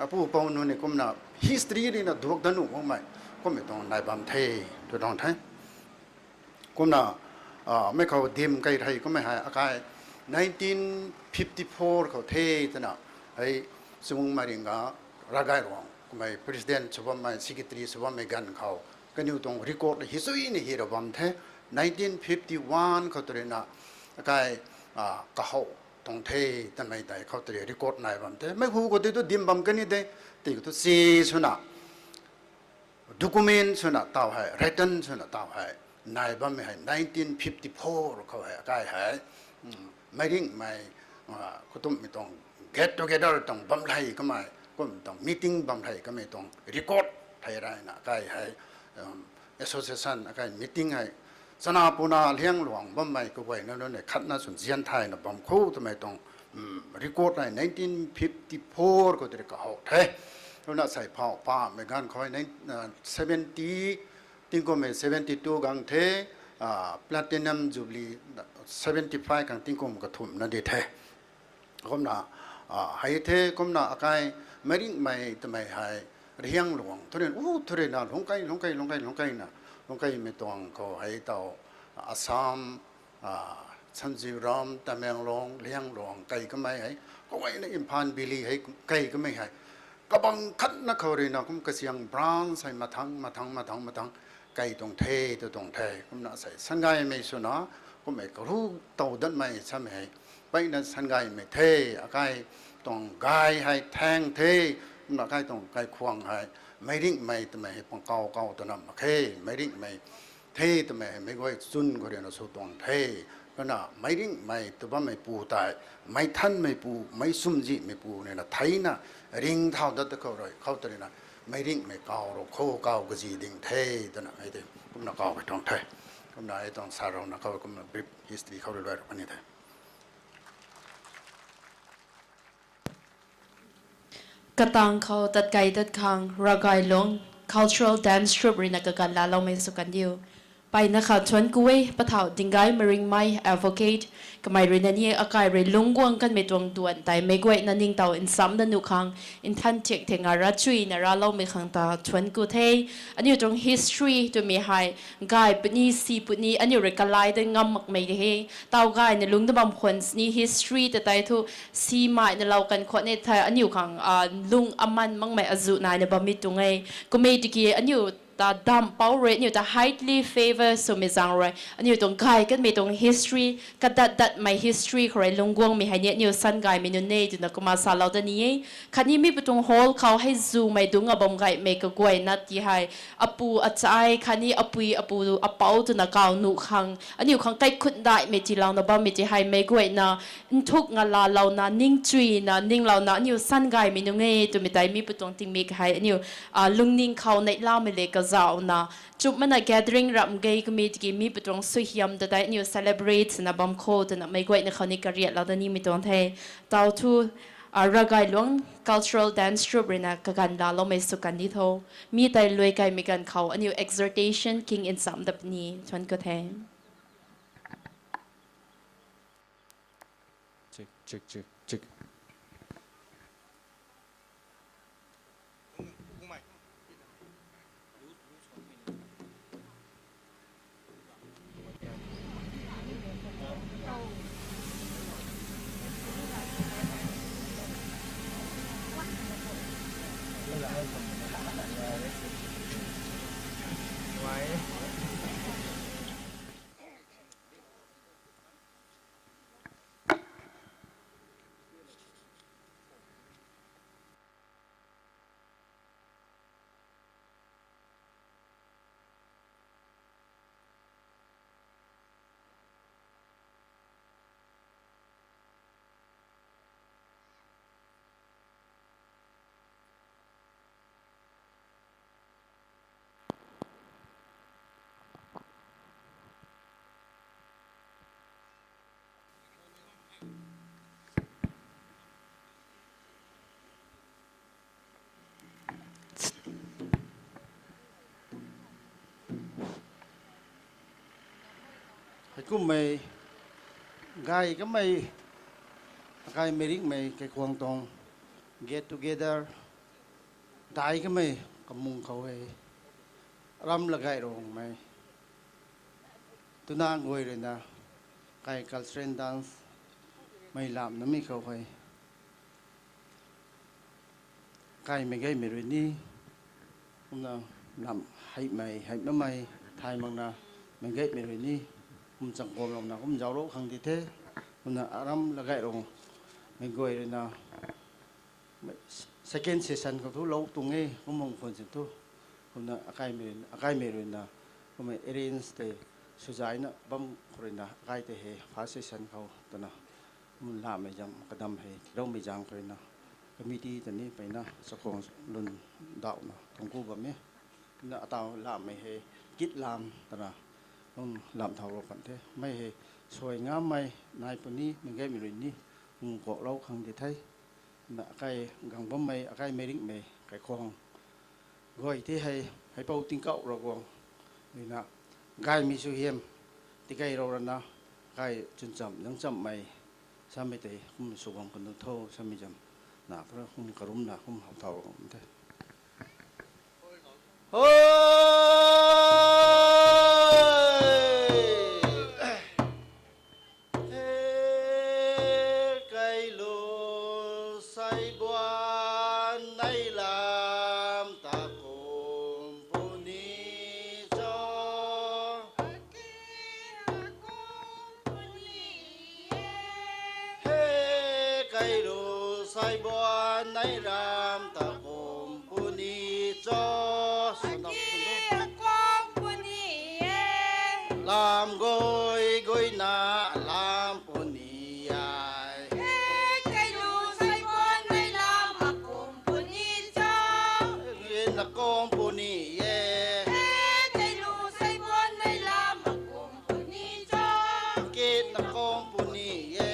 apu apou nunc ni kumna history rina duak da nuh makmei, kummei tuang nai bam the, tw tuang the. Kumna, mei khou dim kai rei kummei hei akai nineteen fifty four khou the twna, hei, Chungmei Ringga, Ravgai ruang kummei president sw bammei, secretary sw bammei ganv khou, kaniw tuang record hi chuina hi ra bam the. Nineteen fifty one khou tu rina, akai, kahow tuang the, twmei tei khou tu ri record nai bam the. Mei hu khou tei tu dim bam kani de, ti khou tu che swna, document swna taw hei, written swna taw hei, nai bammei hei nineteen fifty four khou hei akai hei, meic ringhmei, katumhmei tuang get together tuang bam lei kamei, kum tuang meeting bam lei kamei tuang record thei rayna akai hei, association akai meeting hei, chana puna Liangluang bammei kaguayna nunc hei khatna swn zian thayna bam kho twmei tuang record hei nineteen fifty four khou tei kahow the. Kumna sei phou pamei ganv khou hei, seventy, tingkummei seventy two gang the, platinum jubilee seventy five gang tingkum kathumhna di the. Kumna, hei the kumna akai meic ringhmei twmei hei, Liangluang thu rina, u thu rina, lungc kei, lungc kei, lungc kei, lungc keina, lungc keimei tuang khou hei taw, Assam, Sanjiram, Tamenglong, Liangluang kei kamei hei, kaguayna Imphal Valley hei kei kamei hei, kabang khatna khou rina kum kasiang branch hei mathang, mathang, mathang, mathang, kei tuang the, tu tuang the. Kumna sei sangaymei swna, kummei karu tow datmei samei hei, peyna sangaymei the, akai tuang gay hei thaeng the, kumna akai tuang kaikhwang hei, meic ringhmei twmei hei pang kaw kaw twna mak khe, meic ringhmei the twmei hei meic guay chwn khou rina sw tuang the. Kumna meic ringhmei tw bammeipu tei, meic thanmeipu, meic sumzihmeipu nina theina ring thau dat ta khou rui khou ta rina, meic ringhmei kaw ru khou kaw kazi ding the, twna hei tei kumna kaw hei tuang the. Kumna hei tuang sa runa khou kumna brief history khou rui luai ru kani the. Katang khou tat kei tat khang Ravgailuang Cultural Dance Troupe ruina kaganv laaloumei sw kan diu. Peyna kha thuanc ku e, pathau Dinggai Maringmei advocate, kamei ruina ni akai rui lungc guang kanmei tuang duan tei meic guayna ningtow nsamna nuh khang, nthan thiak theng a ravchuina raloumei khang ta thuanc ku the. Aniu tuang history twmei hei, gay puni, si puni, aniu rui kalai dat ngam makmei de he. Taw gayna lungc da bam khwan sini history ta tei thu, si maina lou kan khwan e thei, aniu khang, lung aman makmei azuh naina bammei tuang e. Kummei tiki aniu ta damh pouc rui, aniu ta highly favour swmei zaeng rui, aniu tuang gay kanmei tuang history, kadat datmei history khou rui lungc guangmei hei ni aniu sangaymei nunc e twna kumna salou da ni e. Khatni mi pu tuang hall khou hei zumei dungc a bam gaymei kaguayna ti hei, apu achai khatni apui apu apou twna kaw nuh khang, aniu khang kaikhun daihmei tiilouna bammei ti hei meic guayna nthuk nga laalouna, ningchuina, ninglouna, aniu sangaymei nunc e twmei tei mi pu tuang tingmik hei aniu lungning khou neihlamei le kazauhna, chumhmana gathering ramh ge kummei tiki mi pu tuang suaihiam ta tei aniu celebrate swna bam kho twna meic guayna khou ni kariatlou da nimei tuang the. Taw thu, Ravgailuang Cultural Dance Troupe ruina kaganv laaloumei sw kan di tho. Mi tei luai kaimei ganv khou aniu exhortation king nsam da puni thuanc ku the. Check, check, check, check. Kummei, gay kamei, akai meic ringhmei kaikhwang tuang get together dai kamei kamung khou hei, aram lagaih rongmei twna guay ruina, kai cultural dance mei lam namei khou hei, kaimei gaymei rui ni, kumna lam heimei heimei thay makna, meic gaymei rui ni, kum changkuamlouna kum zauclou khang di the, kumna aram lagaih rongmei guay ruina, second session khou thu lou tuang e, kum bang phun sin thu, kumna akaimei ruina, kummei arrange tei suzaina bam khou ruina, akai tei hei first session khou twna, kum lamei zam kadam hei tiiloumei zaeng khou ruina, committee ta ni peyna chakhwang lun dauhna tuang ku bam e. Kumna ataw lamei hei kit lam twna, kum lam thaulou kan the. Mei hei suai ngamei nai puni, meic gaymei rui ni, kum kuaklou khang di the. Na akai gang bammei, akai meic ringhmei kaikhwang guay the hei, Heipou Tingkauh Ravguangc ruina, gaymei suaihiam tikey rou rana, kai chwn chamh zang chamhmei samei tei kum sw bam kan tho samei zam, na khou kum karumna kum how thau bam the. He kailu saibuan nei lam ta kum puni cho. He kailu saibuan nei lam ta kum puni cho. Lam guay guayna lam puni e. He kailu saibuan nei lam akum puni cho. Na kum puni e. He kailu saibuan nei lam akum puni cho. Kit na kum puni e.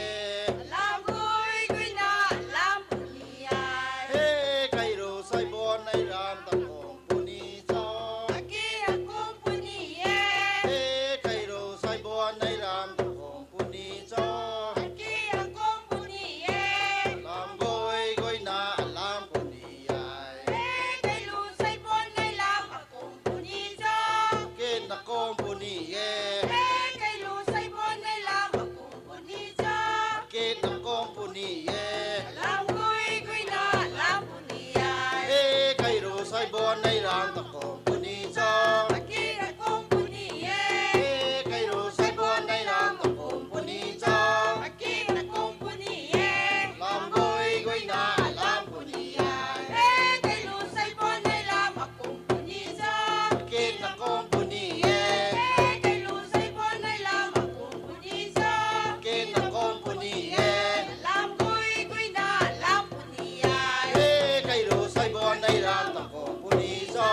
Lam guay guayna lam puni e. He kailu saibuan nei lam ta kum puni cho. Kit na kum puni e. He kailu saibuan nei lam ta kum puni cho. Kit na kum puni e. Lam guay guayna lam puni e. He kailu saibuan nei lam akum puni cho. Kit na kum puni e. He kailu saibuan nei lam akum puni cho. Kit na kum puni e. Lam guay guayna lam puni e. He kailu saibuan nei lam ta kum puni cho. Kit na kum puni e. He kailu saibuan nei lam ta kum puni cho. Kit na kum puni e. Lam guay guayna lam puni e. He kailu saibuan nei lam akum puni cho. Kit na kum puni e. He kailu saibuan nei lam akum puni cho. Kit na kum puni e. Lam guay guayna lam puni e. He kailu saibuan nei lam ta kum puni cho.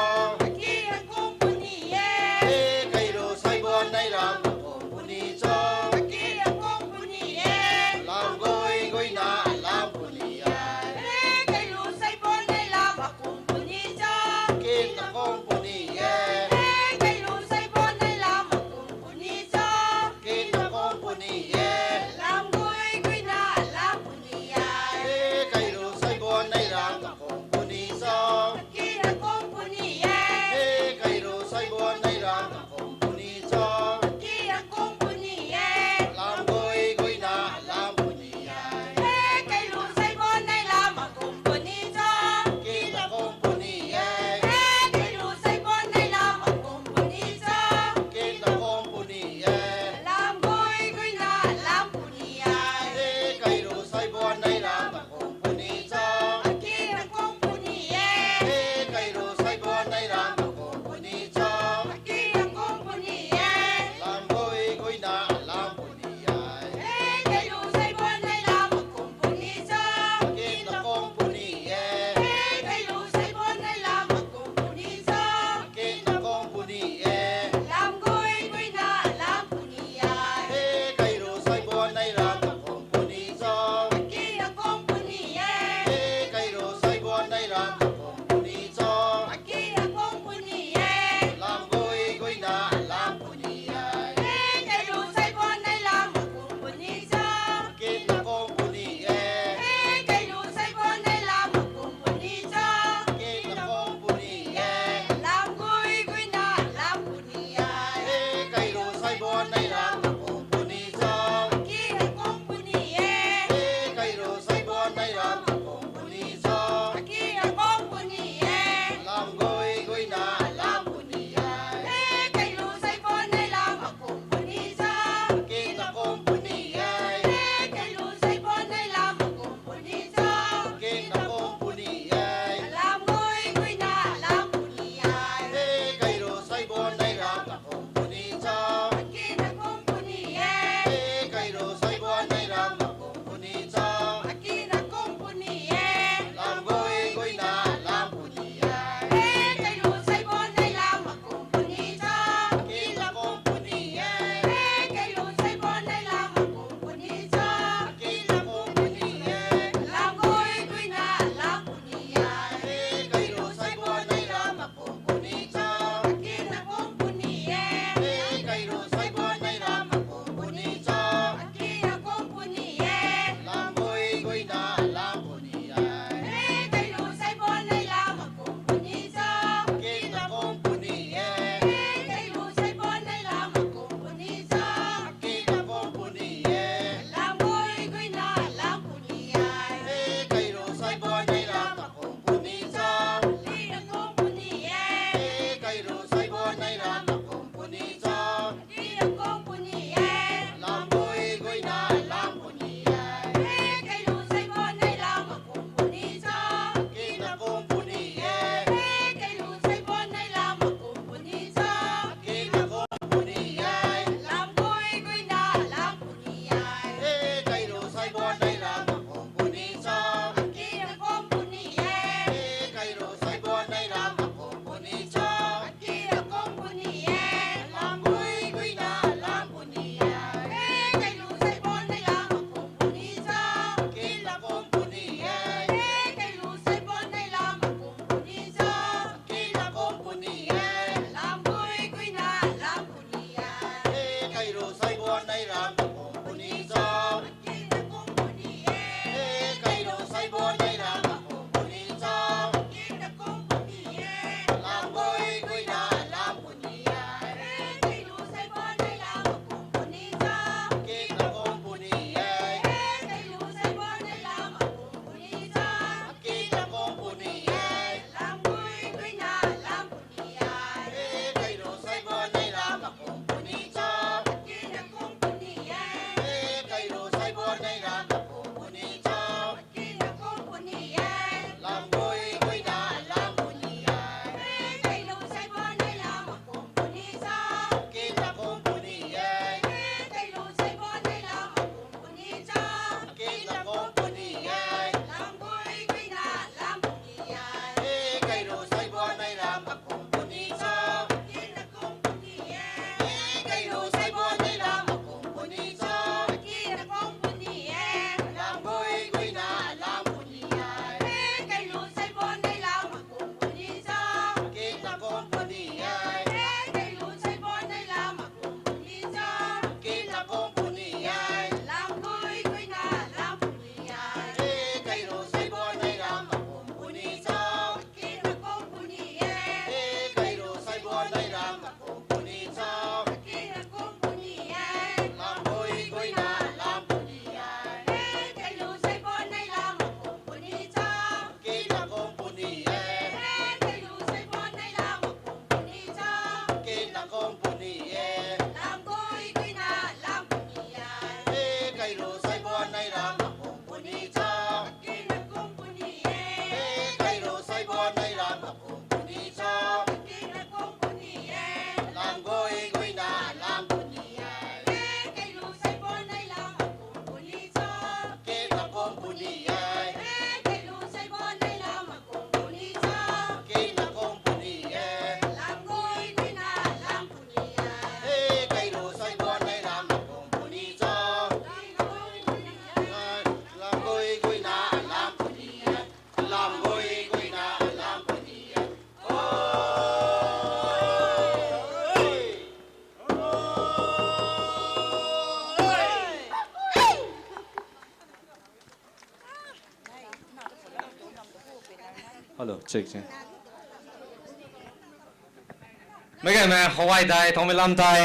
Mei gaymei howai dai, thangmei lam dai.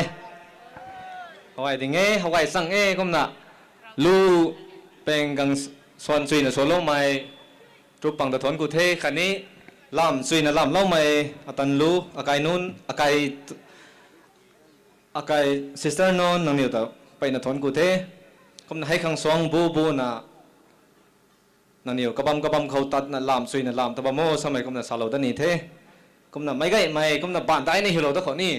Howai ding e, howai chang e, kumna. Lu peng gang suan chuina suanloumei. Trup pang ta thuanc ku the, khatni lam chuina lamloumei. Atan lu, akai nunc, akai, akai sister nunc, nangniw ta peyna thuanc ku the. Kumna hei khang suang bu buna nangniw kabam kabam khou tatna lam chuina lam ta bam o samei kumna salou da ni the. Kumna meic gaymei, kumna baan daina hilou da khou ni.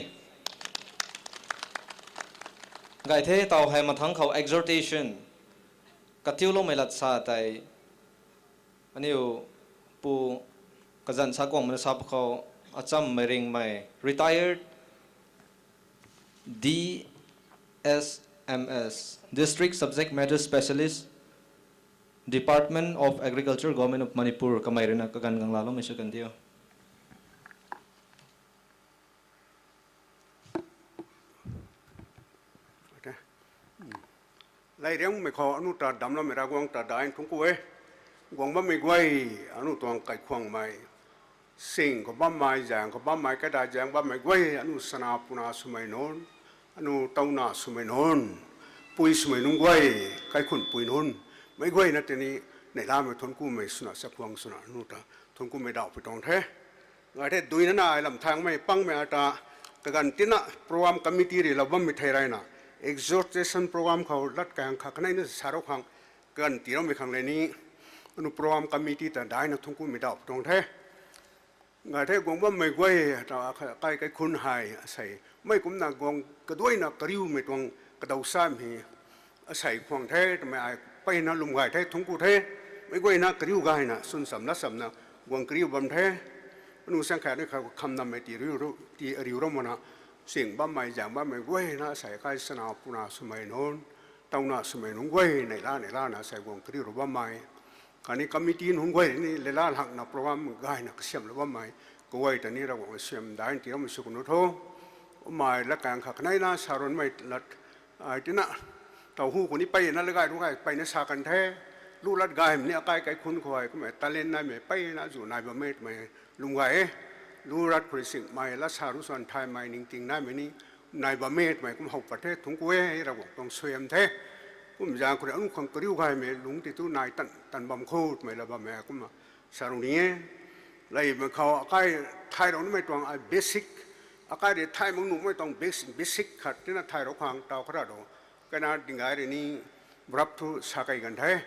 Gay the, taw hei mathangc khou exhortation. Katiuloumei lat sa tei. Aniu pu kazanc sa kuang mana sa pu khou, achammei ringmei, retired D S M S, District Subject Matter Specialist, Department of Agriculture, Government of Manipur, kamei ruina kaganv gang laaloumei sw kan diu. Lay riangmei khou anu ta damloumei Ravguangc ta daihna thuanc ku e. Guang bammei guay, anu tuang kaikhwangmei, sing khou bammei, zaeng khou bammei, kaidai zaeng bammei guay, anu sana puna swmei nunc, anu tauna swmei nunc, pui swmei nunc guay, kaikhunc pui nunc, meic guayna tini neihlamei thuanc kumei swna chakhwang swna anu ta thuanc kumei dauh pui tuang the. Ngai the duinana ai lam thangmei pangmei ata kaganv tina program committee ri lou bammei thei rayna, exhortation program khou lat kaeng kha kaneina sa rou khang, kaganv tiiloumei khang le ni, anu program committee ta daihna thuanc kumei dauh pui tuang the. Ngai the guang bammei guay ta kai kaikhunc hei asei mei kumna guang kaduaina kariumei tuang kadaw samei asei khwang the twmei ai peyna lwm gay the, thuanc ku the. Meic guayna kariu gayna swn cham lat chamna guang kariu bam the. Anu sang khat ni kha khamnammei ti riu ru, ti riu ru mana, sing bammei, zaeng bammei guayna asei kai sana puna swmei nunc, tauna swmei nunc guay neihla neihlana asei guang kariu ru bammei. Khatni committee nunc guay ni leila lakna program gayna kasiamhlou bammei kaguay ta ni Ravguangc suaihiam daihna tiiloumei sw kunu tho. Umai lat kaeng kha kaneina sa runmei lat ai tina, taw hu khou ni peyna lagay ru gay peyna sa kan the. Lu lat gaymei ni akai kaikhunc khou hei kumna talent naimei peyna zu nai bammei twmei lwm gay e. Lu lat khou rui singmei, lat sa ru swan thaymei, ningting naimei ni nai bammei twmei kum how pat the, thuanc ku e, Ravguangc tuang suaihiam the. Kum zaeng khou rui anu khang kariu gaymei lungc ti tu nai tan tan bam khou twmei la bammei kumna sa rou ni e. Leymei khou akai thay rou nimei tuang ai basic, akai rui thay mak nuhmei tuang basic, basic khat tina thay rou khang taw khara do. Kaina dinggay rui ni brap thu sa kei kan the.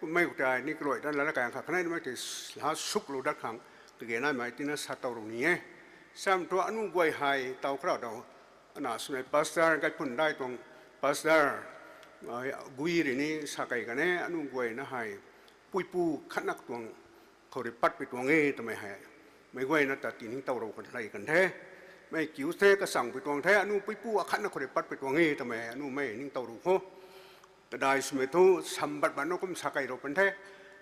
Kummei khou tei ni kaluai dan lala kaeng kha kanei nimei tei la suklou dat khang kage naimei tina sa tow rou ni e. Sam thu anu guay hei taw khara do. Ana swmei pastor, gaiphun dai tuang pastor, gui rui ni sa kei kan e, anu guayna hei puipu khatnak tuang khou rui patpui tuang e twmei hei meic guayna ta tiningtow rou kan lei kan the. Mei kiu the, kachangpui tuang the, anu puipu akhatna khou rui patpui tuang e twmei anu mei ningtow rou kho. Kadai swmei thu sambat ban na kum sa kei rou pan the.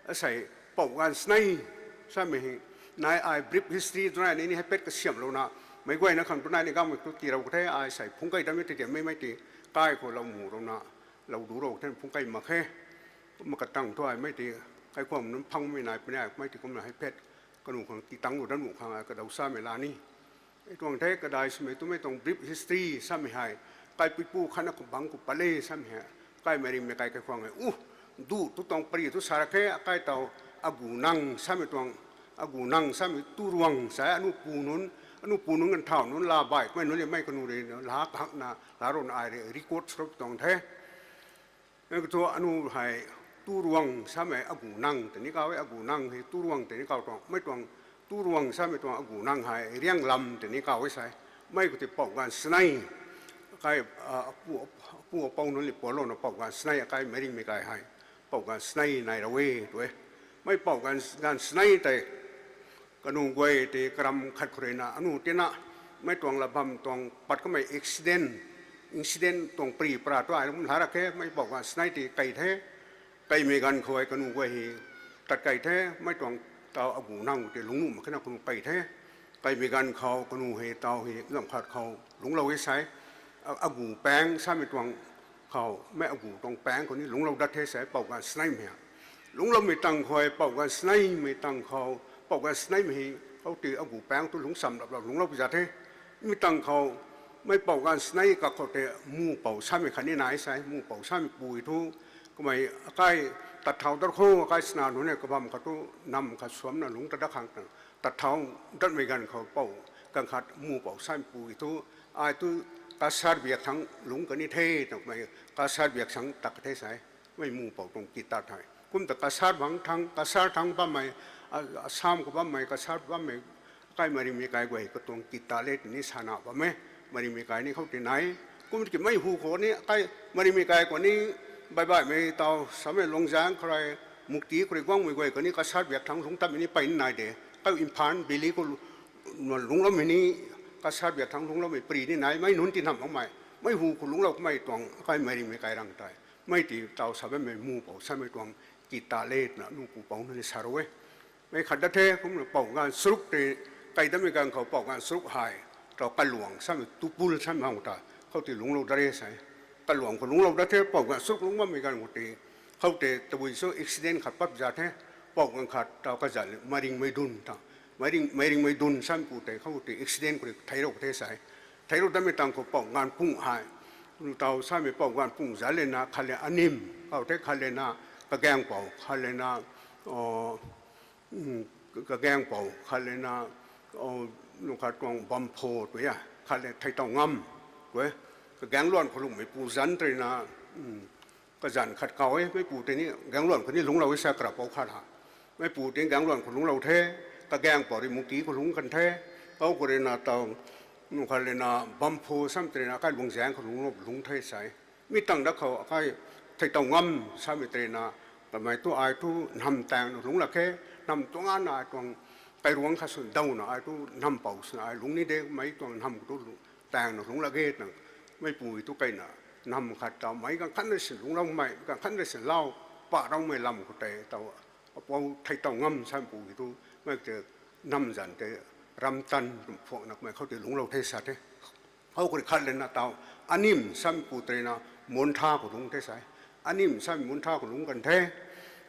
Asei pou ganv snei samei hei nai ai brief history twna ni ni hei pet kasiamhlouna meic guayna khang twna ni gammei tu tii rou ka the, ai sei phungc kei damei tei tiammei mei ti kai khou lou mu rouna lou du rou the, phungc kei mak khe. Kumna katang thu ai mei ti kaikhwang nunc phangmei nai puni ai mei ti kumna hei pet kanu khang tii tang lu dan mu khang ai kadaw samei la ni tuang the. Kadai swmei twmei tuang brief history samei hei kai puipu khatna khou bangc khou pat le samei hei kaimei rimei kai kaikhwang e u du tu tuang pari tu sa ra khe. Akai taw agu nang samei tuang, agu nang samei tu ruang sa e, anu pu nunc, anu pu nunc ganv thau nunc la baih kamei nunc le mei kanu rui la kahakna la rouna ai rui record sw rou tuang the. Thu anu hei tu ruang samei agu nang tei ni kaw e, agu nang hei tu ruang tei ni kaw tuang, mei tuang tu ruang samei tuang agu nang hei riang lam tei ni kaw e sa e. Mei khou tei pou ganv snei kai, apu apou nunc le pualouna pou ganv snei akai mei ringmei kai hei pou ganv snei nai rou e tu e. Mei pou ganv, ganv snei tei kanu guay tei karam khat khou rui na anu tina mei tuang la bam tuang pat kamei accident, incident tuang pari para tu ai lam la ra khe. Mei pou ganv snei tei kei the, keimei ganv khou hei kanu guay hei tat kei the, mei tuang taw agu nang tei lungc nuh mak khe na kanu kei the. Keimei ganv khou kanu hei taw hei zam khat khou lungclou e sa e, agu paeng samei tuang khou, mei agu tuang paeng khou ni lungclou dat the sa e pou ganv sneimei. Lungcloumei tang khou hei pou ganv sneimei tang khou Pou ganv sneimei hei, khou tei agu paeng tu lungcsam lap lap lungclou pi zat the. Mi tang khou, mei pou ganv snei kakhou tei mu pou samei khatni nai sai, mu pou samei pui thu, kamei akai tat thau dat khou, akai sna nunc e kabam khat tu, nam khat suamna lungc ta dat khang tang, tat thau datmei ganv khou pou, ganv khat mu pou samei pui thu, ai tu kasar biak thangc lungc kani the, twmei kasar biak thangc tak the sai. Mei mu pou tuang kit tat the. Kum ta kasar bang thangc, kasar thangc bammei, a, Assam khou bammei, kasar bammei, akai marimei kai guay katuang kit tat le twni sana bam e, marimei kai ni khou tei nai. Kum ki mei hu khou ni, akai marimei kai khou ni, baih baihmei taw, samei Lungzang khou rui, Mukti khou rui guangmei guay khou ni, kasar biak thangc lungc tatmei ni pey ni nai de. Kai Imphal, Valley khou lu-, lungcloumei ni, kasar biak thangc lungcloumei pri ni nai, mei nunc ti nam makmei. Mei hu khou lungclou kamei tuang, akai marimei kai rang tei. Mei ti taw sa bammei mu pou samei tuang kit tat le twna nu pu pou nunc ni sa rou e. Mei khat dat the, kumna pou ganv charuk tei, kai datmei ganv khou pou ganv charuk hei, taw kaluang samei tupul samei hang ta, khou tei lungclou dat re sai. Kaluang khou lungclou dat the, pou ganv charuk lungc bammei ganv khou tei, khou tei tabui cho accident khat pat zat the, pou ganv khat taw kazat le, Maringmei dun ta. Maring, Maringmei dun samei pu tei, khou tei accident khou rui theirou the sai. Theirou datmei tang khou pou ganv pung hei. Nu taw samei pou ganv pung zat lena, khat le Anim, khou the khat lena, Kagaeng pou, khat lena, o, Kagaeng pou, khat lena, o, nu khat tuang Bampho tw e, khat le Theitawngam tw e. Kagaeng luan khou lungmei pu zanc tei na, kazanc khat kau e, mei pu tei ni Gaengluan khou ni lungclou e sa kra pou khat ha. Mei pu tei Gaengluan khou lungclou the, Kagaeng pou rui Mukti khou lungc kan the, pou khou rui na taw, nu khat lena Bampho samei tei na akai Lungzang khou lungclou lungc the sai. Mi tang dat khou akai Theitawngam samei tei na, kamei tu ai tu nam taeng na lungc lak khe, nam tuang ana ai tuang kairuangc khat swn dawna ai tu nam pou swna ai lungc ni de, mei tuang nam khou tu lu-, taeng na lungc lak ge twna, mei pu tu keyna, nam khat taw mei ganv khat na sin lungclou mei, ganv khat na sin lau, pa raumei lam khou tei taw, apou Theitawngam samei pu ki tu, mei tei nam zanc tei, Ramtan twmei phuakna kamei khou tei lungclou the sa the. Khou khou rui khat lena taw, Anim samei pu tei na, Muntha khou lungc the sai. Anim samei Muntha khou lungc kan the.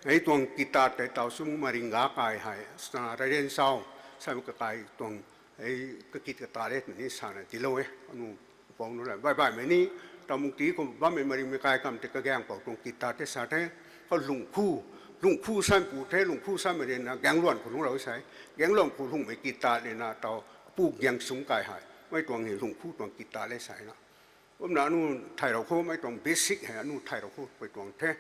Hei tuang kit tat tei taw sum Maringga kai hei, Sna Rairen Chau samei kakai tuang, hei kakit kata le twni sana tiilou e. Anu pou nu la, baih baihmei ni, taw Mukti khou bammei Maringmei kai kam tei Kagaeng pou tuang kit tat tei sa the. Khou Lungkhu, Lungkhu samei pu the, Lungkhu samei rui na Gaengluan khou lungclou sai. Gaengluan khou lungmei kit tat lena taw, pu Gaengsung kai hei. Mei tuang hei Lungkhu tuang kit tat le sai na. Kumna anu thay rou khou, mei tuang basic hei anu thay rou khou pui tuang the.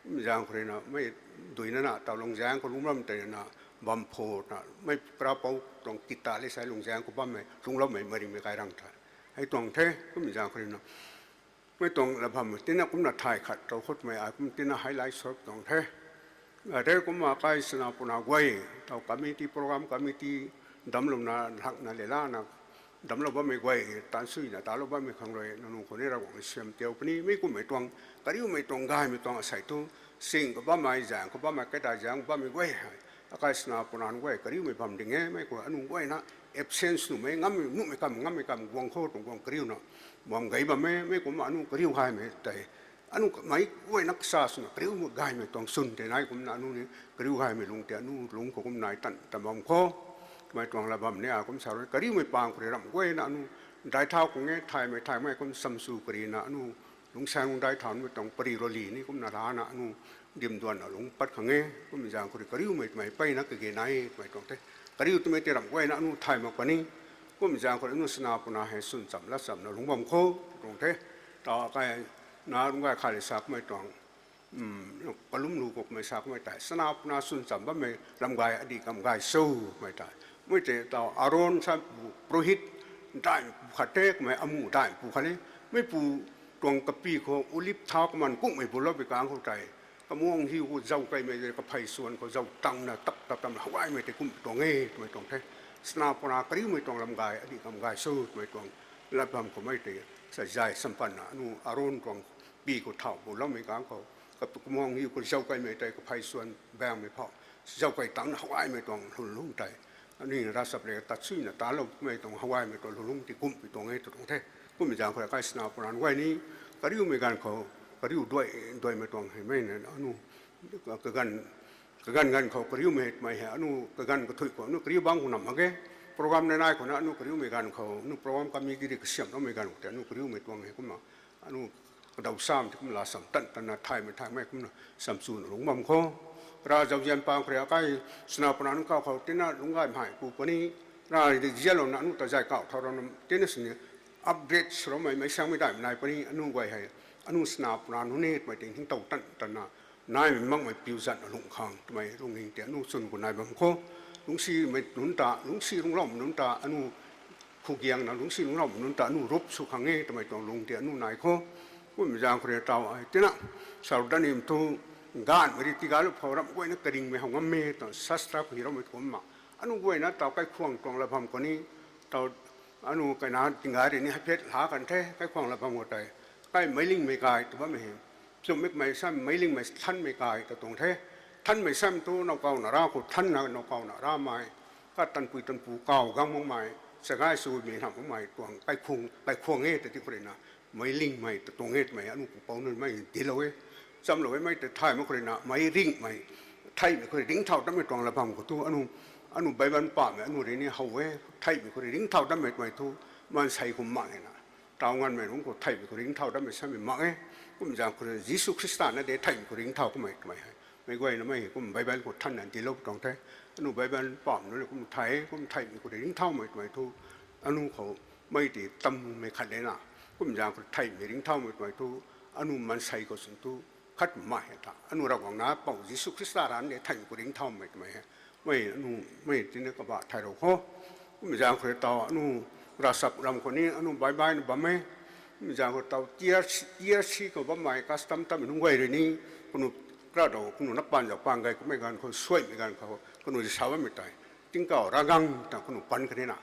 Kumna zaeng khou rui na, mei duina na, taw Lungzang khou lungc ram tei na, Bampho na, mei kra pou tuang kit tat le sai Lungzang khou bammei, lungcloumei Maringmei kai rang the. Hei tuang the, kumna zaeng khou rui na. Mei tuang la bam tina kumna thay khat rou khou twmei ai kum tina highlight sw tuang the. Atei kumna kai Sna Puna guay, taw committee, program committee, damclouna, lhakna le lana, damclou bammei guay, tan suina talou bammei khang rui, nangniw khou ni Ravguangc siam tiau puni, mei kummei tuang, kariumei tuang gaymei tuang asei tu, sing khou bammei, zaeng khou bammei, kaidai zaeng bammei guay hei, akai Sna Puna guay, kariumei bam ding e, mei khou anu guayna, absence nuhmei, ngammei, nuhmei kam, ngammei kam, guang khou tuang guang kariuna, bam gay bam e, mei kumna anu kariu gaymei tei, anu mei guayna kasa swna kariumei gaymei tuang swn tei nai kumna anu ni kariu gaymei lung tei anu lung khou kum nai tan tan bam khou. Mei tuang la bam ni a kum sa rui kariumei pang khou rui ram guayna anu dai thau khang e thaymei thaymei kum samsu karina anu lungsaeng lungdai thaumei tuang pari roli ni kumna lana anu dimduanna lung pat khang e. Kummei zaeng khou rui kariumei twmei peyna kage nai twmei tuang the. Kariu twmei tei ram guayna anu thay mak puni. Kummei zaeng khou rui anu Sna Puna hei swn cham lat chamna lungc bam khou tuang the. Taw kai na lungc gay khat le sa kummei tuang kalum lu khou kummei sa kummei tei Sna Puna swn cham bammei lam gay adih kam gay sw kummei tei. Mei tei taw Aaron sa pu, Purohit, daihmei pu khat the kummei amu daihmei pu khat ni. Mei pu tuang kapi khou olive thau kaman kungmei buloupui kang khou tei kamuang hiu khou zauc kaimei tei kaphey swan khou zauc tangna tap tap tamna how gaymei tei kum tuang e twmei tuang the. Sna Puna kariumei tuang lam gay adih kam gay sw twmei tuang lat bam khou mei tei sa zay sampanna anu Aaron tuang pi khou thau buloumei kang khou kamuang hiu khou zauc kaimei tei kaphey swan baengmei phou zauc kai tangna how gaymei tuang lungc lungc tei aniu ravchap le tat suina taloumei tuang how gaymei tuang lungc lungc tei kumpui tuang e tw tuang the. Kummei zaeng khou rui kai Sna Puna guay ni kariumei ganv khou kariu duai duaimei tuang hei mei na anu kaganv kaganv ganv khou kariumei twmei hei, anu kaganv kathui khou anu kariu bangc khou nam mak ge. Program nai nai khou na anu kariumei ganv khou, anu program committee rui kasiamhloumei ganv khou tei anu kariumei tuang hei kumna, anu kadaw sam tei kum la sam tan tan na thaymei thaymei kumna sam chuna lungc bam khou. Ra zauzian pang khou rui akai, suna puna nunc kau khou tina lungc gaymei pu puni, ra rui zianlouna anu ta zay kau thau rana tina sini upgrade swloumei meic siangmei daihmei nai puni, anu guay hei, anu suna puna nunc ni twmei ting hing tow tan tan na, naimei makmei piu zan na lungh khang twmei lungning tei anu chwn khou nai bam khou. Lungcsimei nunc ta, lungcsi lungcloumei nunc ta anu khougiangna lungcsi lungcloumei nunc ta anu rup sw khang e twmei tuang lung tei anu nai khou. Kummei zaeng khou rui tau ai tina, sau danim thu, gaanvmei rui tigalup khou ramh guayna karingmei how ngam e tuang sastra khou hiloumei kumna, anu guayna tau kaikhwang tuang lat bam khou ni, tau, anu kaina tinggai rui ni hei phet lha kan the, kaikhwang lat bam khou tei, kai meilingmei kai tw bammei hei, chumhmei kamei sam meilingmei thanmei kai ta tuang the. Thanmei sam thu nowkauna ra khou thanna nowkauna ramei, ka tanpui tanpu kau gang makmei, chagai swmei nam makmei tuang kaikhwang, kaikhwang e ta ti khou rui na, meilingmei ta tuang e twmei anu pupouc nunc mei dilou e. Chamlou e mei tei thay mak khou rui na, meic ringhmei, theihmei khou rui ringcthau tatmei tuang lat bam khou thu anu, anu Bible pamei anu rui ni how e, theihmei khou rui ringcthau tatmei twmei thu, maansei khou mak e na. Tau nganvmei nunc khou theihmei khou ringcthau tatmei samei mak e. Kummei zaeng khou rui Jisu Khrista na de theihmei khou ringcthau kamei twmei hei, meic guayna mei kum Bible khou thanna dilou tuang the. Anu Bible pam nunc kum thay, kum theihmei khou rui ringcthaumei twmei thu, anu khou mei tei tammei khat de na. Kummei zaeng khou theihmei ringcthaumei twmei thu, anu maansei khou swn thu, khat mei hei ta anu Ravguangc na pou Jisu Khrista rana de theihmei khou ringcthaumei twmei hei, mei anu, mei tina kabah thaylou khou. Kummei zaeng khou rui tau anu ravchap ram khou ni anu baibaina bam e. Kummei zaeng khou tau T R C, T R C khou bammei custom tatmei nunc guay rui ni, kanu kra dou kanu na pan zau pan gay kummei ganv khou suaimei ganv khou kanu sa bammei tei, tingkauh ravgang ta kanu pan khatni na,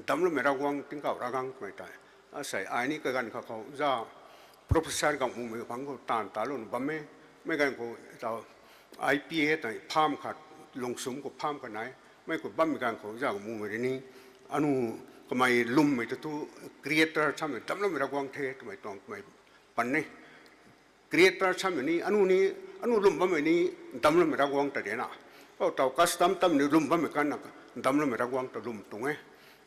damcloumei Ravguangc tingkauh ravgang twmei tei, asei ai ni kaganv kha khou za professor gang mumei pang khou taanv talouna bam e. Mei ganv khou tau I P A tei pham khat, lungsum khou pham khat nai, mei khou bammei ganv khou za mumei rui ni, anu kamei lwmmei ta thu, creator samei damcloumei Ravguangc the twmei tuang kamei pan e. Creator samei ni anu ni, anu lwm bammei ni damcloumei Ravguangc ta de na. Kou tau custom tatmei ni lwm bammei kan na, damcloumei Ravguangc ta lwm tuang e.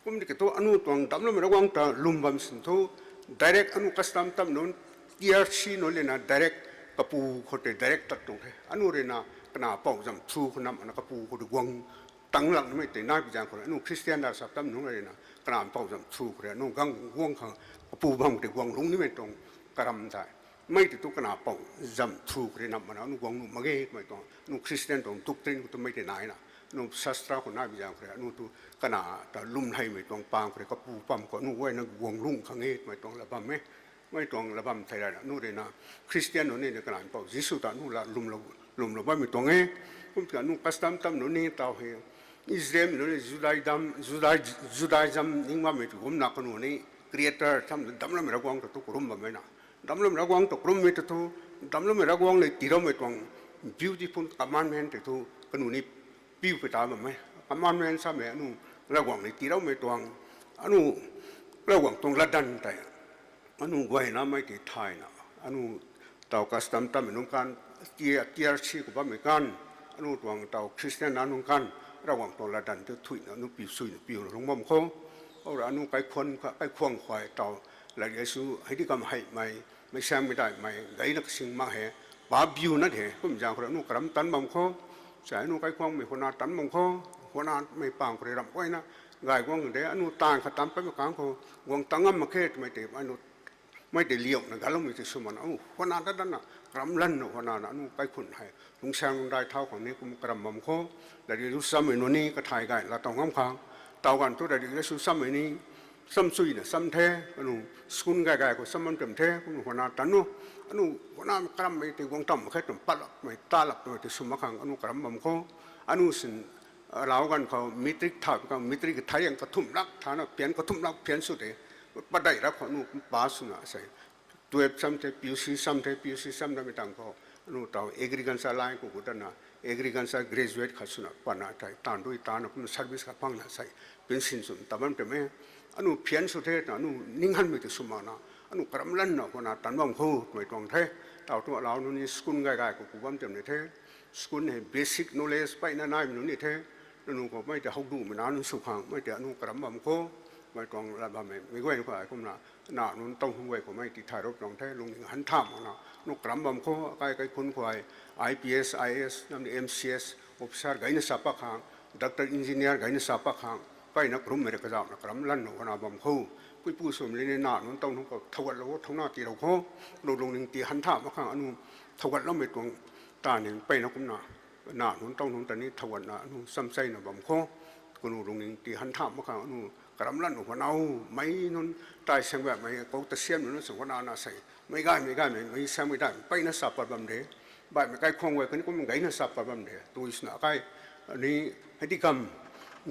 Kum tiki thu anu tuang damcloumei Ravguangc ta lwm bam sin thu, direct anu custom tatmei nunc, T R C nunc rui na direct kapu khou tei direct tat tuang the. Anu rui na kana pou zam thu khou nam ana kapu khou tei guang tang lak nimei tei nai pi zaeng khou rui anu Christian ravchap tatmei nunc rui na kana pou zam thu khou rui anu gang guang khang kapu bam tei guang lungc nimei tuang karam tei. Mei tei thu kana pou zam thu khou rui nam ana anu guang nuh mak ge twmei tuang anu Christian tuang doctrine khou tu mei tei nai na. Anu sastra khou nai pi zaeng khou rui anu tu kana ta lwm heimei tuang pang khou rui kapu pam khou anu guayna guang lungc khang e twmei tuang lat bam e. Mei tuang lat bam thei rana anu rui na Christian nunc ni kana pou Jisu ta anu la lwmlou, lwmlou bammei tuang e. Kum tiki anu custom tatmei nunc ni tau hei Israelmei nunc ni Judaism, Judai-, Judaism ning bammei tu kumna kanu ni creator sam damcloumei Ravguangc ta thu karum bammei na. Damcloumei Ravguangc ta karummei ta thu, damcloumei Ravguangc le tiiloumei tuang beautiful commandment tei thu kanu ni piu pui ta bam e. Commandment samei anu Ravguangc le tiiloumei tuang, anu Ravguangc tuang latdanv tei anu guaynamei tei thayna, anu tau custom tatmei nunc kan, T R C khou bammei kan, anu tuang tau Christian na nunc kan, Ravguangc tuang latdanv tei thuina anu piu suina piuna lungc bam khou. Ora anu kaikhwang, kaikhwang khuay tau, latrik su hei di kam heimei, meic siangmei daihmei gayna kasing mak he, pa biu na the, kum zaeng khou rui anu karam tanc bam khou. Sa anu kaikhwangmei khou na tanc bam khou, khou namei pang khou rui ramh guayna gay guang de, anu taanv khat tanc patmei kang khou guang tang ngam mak khe twmei tei anu mei tei liauna ganloumei tei sw mana, khou na ta dana karam lanna khou nana anu kaikhun hei lungsaeng lungdai thau khang ni kum karam bam khou. Latrik su sammei nunc ni kathay gay laa tow ngam khang, tau ganv thu latrik su sammei ni, sam suina sam the, anu school gay gay khou sam bam tam the, kum khou na tanc nu, anu khou na karammei tei guang tam mak khe twna patlapmei talapmei tei sw mak khang anu karam bam khou. Anu sin, alau ganv khou matric tha khang matric kathai ang kathumh lak thana pian kathumh lak pian sw de, padeih rap khou anu pass swna sei twelve sam the, P U C sam the, P U C sam damei tang khou anu tau agriculture line khou gut dana agriculture graduate khat swna pana tei taanv dui tana kum service khat phangna sei pension swna ta bam tam e. Anu pian sw the twna anu ninghanmei tei sw mana, anu karam lanna khou na tanc bam khou twmei tuang the. Tau thu alau nunc ni school gay gay khou ku bam tam ni the. school hei basic knowledge peyna naimei nunc ni the, nanu khou mei tei how dumei na nunc sw khang, mei tei anu karam bam khou, mei tuang lat bammei, mei guay khou ai kumna, na nunc tow nunc guay khou mei tithay rou tuang the, lungning han tham makna, nu karam bam khou, akai kaikhunc khou ai, I P S, I A S, namni M C S, officer gayna sa pak khang, doctor, engineer gayna sa pak khang, peyna karummei rui kazauhna karam lanna hwana bam khou, puipu swmei ni na nunc tow nunc khou thowgatlou, thouna tiilou khou, lu lungning ti han tham mak khang anu, thowgatloumei tuang, ta ning peyna kumna, na nunc tow nunc ta ni thowgatna anu chamcheina bam khou, kanu lungning ti han tham mak khang anu, karam lanna hwanau, mei nunc, tai siang baihmei, kou ta siam nunc sw hwana na sei, mei gaymei gaymei, mei siamei dai, peyna sa pat bam de, baihmei kaikhwang guay kani kum gayna sa pat bam de, tui swna akai, ni, hei di kam,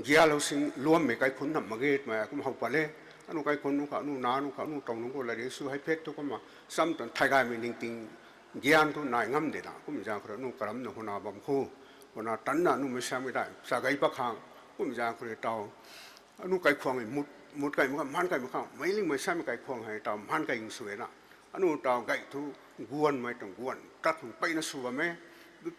gialou sing luammei kaikhunc nam mak ge twmei kum how pat le, anu kaikhunc nunc khou, anu na nunc khou, anu tow nunc khou, lari sw hei phet thu kumna, cham tan thay gaymei ningting, gian thu nai ngam de na, kum zaeng khou rui anu karamna hwana bam khou, hwana tanna anu mei siamei dai, sa gay pak khang, kum zaeng khou rui tau, anu kaikhwang hei mut, mut kai mak khang, mhan kai mak khang, meic lingmei samei kaikhwang hei tau mhan kai sw e na. Anu tau gay thu guanmei tuang guan, tat khang peyna sw bam e.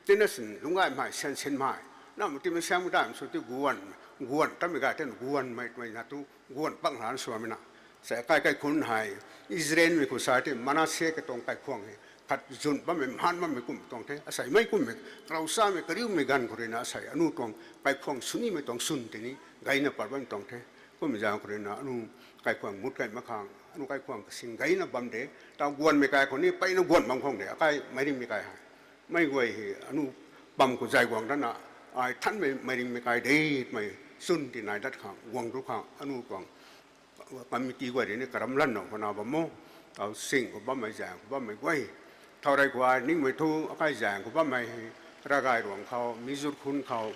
Tina sin lungc gaymei, sian sinmei. Namei timei siamei dai sw ti guan, guan tamei gay ten guanmei twmei na tu guan pak lan sw bammei na. Sei akai kaikhunc hei, Israelmei khou sa ti Manase katuang kaikhwang hei, khat zun bammei, mhan bammei kum tuang the. Asei mei kummei, karau samei, kariumei ganv khou rui na asei, anu tuang kaikhwang swnimei tuang swn tei ni, gayna pat bam tuang the. Kummei zaeng khou rui na, anu kaikhwang mut kai mak khang, anu kaikhwang kasing gayna bam de, tau guanmei kai khou ni, peyna guan bam khang de, akai meic ringmei kai hei. Mei guay hei, anu bam khou zay guang dana, ai thanmei meic ringmei kai de, mei swn ti nai dat khang, guang tu khang, anu tuang, committee guay rui ni karam lanna hwana bam o, tau sing khou bammei zaeng khou bammei guay. Thau rey khou ai ningmei thu, akai zaeng khou bammei hei, Ravgay ruang khou, Mizur khun khou,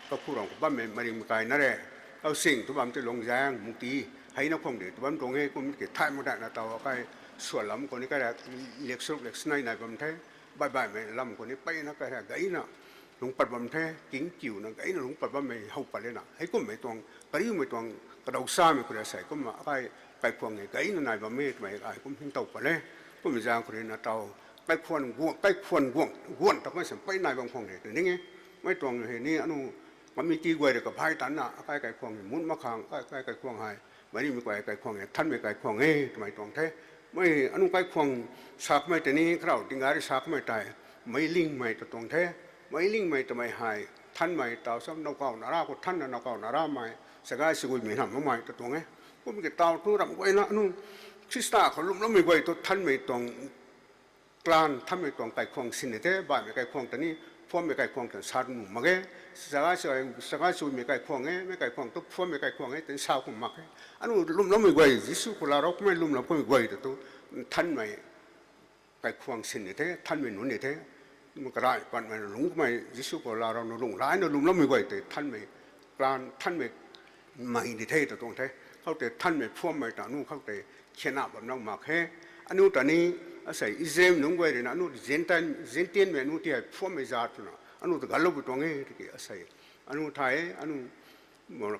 kakhu ruang khou bammei meic ringmei kai na re. Tau sing tu bam ti lung zaeng, mukti, heina khwang de, tu bam tuang e, kum ki thay mak daihna tau, akai suan lam khou ni kai ra, liak sruk liak snei nai bam the, baih baihmei lam khou ni peyna kai ra, gayna, lungc pat bam the, king kiuna gayna lungc pat bammei how pat lena. Hei kummei tuang, kariumei tuang, kadau samei khou rui sei, kumna akai kaikhwang hei gayna nai bam e twmei ai kum hing tow pat le. Kummei zaeng khou rui na tau, kaikhwang guang, kaikhwang guang, guan ta kai sam pey nai bam khwang de, tw ning e. Mei tuang hei ni anu, committee guay rui kabay tanna, akai kaikhwang hei mut mak khang, akai, akai kaikhwang hei, meic ringmei kai kaikhwang e, thanmei kaikhwang e, twmei tuang the. Mei anu kaikhwang sa kamei tei ni, karau tingga rui sa kamei tei, meic lingmei ta tuang the. Meic lingmei twmei hei, thanmei tau sam, nowkaw nara khou thanna nowkaw naramei, sagai siguimei nam makmei ta tuang e. Kum ki tau thu ramh guayna anu, Khrista khou lwmloumei guay tu thanmei tuang clan, thanmei tuang kaikhwang sin ni the, baihmei kaikhwang ta ni, phuammei kaikhwang ta sa nuh mak ge, sagai siguimei kaikhwang e, mei kaikhwang tu phuammei kaikhwang e, tei sa kum mak e. Anu lwmloumei guay, Jisu khou laa rou kamei lwmlou kamei guay ta tu, thanmei kaikhwang sin ni the, thanmei nunc ni the, karai patmei lungc kamei, Jisu khou laa rou na lungc layna lwmloumei guay tei thanmei, clan, thanmei mei ni the ta tuang the. Khoutei thanmei phuammei ta anu khoutei khiana bam nau mak khe. Anu ta ni, asei Israel nunc guay rui na anu Gentile, Gentile mei anu ti hei phuammei zat twna anu ta ganlou bu tuang e tiki asei. Anu thei, anu,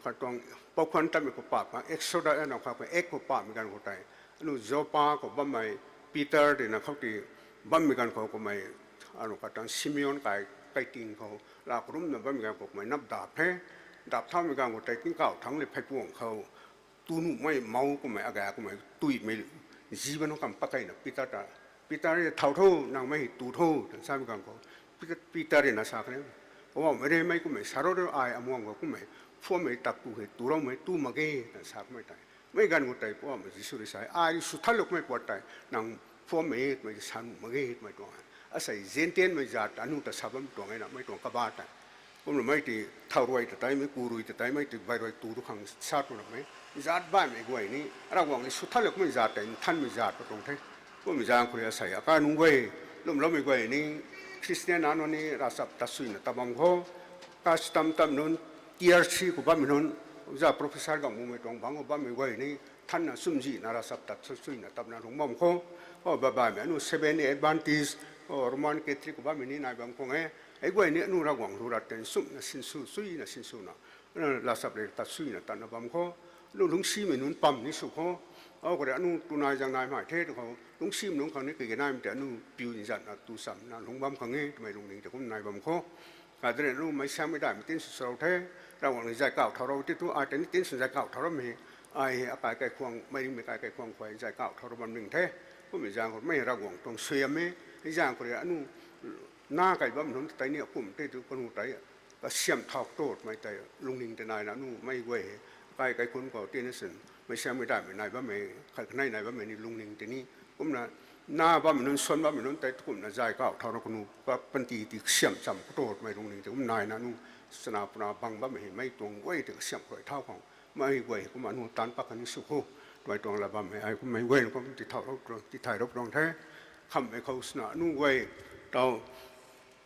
kha tuang, poukhwan tatmei khou pap khang, Exodus anu kha khou ek khou papmei ganv khou tei, anu Joppa khou bammei Peter rui na khou ti bammei ganv khou kamei, anu kha tuang Simeon kai, kai ting khou, laa karumna bammei ganv khou kamei nap dap the, dap thaumei ganv khou tei tingkauh thangc le pheypuang khou, tu nuhmei mou kamei aga kamei tuimei, ziban kam pakeina Peter ta, Peter e thau tho, nang mei tu tho, tan samei ganv khou, Peter, Peter rui na sa khe, Poubauhmei re, mei kummei sa rou de, ai amuang khou kummei phuammei tak tu hei tu roumei tu mak ge, tan sa kamei tei. Mei ganv khou tei Poubauhmei Jisu rui sa e, ai sw thanlou kamei puat tei, nang phuammei twmei sa nuh mak ge twmei tuang e. Asei Gentile mei zat ta anu ta sa bam tuang e na, mei tuang kaba tei. Kumna mei ti thau rui ta tei, mei ku rui ta tei, mei ti bai rui tu tu khang sa tu ramei. Zat baihmei guay ni, Ravguangc ni sw thanlou kamei zat tei, nthanmei zat pa tuang the. Kummei zaeng khou rui asei, akai nunc guay, lwmloumei guay ni, Christian na nunc ni, ravchap tat suina tat bam khou. Custom tam nunc, T R C khou bammei nunc, za professor gang mumei tuang bangc khou bammei guay ni, thanna sumzihna ravchap tat suina tatna lungc bam khou. O, baihmei anu Seventh Day Adventist, o, Roman Catholic khou bammei ni nai bam khang e. Hei guay ni anu Ravguangc lu rat tei sumna sinsw, suina sinswna, ravchap le tat suina tatna bam khou. Lu lungcsimei nunc pam ni sw kho. Au khou rui anu tu nai zang nai mai the tu khou lungcsimei nunc khang ni kage naimei tei anu piu nzatna tu chamna lungc bam khang e twmei lungning tei kum nai bam kho. Kade rui anu meic siamhmei daihmei tin sw sw rou the. Ravguangc ni zay kauh thau rou ti tu ai tei ni tin sw zay kauh thau rammei. Ai hei akai kaikhwang, meic ringmei kai kaikhwang khou zay kauh thau rou bam ning the. Kummei zaeng khou mei Ravguangc tuang suaihiam e. Hei zaeng khou rui anu na kai bam nunc tei ni akum tei tu kanu tei kasiamh thau tu twmei tei lungning tei naina anu mei guay hei akai kaikhun khou tina sin meic siamhmei daihmei nai bammei, khat kanei nai bammei ni lungning tei ni kumna na bammei nunc, suan bammei nunc tei tu kumna zay kauh thau rou kanu, panty ti kasiamh cham khou tu twmei lungning tei kum naina anu chana puna bang bammei hei mei tuang guay tei kasiamh khou rui thau khang mei guay hei kumna anu taanc pak kani sw kho twmei tuang la bammei ai kummei guay na kum ti thau rou, ti thay rou tuang the. Khamhmei khou swna anu guay tau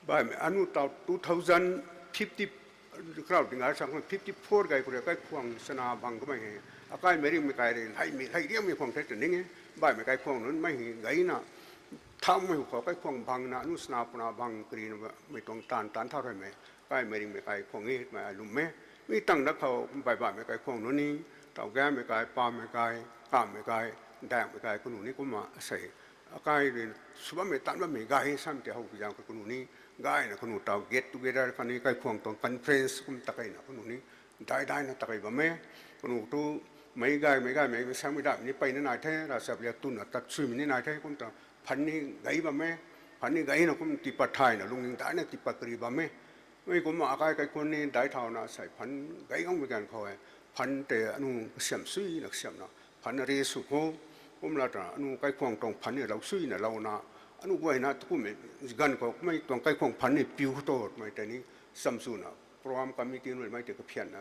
baihmei anu tau two thousand fifty, karau ding ai sang fifty four gay khou rui kaikhwang chana bang kamei hei akai meic ringmei kai rui leimei lei riangmei khwang the tw ning e. Baihmei kaikhwang nunc mei hei gayna thaumei hu khou kaikhwang bangna anu chana puna bang karina mei tuang taanv taanc thau ruimei akai meic ringmei kai khwang e twmei ai lwm e. Mi tang da khou baih baihmei kaikhwang nunc ni tau gaymei kai, pamei kai, kamhmei kai, daengmei kai kanu ni kumna sei akai rui sw bammei taanc bammei gay sam tei how pi zaeng khou kanu ni gayna kanu tau get together khatni kaikhwang tuang conference kum takeina kanu ni dai daina takei bam e. Kanu tu meic gaymei gaymei meic siamhmei daihmei ni peyna nai the, ravchap liak twna tat suimei ni nai the, kum ta phan ni gay bam e. Phan ni gayna kum tiipat thayna lungning daina tiipat kari bam e. Mei kumna akai kaikhun ni dai thauna sei phan gay gangmei ganv khou e phan tei anu kasiamh suina kasiamhna phan raise sw kho. Kumla ta anu kaikhwang tuang phan ni lou suina louna anu guayna tu kummei ganv khou mei tuang kaikhwang phan ni piu khou tu twmei tei ni cham chuna program committee nunc mei tei kaphianna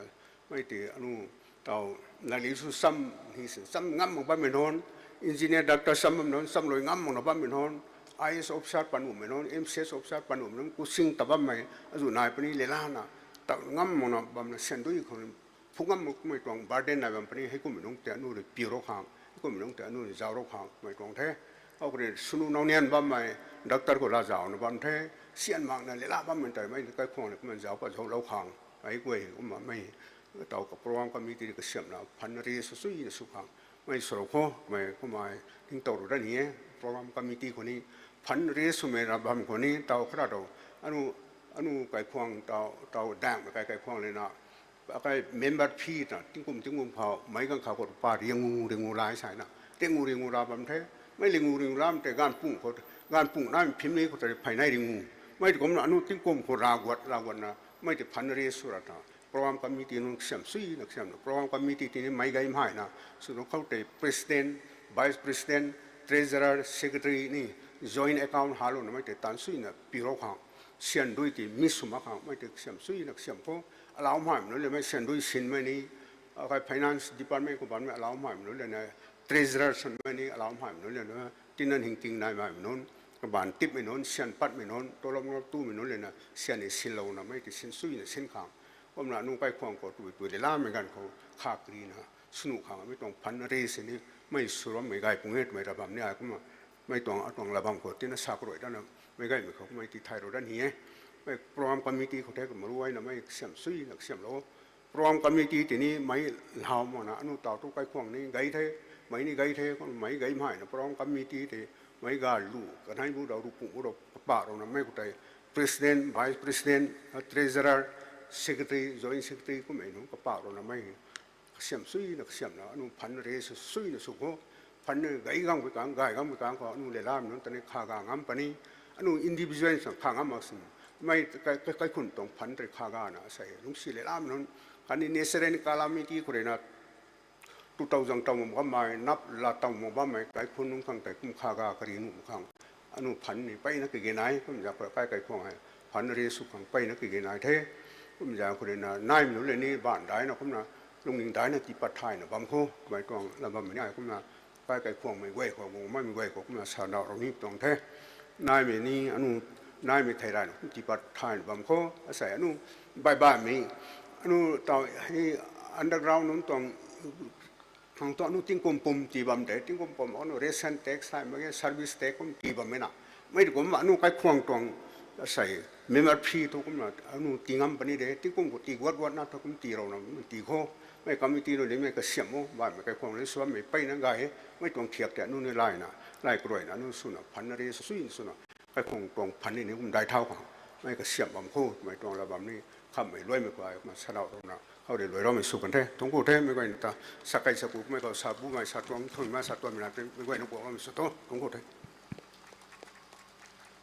mei tei anu tau nali sw cham ni sin cham ngam mak bammei nunc, engineer, doctor cham bam nunc, cham lui ngam makna bammei nunc, I A S officer panuhmei nunc, M C S officer panuhmei nunc, kusing ta bammei azuh nai puni lelana ta ngam makna bamna syan dui khou phu ngam makmei tuang burden nai bam puni hei kummei nunc tei anu rui piu rou khang, hei kummei nunc tei anu rui zauc rou khang twmei tuang the. Au khou rui sunu nau nian bammei doctor khou laa zaucna bam the, syan makna lela bammei tei mei kaikhwang ni kumna zauc pa zauclou khang, ai guay kumna mei tau ka program committee rui kasiamhna phan raise sw suina sw khang mei swlou kho twmei kumna ningtow rou dat ni e. Program committee khou ni phan raise swmei ra bam khou ni tau khara tau anu, anu kaikhwang tau, tau daengmei kai kaikhwang lena akai member fee ta tingkum tingkum khou meic ganv khou khou pa ringu ringu lai saina ringu ringu ra bam the. Mei ringu ringu lam tei ganv pung khou, ganv pung nai phim ni khou tei phey nai ringu mei tei kumna anu tingkum khou rav guat rav guatna mei tei phan raise sw ra ta program committee nunc kasiamh suina kasiamhna program committee tei ni meic gay mhaina swna khou tei president, vice president, treasurer, secretary ni joint account halouna mei tei taanv suina piu rou khang, syan dui tei mi sw mak khang mei tei kasiamh suina kasiamh kho. Alauc mhaimei nunc le mei syan dui sinmei ni akai finance department khou bammei alauc mhaimei nunc le na, treasurer swmei ni alauc mhaimei nunc le na, tina hingting nai mhaimei nunc, kabaanv tipmei nunc, syan patmei nunc, tolop ngap tumei nunc le na syan ni sinlouna mei tei sin suina sin khang. Kumna anu kaikhwang khou tui tui le lamei ganv khou kha karina swnuh khang mei tuang phan raise sini mei swrammei gay pung e twmei ra bam ni ai kumna mei tuang atuang la bam khou tina sa karuai dana mei gaymei khou mei ti thay rou dat ni e. Mei program committee khou the kamaruayna mei kasiamh suina kasiamhlou. Program committee tei ni mei lhau makna anu tau tu kaikhwang ni gay the, mei ni gay the, kum mei gay mhaina program committee tei mei ga lu kanei bu dau ru pung bu dau kapah rouna mei khou tei president, vice president, treasurer, secretary, joint secretary kummei nunc kapah rouna mei kasiamh suina kasiamhna anu phan raise suina sw kho. Phan gay gangmei kang, gay gangmei kang khou anu le lamei nunc ta ni kha ga ngam puni. Anu individual swna kha ngam mak sin mei kaikhun tuang phan tei kha gana sei lungcsi le lamei nunc khatni natural calamity khou rui na tu tau zang tau mak bammei, nap la tau mak bammei kaikhun nunc khang tei kum kha ga kari nuh mak khang anu phan ni peyna kage nai, kum zaeng khou kai kaikhwang hei phan raise sw khang peyna kage nai the. Kum zaeng khou rui na naimei nunc le ni baanv daina kumna lungning daina tiipat thayna bam kho twmei tuang la bammei ni ai kumna kai kaikhwangmei guay khou, guangmei guay khou kumna sa nau rou ni tuang the. Naimei ni anu, naimei thei rayna kum tiipat thayna bam kho, asei anu baih baihmei anu tau hei underground nunc tuang khang tu anu tingkum pum tii bam de, tingkum pum anu ration tax thay mak ge, service tax kum tii bammei na. Mei ti kum anu kaikhwang tuang asei member fee thu kumna anu tii ngam puni de, tingkum khou tii guat guatna thu kum tii rouna tii kho. Mei committee nunc ni mei kasiam o, baihmei kaikhwang ni suanmei peyna gay e, mei tuang thiak tiat nunc ni layna, lay karuayna nunc swna, phan na ri sui swna, kaikhwang tuang phan ni ni kum dai thau khang, mei kasiam bam khou, mei tuang la bam ni, khammei luaimei kua, ma sa rau runa, khou rui luai raumei sw kan the, thungc ku the, mei guayna ta, sa kai sa ku, mei khou sa bumei, sa tuang, thunmei, sa tuanmei na, mei guayna kuak raumei sw tu, thungc ku the.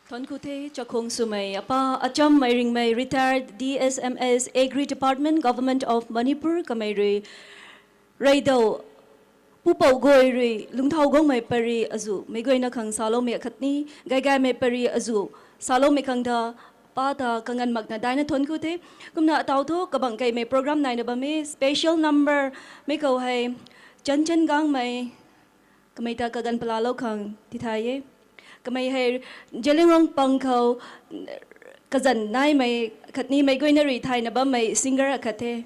Thuanc ku the, chakhwang swmei, apa, Acham Meiringmei, retired D S M S, Agri Department, Government of Manipur, kamei rui, reydou, pupouc guay rui, lungcthau guangmei pary azuh, meic guayna khang saloumei akhatni, gaygaymei pary azuh, saloumei khang ta, pa ta kanganv makna daina thuanc ku the, kumna ataw thu kabang keymei program naina bam e, special number, mei khou hei, Chanchan Gangmei, kamei ta kaganv palalou khang tithay e. Kamei hei Zeliangrong pang khou kazanc naimei khatni meic guayna rui thayna bammei singer akhat the.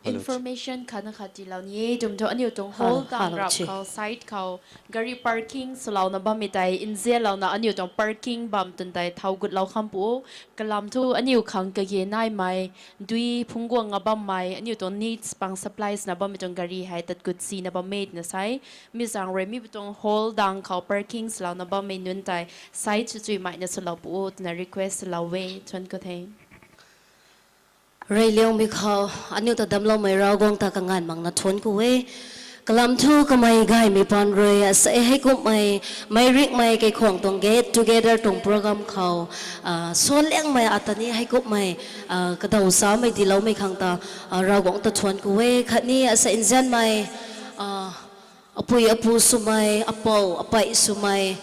Information khatna khat tiilou ni e, tum thu aniu tuang hall dang rap khou, side khou, gari parking swlouna bammei tei, nzianlouna aniu tuang parking bam twn tei thau gutlou kham pu o, kalam thu aniu khang kage naimei, dui phungc guang a bammei, aniu tuang needs pang supplies na bammei tuang gari hei tat gut sina bam e twna sa e, mi zaeng rui mi tuang hall dang khou parking swlouna bammei nunc tei, side sw chuimeina swlou pu o twna request lou e, thuanc ku the. Reyliangmei khou, aniu ta damcloumei Ravguangc ta kanganv makna thuanc ku e. Kalam thu kamei gaymei paan rui, asei heikumhmei, meic ringhmei kaikhwang tuang get together tuang program khou, suanliangmei ata ni heikumhmei, kadaw samei tiiloumei khang ta, Ravguangc ta thuanc ku e. Khatni asei nzianmei, apui apu swmei, apou apei swmei,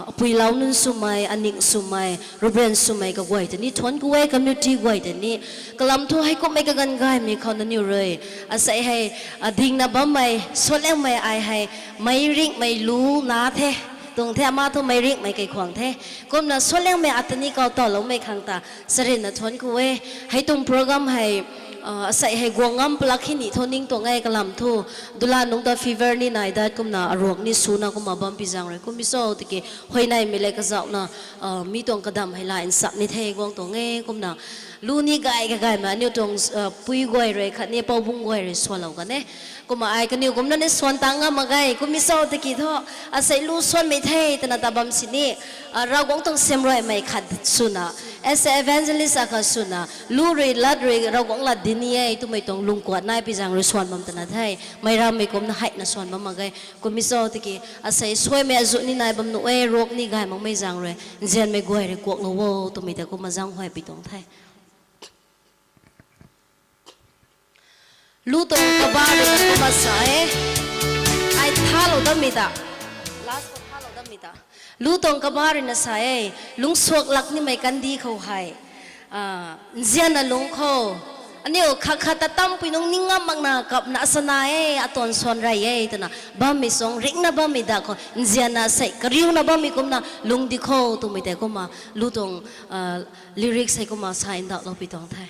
apui lau nunc swmei, aning swmei, Reverend swmei kaguay ta ni thuanc ku e, committee guay ta ni. Kalam thu heikumhmei kaganv gaymei khou nangniw rui, asei hei, dingna bammei, suanliangmei ai hei, meic ringhmei lu na the, tuang the, ama thu meic ringhmei kaikhwang the. Kumna suanliangmei ata ni kau tawloumei khang ta, sarinna thuanc ku e. Hei tuang program hei, asei hei guang ngam palak hei ni thu ning tuang e kalam thu. Dula nungc ta fever ni nai dat kumna aruak ni swna kumna bam pi zaeng rui. Kummei cho tiki huayneymei le kazauhna, mi tuang kadam hei la nsak ni the guang tuang e kumna. Lu ni gay kagaymei aniu tuang, pui guay rui khatni poubung guay rui suanlou kan e. Kumna ai kaniw kumna ni suan tang ngam mak ge, kummei cho tiki thu, asei lu suanmei the twna ta bam sini, Ravguangc tuang siamruaimei khat swna, as a evangelist akhat swna, lu rui lat rui Ravguangc lat di ni e twmei tuang lungkuat nai pi zaeng rui suan bam twna the, meic rammei kumna heina suan bam mak ge, kummei cho tiki, asei suaimei azuh ni nai bam nuh e, ruak ni gay makmei zaeng rui, nzianmei guay rui kuaklou o twmei ta kumna zaenghuay pi tuang the. Lu tuang kaba rui na kumna sa e. Ai thalou dammei ta. Last khou thalou dammei ta. Lu tuang kaba rui na sa e. Lungcsuak lak nimei kandih khou hei, nzianna lungc khou, aniu khat khat ta tampui nungc ning ngam makna kapna asana e, atuan suan rey e twna bammei suang ringcna bammei da khou, nzianna sei kariuna bammei kumna lungc di khou twmei tei kumna lu tuang, lyrics hei kumna sa ndauhlou pi tuang the.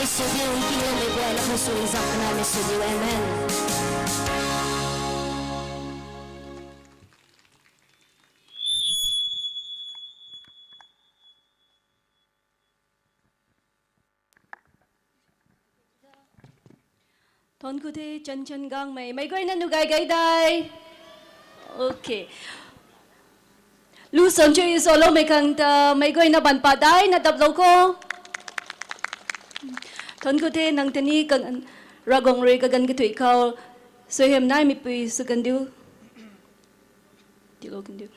Sudiu, i king le mei guay na khou sui zak kanai mei sudiu, amen. Thuanc ku the, chan chan gangmei, meic guay na nu gay gay dai. Okay. Lu san chu i saloumei khang ta, meic guay na ban pat dai na daplou kho. Thuanc ku the, nang tei ni kan, Ravguangc rui kaganv kathuic khou suaihiam naimei pui sw kan diu. Tilou kan diu.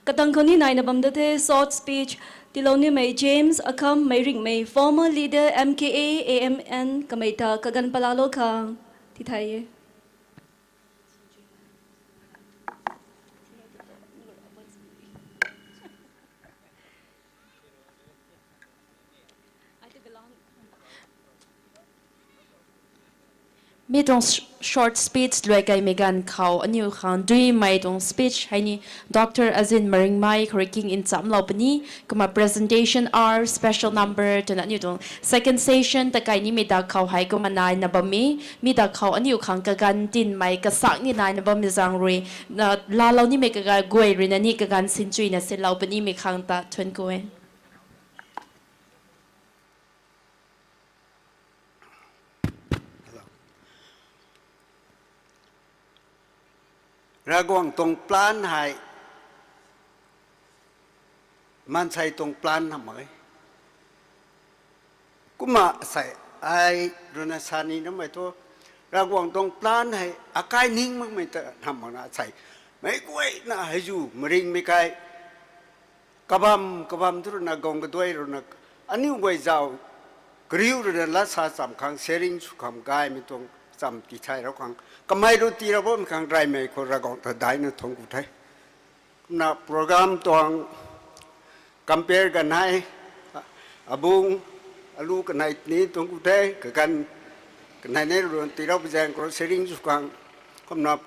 Katang khou ni naina bam da the, short speech tilou nimei James Akham, Meiringmei, former leader M K A A M N, kamei ta kaganv palalou khang tithai e. Mi tuang sh-, short speech luai kaimei ganv khou aniu khang duimei tuang speech hei ni Doctor Azin Maringmei khou rui king nchamlou puni, kumna presentation hour, special number twna aniu tuang second session ta kai nimei dak khou hei kumna naina bam e. Mi dak khou aniu khang kaganv tinmei kasak ni naina bammei zaeng rui, na, laalou nimei kaganv guay rui na ni kaganv sinchuina sinlou punimei khang ta thuanc ku e. Ravguangc tuang plan hei maansei tuang plan hamh mak e. Kumna sei ai rui na sa ni namei thu, Ravguangc tuang plan hei akai ning makmei ta hamh makna sei, meic guayna hei zu maringmei kai kabam kabam thu rui na guang kaduai rui na aniu guay zauc kariu rui na lat sa cham khang sharing sw kham gaymei tuang cham tithai rou khang, kamei rui tii rou bammei khang reymei khou Ravguangc ta daina thuanc ku the. Kumna program tuang compere kanei, abung, alu kanei ni thuanc ku the, kaganv kanei ni rui tii rou pui zaeng khou sharing sw khang. Kumna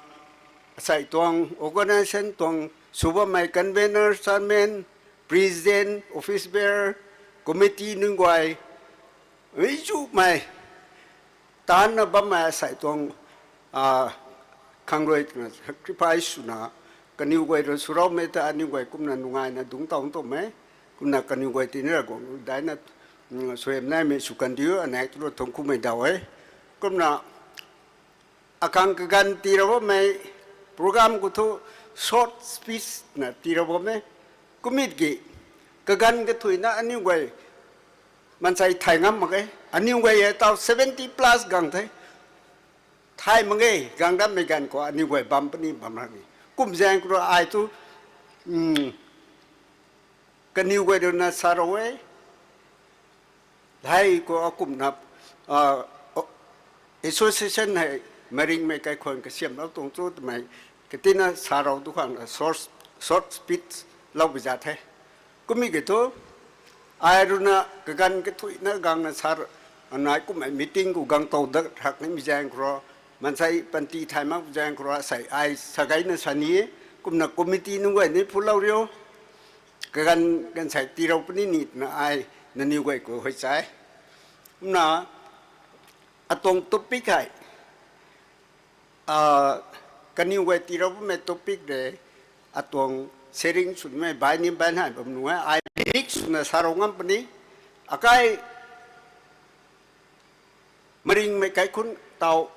asei tuang organisation tuang sw bammei convener, chairman, president, office bearer, committee nunc guay, meic zumei taanna bammei asei tuang, ah, khang rui twna sacrifice swna kaniw guay rui swloumei ta aniu guay kumna nungaina dungc taw tuang e. Kumna kaniw guay tii ni Ravguangc daina, mm, suaihiam naimei sw kan diu, anei tu rui thuanc kumei daw e. Kumna akhang kaganv tii rou bammei program khou thu short speech na tii rou bam e. Kumna ki kaganv kathuicna aniu guay maansei thay ngam mak ge. Aniu guay e taw seventy plus gang the. Thay mak ge, gang dammei ganv khou aniu guay bam puni bam rani. Kum zaeng khou rui ai thu, mm, kaniw guay rui na sa rou e. Hei khou akumna, ah, association hei maringmei kaikhwang kasiamhlou tuang cho twmei katina sa rou tu khang short, short speech lou pui za the. Kumna ki thu, ai rui na kaganv kathuicna gangna sa, anei kumhmei meeting khou gang tow dat thak nimei zaeng khou rui, maansei panty thay mak zaeng khou rui, asei ai sa gayna sa ni e, kumna committee nunc guay ni phulou riu, kaganv gansei tii rou puni ni twna ai nangniw guay khou huay sa e. Kumna atuang topic hei, ah, kaniw guay tii rou bammei topic de, atuang sharing swmei bai ni bai nai bam nu e, ai rik swna sa rou ngam puni, akai maringmei kaikhun taw,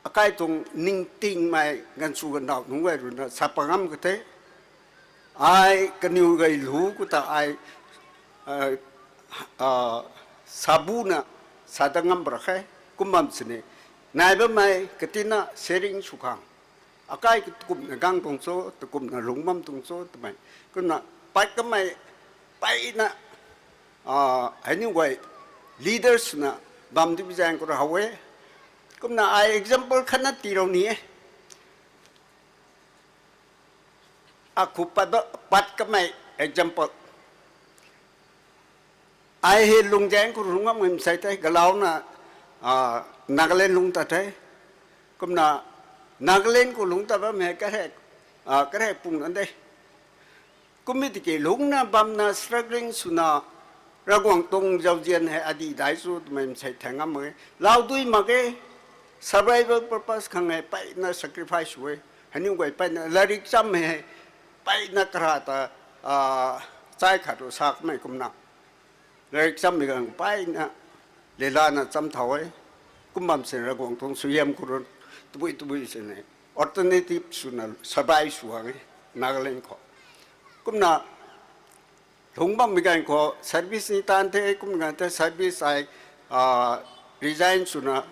akai tuang ningtingmei ganv sw ganvdaw nunc guay rui na sa pat ngam ka the. Ai kaniw guay lu khou ta ai, ah, ah, sabuna sa dat ngam pra khe, kum bam sini. Nai bammei katina sharing sw khang, akai kumna gang tuang cho, takumna lungc bam tuang cho twmei, kumna pat kamei mpeyna, ah, hei ni guay leaders na bam di zaeng khou rui how e. Kumna ai example khatna tii rou ni e. Akhu pat, pat kamei example. Ai hei lungc zaeng khou lungc ngam mei sei the, galauna, ah, Nagaland lungc ta the. Kumna Nagaland khou lungc ta bammei karek, ah, karek pung an de. Kumna tiki lungcna bamna struggling swna Ravguangc tuang zauzian hei adih dai chu twmei nsei thang ngam mak e. Lau dui mak e. Survival purpose khang hei peyna sacrifice sw e. Hei ni guay peyna lairik cham hei peyna kara ta, ah, chai khat ru sa kamei kumna. Lairik chammei ganv peyna lelana cham thau e. Kum bam sin Ravguangc tuang suaihiam khou rui tabui tabui sini alternative swna survive sw hang e Nagaland khou. Kumna lungc bammei ganv khou service ni taanv the, kum ganv the service ai, ah, resign swna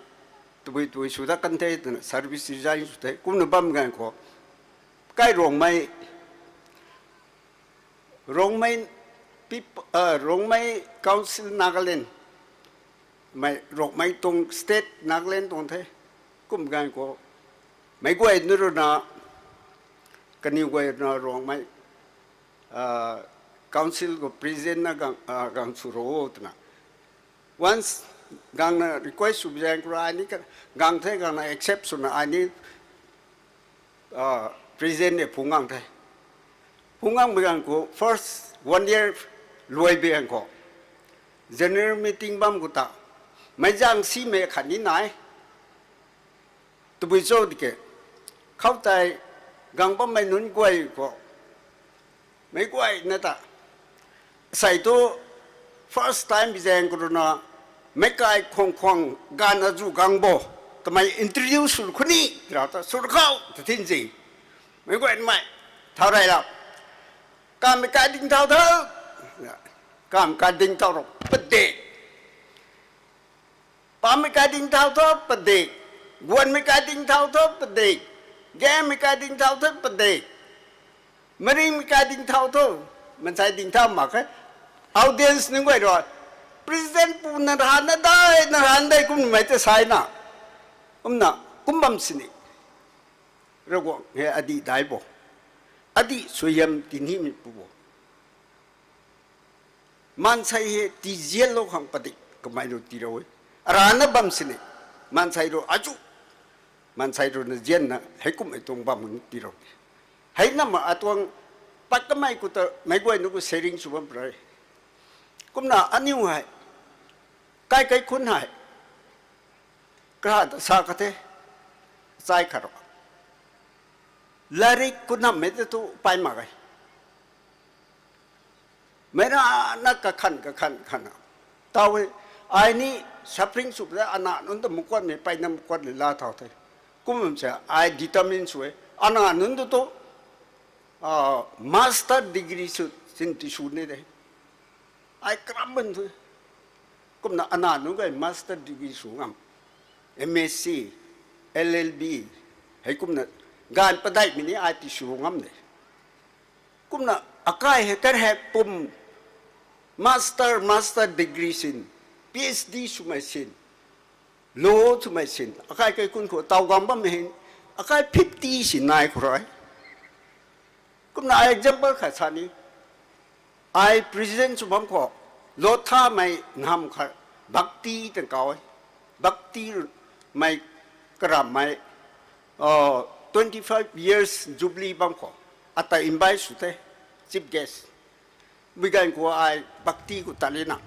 tabui tabui sw dat kan the twna service resign sw the. Kumna bam ganv khou kai Rongmei, Rongmei people, ah, Rongmei Council Nagaland, mei Rongmei tuang state Nagaland tuang the. Kum ganv khou meic guay nunc rui na, kaniw guay rui na Rongmei, ah, Council khou president na gang, ah, gang sw ro twna. Once gangna request sw zaeng khou rui ai ni ka, gang the gangna accept swna ai ni, ah, president e phungc gang the. Phungc gangmei ganv khou first one year luai bi ganv khou general meeting bam khou ta, meic zaeng simei khat ni nai. Tabui cho tiki, khou tei gang bammei nunc guay khou, meic guayna ta, sei tu first time bi zaeng khou rui na, meic kai khwang khwang ganv azu gang bo, twmei introduce sw khou ni, rau ta sw khou ta thin zi. Meic guaymei thau rey la, kamei kai ding thau tho, kamei kai ding thau ro pade. Pamei kai ding thau tho pade, guanmei kai ding thau tho pade, gammei kai ding thau tho pade, maringmei kai ding thau tho, mansei ding thau mak khe. Audience nunc guay rui, president pu na rana dai, na rana dai kumna mei ta sa na. Kumna, kum bam sini. Ravguangc hei adih dai bo. Adih suaihiam tinimei pu bo. Maansei hei tizianlou khang padik kamei rui tiilou e. Arana bam sini. Maansei rui azu. Maansei rui na zianna heikumhmei tuang bam ni tiilou de. Hei nama atuang pat kamei khou ta meic guay nunc khou sharing sw bam pray. Kumna aniu hei, kai kai khun hei, kara ta sa kha the, chai khat ro. Lairik khou nammei te tu pay mak e. Meic rana kakhan kakhan khan. Taw e, ai ni suffering sw pui de, ana nunc ta mukuatmei peyna mukuat le la thau the. Kum bam se, ai determine sw e. Ana nunc tu tu, ah, master degree sw sin ti sw ni de. Ai karam bam thu. Kumna ana nunc guay master degree sw ngam. M S C, L L B, heikumna ganv padeihmei ni ai ti sw ngam de. Kumna akai hei kar hei pum master, master degree sin, P H D swmei sin, law swmei sin, akai kaikhun khou taw gang bammei hei, akai fifty sin nai khou rui. Kumna ai example khat sa ni, ai president sw bam khou, Lothamei nham khat, Bhakti twna kauc e, Bhakti mei karammei, twenty five years jubilee bam khou, ata invite sw the, chief guest. Bui ganv khou ai Bhakti khou tat lina.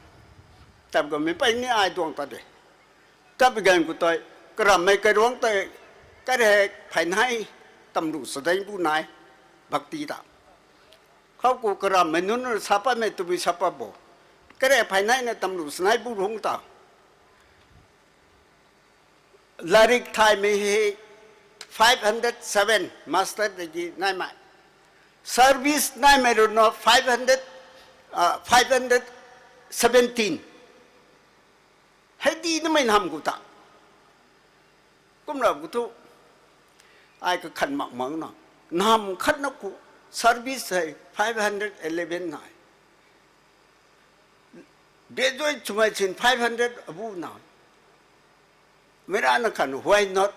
Tat kammei pey ni ai duang ta de. Tat bui ganv khou tei, karammei kairuangc tei, kare phay nai, tamlu sadei bu nai, Bhakti ta. Khou khou karammei nunc sa patmei tabui sa pat bo. Kare phay naina tamlu sanei bu rung ta. Lairik thaymei hei five hundred seven master degree naimei. Service naimei rui na five hundred, ah, five hundred seventeen. Hei di namei nham khou ta. Kumna khou thu, ai kakhan mak mak na. Nham khat na khou service hei five hundred eleven nai. Graduate swmei sin five hundred abu na. Mei rana khan, why not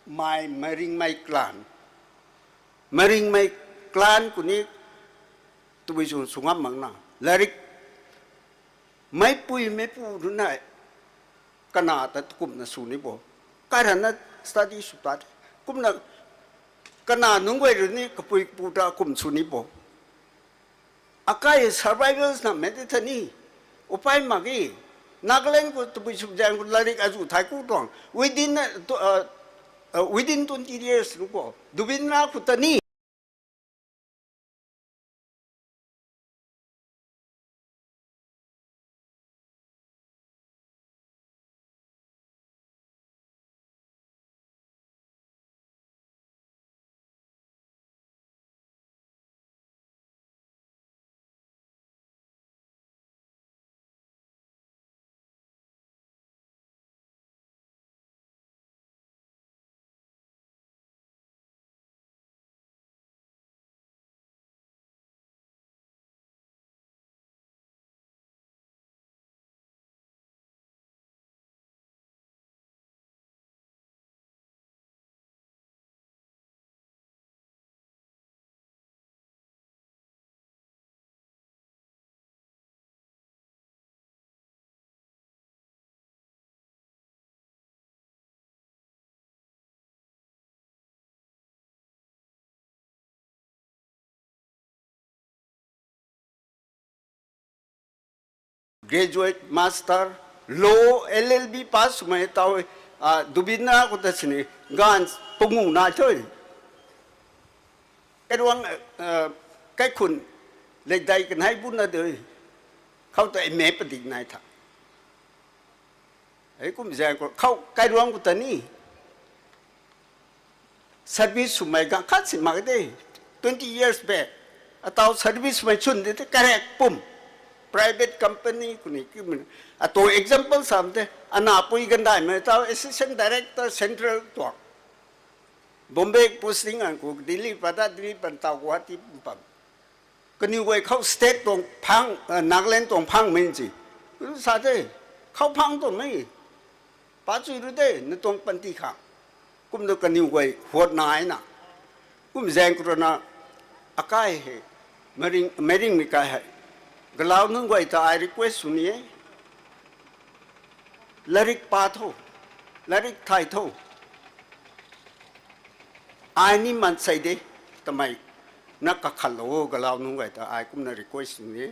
my Maringmei clan? Maringmei clan khou ni tabui sw, sw ngam mak na. Lairik meipui meipu nunc hei kana ta kumna sw ni bo. Kai rana study sw ta. Kumna kana nunc guay rui ni kapui kapu ta kum sw ni bo. Akai survivors namei tei tha ni. Upai mak ge. Nagaland khou tabui sw zaeng khou latrik azuh thay ku tuang. Within, uh, tu, uh, uh, within twenty years khou, Dubin Ra khou ta ni. Graduate, master, law, L L B pass swmei taw, ah, Dubin Ra khou ta sini, ganv pangu nai thu. Kairuang, ah, kaikhun, leidai kanei bu na de, khou ta M A padik nai tha. Hei kum zaeng khou, khou kairuang khou ta ni. Service swmei ganv khat si mak de. Twenty years back. Ataw service swmei chwn de te karek pum. Private company khou ni ki mun. Atuang example sam te. Anapui gandaimei taw assistant director central tuang. Bombay posting an khou Delhi pada Delhi pan taw Guwahati pum pam. Kaniw guay khou state tuang phang, eh, Nagaland tuang phangmei si. Sa te, khou phang tuang mei. Pa chui ru de, na tuang panty khang. Kum tu kaniw guay huat nai na. Kum zaeng khou rui na, akai hei, Meiring, Meiringmei kai hei. Galau nunc guay ta ai request sw ni e. Latrik pa tho, latrik thay tho. Ai ni mansei de, tamei na kakhatlou o, galau nunc guay ta ai kumna request sw ni.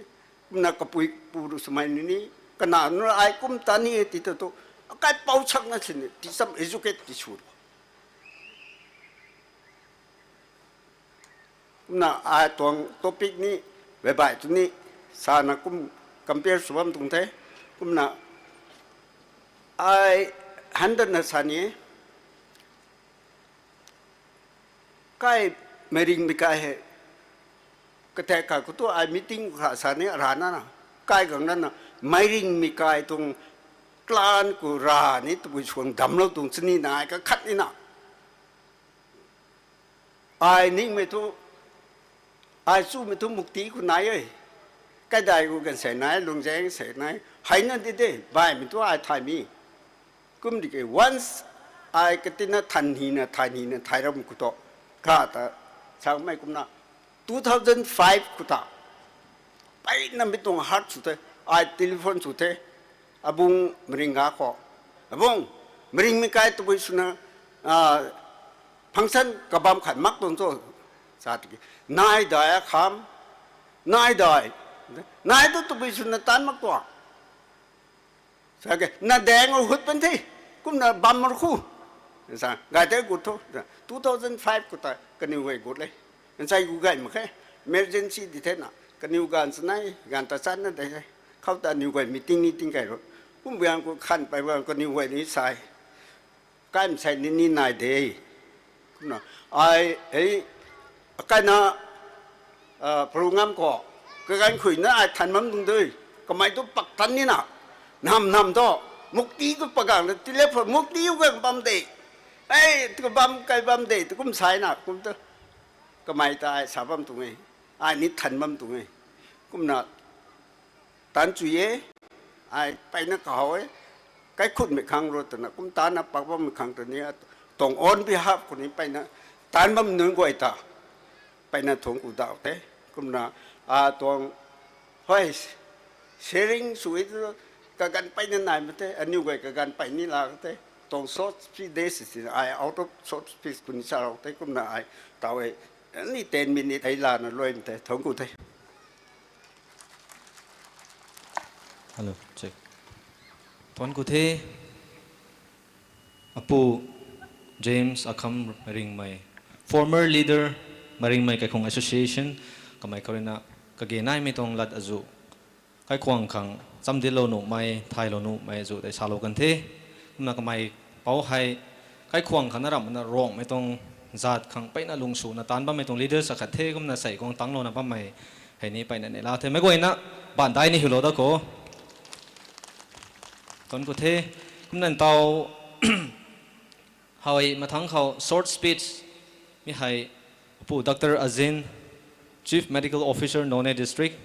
Kumna kapui pu ru swmei ni ni, kana nu ai kum ta ni e ti tu tu, akai pou chakna sini, ti sam educate ti sw. Kumna ai tuang topic ni, baibai tu ni, sana kum compare sw bam tuang the. Kumna ai handatna sa ni, kai Meiringmei kai hei, kathek kha khou tu ai meeting kha sa ni rana na, kai gang rana, Meiringmei kai tuang clan khou ra ni tabui suang damclou tuang chini na ai kakhat ni na. Ai ningmei thu, ai chumei thu mukti khou nai e. Kaidai khou gansei nai, lungzaeng sei nai. Heina di de, baihmei thu ai thay mi. Kum di ke, once ai katina than hina, thay hina, thay ram khou tu. Kha ta, samei kumna, two thousand five khou ta. Mpeyna mi tuang heart sw the, ai telephone sw the, abung Meiringga khou. Abung, Meiringmei kai tabui swna, ah, function kabam khat mak tuang cho, sa tiki. Nai dai akham, nai dai, nai tu tabui swna tan mak tuang. Sa ke, na daeng o hut pan the, kumna bam mar khu. Sa, gay tei gut tho, two thousand five khou ta, kaniw guay gut le. Nsai gu gay mak khe, emergency di the na, kaniw ganv chanei, ganv ta channa de the. Khou ta niw guay meeting ni ting kai ro. Kum biang khou khan pai bang kaniw guay ni sai. Kai msei ni ni nai de. Kumna, ai, hei, kaina, ah, program khou, kaganv khuina ai than bam tuang de. Kamei tu pak tan ni na. Nam nam tu, mukti tu pagang na, ti le pho, mukti u gang bam de. Ei, tu bam, kai bam de, tu kum sai na, kum tu. Kamei ta ai sa bam tuang e. Ai ni than bam tuang e. Kumna, tan chui e, ai mpeyna kahaw e, kaikhutmei khang ro twna, kum tana pak bammei khang twni, tuang on behalf khou ni mpeyna, tan bam nunc guay ta, mpeyna thuanc ku daw the, kumna, a tuang, hoi, sharing sw e tu, kaganv mpeyna nai ma the, aniw guay kaganv mpey ni la the, tuang short speech de si si, ai out of short speech khou ni sa rau the, kumna ai, taw e, ni ten minute hei lana luai ma the, thuanc ku the. Hello, check. Thuanc ku the, apu James Akham Ringmei, former leader Maringmei Kaikhwang Association, kamei khou ruina kage naimei tuang lat azu kaikhwang khang chamdilou nuhmei, thaylou nuhmei azu tei salou kan the. Kumna kamei pou hei kaikhwang khang na ramhna Ruangmei tuang zat khang peyna lungsuna taanc bammei tuang leaders akhat the, kumna sei kuang tangclouna bammei hei ni peyna neihla the. Meic guayna bandai ni hiulou da kho. Thuanc ku the. Kumna ntau hei mathangc khou short speech mi hei apu Doctor Azin, Chief Medical Officer, Noney District,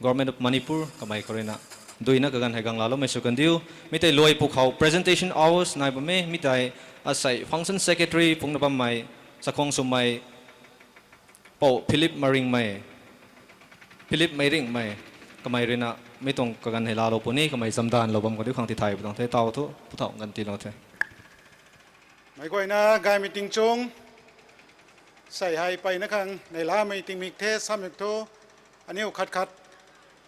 Government of Manipur, kamei khou ruina duina kaganv hei ganglaloumei sw kandiu. Mi tei luai pwkhou presentation hours nai bam e, mi tei asei function secretary phungna bammei, chakhwang swmei, pou Philip Maringmei, Philip Meiringmei, kamei ruina mi tuang kaganv hei laalou puni, kamei chamdanlou bam khou diu khang tithay pw tuang the, tau thu, puthau ganv tiilou the. Meic guayna gaymei tingchung, sei hei peyna khang neihlamei tingmik the, samik thu, aniu khat khat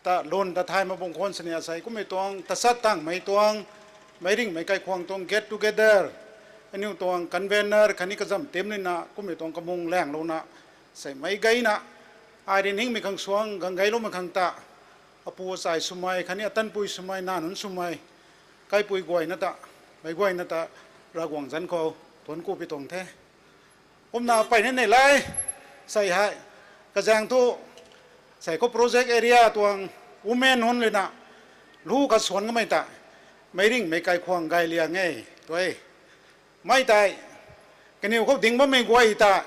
ta lun ta thay mak bung khwan sini asei kummei tuang tachat tangmei tuang, Meiringmei Kaikhwang tuang get together, aniu tuang convener khatni kazam tim nina kummei tuang kamung laenglouna, sei meic gayna, ai rui ningmei khang suang gang gayloumei khang ta, apu achai swmei khatni atanpui swmei, nac nunc swmei, kaipui guayna ta, meic guayna ta, Ravguangc zanc khou thuanc ku pi tuang the. Kumna peyna neih lai, sei hei, kazaeng thu, sei khou project area tuang women nunc ruina lu khat suan kamei ta, Meiringmei Kaikhwang gay liang e, tu e. Mi tei, kaniw khou ding bammei guay ta,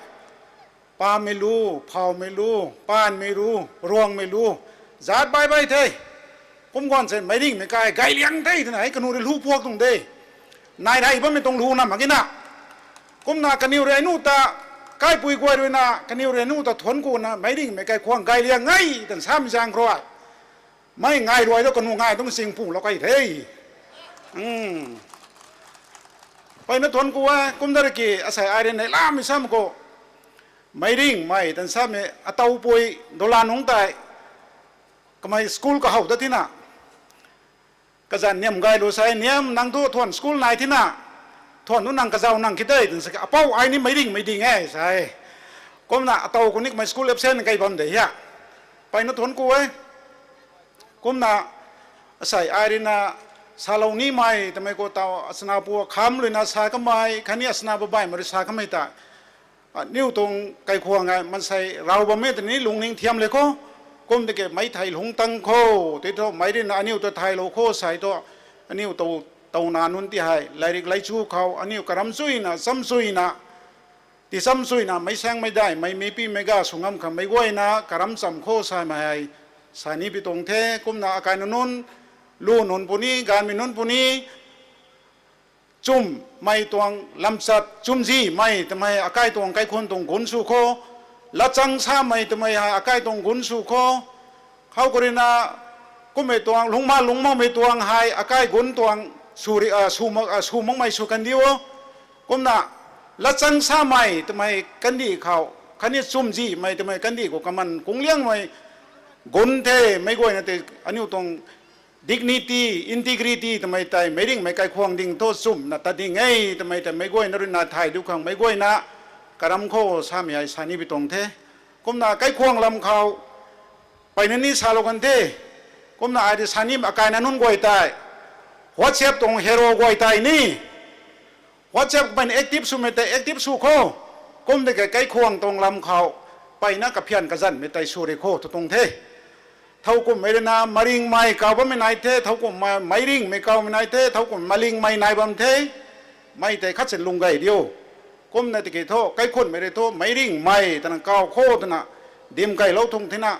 Pammei lu, Phawmei lu, Paanmei lu, Ruangmei lu, zat baih baih the. Kum guan se Meiringmei kai gay liang the twna hei kaniw rui lu puak tuang de. Nai rey bammei tuang lu na mak ge na. Kumna kaniw rui aniu ta, kaipui guay ruina kaniw rui aniu ta thuanc kuna Meiringmei Kaikhwang gay liang e twna samei zaeng khou rui, mei ngai ruai tu kanu ngai tuang sing pulou kai the. Peyna thuanc ku e, kumna rui ki asei ai rui neihlamei sam khou, Meiringmei twna samei atawpui dolan nungc tei, kamei school kahow ta thina, kazanc niam gay lu sei, niam nang thu thuan school nai thina, thuan tu nang kazauh nang khe de twna sa, apou ai ni Meiringmei ding e sa e. Kumna atow khou ni kamei school absent kei bam de hia. Peyna thuanc ku e. Kumna asei ai ruina salou nimei twmei khou tau achana pu Akham ruina sa kamei khatni achana babaihmei rui sa kamei ta, aniu tuang Kaikhwang e maansei raw bammei ta ni lungning thiam le khou, kum tiki meic thei lungc tang khou tei thu meic ruina aniu ta thaylou khou sei thu, aniu tow, towna nunc ti hei lairik laichu khou aniu karam chuyna cham chuyna, ti cham chuyna meic saengmei daihmei, meipimei ga sw ngam khang meic guayna karam cham khou samei hei sa ni pi tuang the. Kumna akaina nunc, lu nunc puni, gaanvmei nunc puni, chumhmei tuang lamchat, chumzihmei twmei akai tuang kaikhun tuang gunc sw khou, latchang samei twmei hei akai tuang gunc sw khou, khou khou ruina kummei tuang lungcma lungcmaumei tuang hei akai gunc tuang sw ri, a, sw mak, a, sw makmei sw kandiu o. Kumna latchang samei twmei kandih khou khatni chumzihmei twmei kandih khou kaman kungliangmei gunc the. Meic guayna tei aniu tuang dignity, integrity twmei tei Meiringmei Kaikhwang ding thu chumna tat ding e twmei tei meic guayna ruina thay diu khang meic guayna karam khou samei hei sa ni pi tuang the. Kumna Kaikhwang lam khou peyna ni salou kan the. Kumna ai rui sa ni akaina nunc guay tei, WhatsApp tuang hero guay tei ni, WhatsApp peyna active swmei tei active sw khou, kum tiki Kaikhwang tuang lam khou peyna kaphian kazanhmei tei sw ri khou tu tuang the. Thowkumhmei ruina Maringmei kaw bammei nai the, thowkumhmei Meiringmei kawmei nai the, thowkumhmei Malingmei nai bam the. Mei tei khat sin lung gay diu. Kumna tiki thu Kaikhunmei rui thu Meiringmei twna kaw khou twna dim kailou thung thina,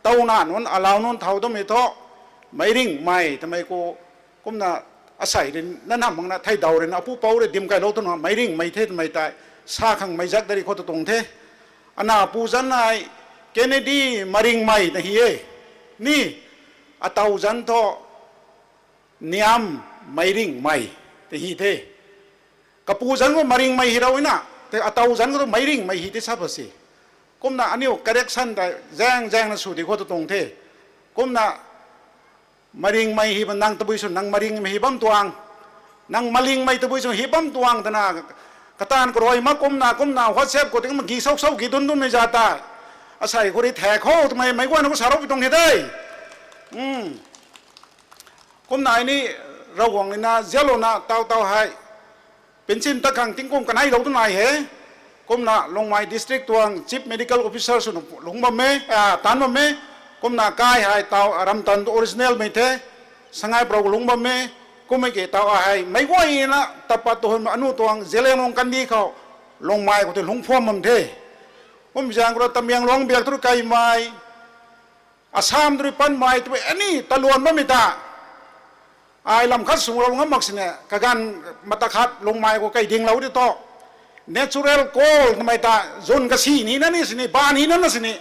towna nunc, alau nunc thow dammei thu Meiringmei twmei khou, kumna asei rui na nam makna theidaw ruina apu pou rui dim kailou thuna Meiringmei the twmei tei sa khang mei zak dari khou tu tuang the. Ana pu zanc nai Kennedy Maringmei na hi e. Ni, atow zanc thu Niam Meiringmei ta hi the. Kapu zanc khou Maringmei hi rau na, tei atow zanc khou tu Meiringmei hi tei sa pa si. Kumna aniu correction tei zaeng zaengna sw di khou tu tuang the. Kumna Maringmei hi bam nang tabui sw nang maringmei hi bam tuang. Nang malingmei tabui sw hi bam tuang twna. Kataanv karui mak kumna kumna WhatsApp khou tingma gi souk souk gi dun dunmei za ta. Asei khou rui thek khou twmei meic guayna khou sa rou pi tuang he de. Kumna ai ni Ravguangc rui na zialouna taw taw hei pension tat khang tingkum kaneilou tu nai he. Kumna Lungmei district tuang Chief Medical Officer swna lungc bam e, taanc bam e. Kumna kai hei taw ramtan tu original mei the. Sangai Prou lungc bam e. Kummei ke taw a hei meic guayna tapat tu hun anu tuang Zeliangrong kandih khou Lungmei khou tei lungc phuam bam the. Kum zaeng khou rui Tamenglong biak tu rui kaimei, Assam tu rui panmei twmei ani taluan bammei ta. Ai lam khat sw rou ngam mak sini kaganv mata khat Lungmei khou kai dinglou di tho. Natural coal twmei ta zun kasi ni na ni sini, ban ni na na sini.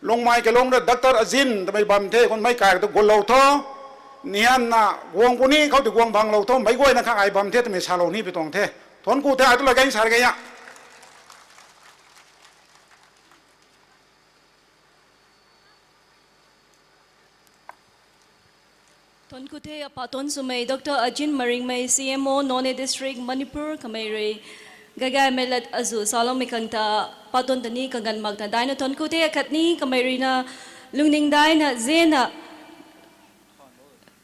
Lungmei kalung rui Doctor Ajin twmei bam the, kum meic kai tu gullou tho. Nihanna guang puni khou ti guang banglou tho, meic guayna khang ai bam the twmei salou ni pi tuang the. Thuanc ku the, ai tu la gaeng sa gaya. Thuanc ku the, apa thuanc swmei Doctor Ajin Maringmei, C M O, Noney District, Manipur, kamei rui gaygaymei lat azuh saloumei khang ta, pa thuanc ta ni kaganv makna daina thuanc ku the. Akhatni kamei rui na lungning daina zena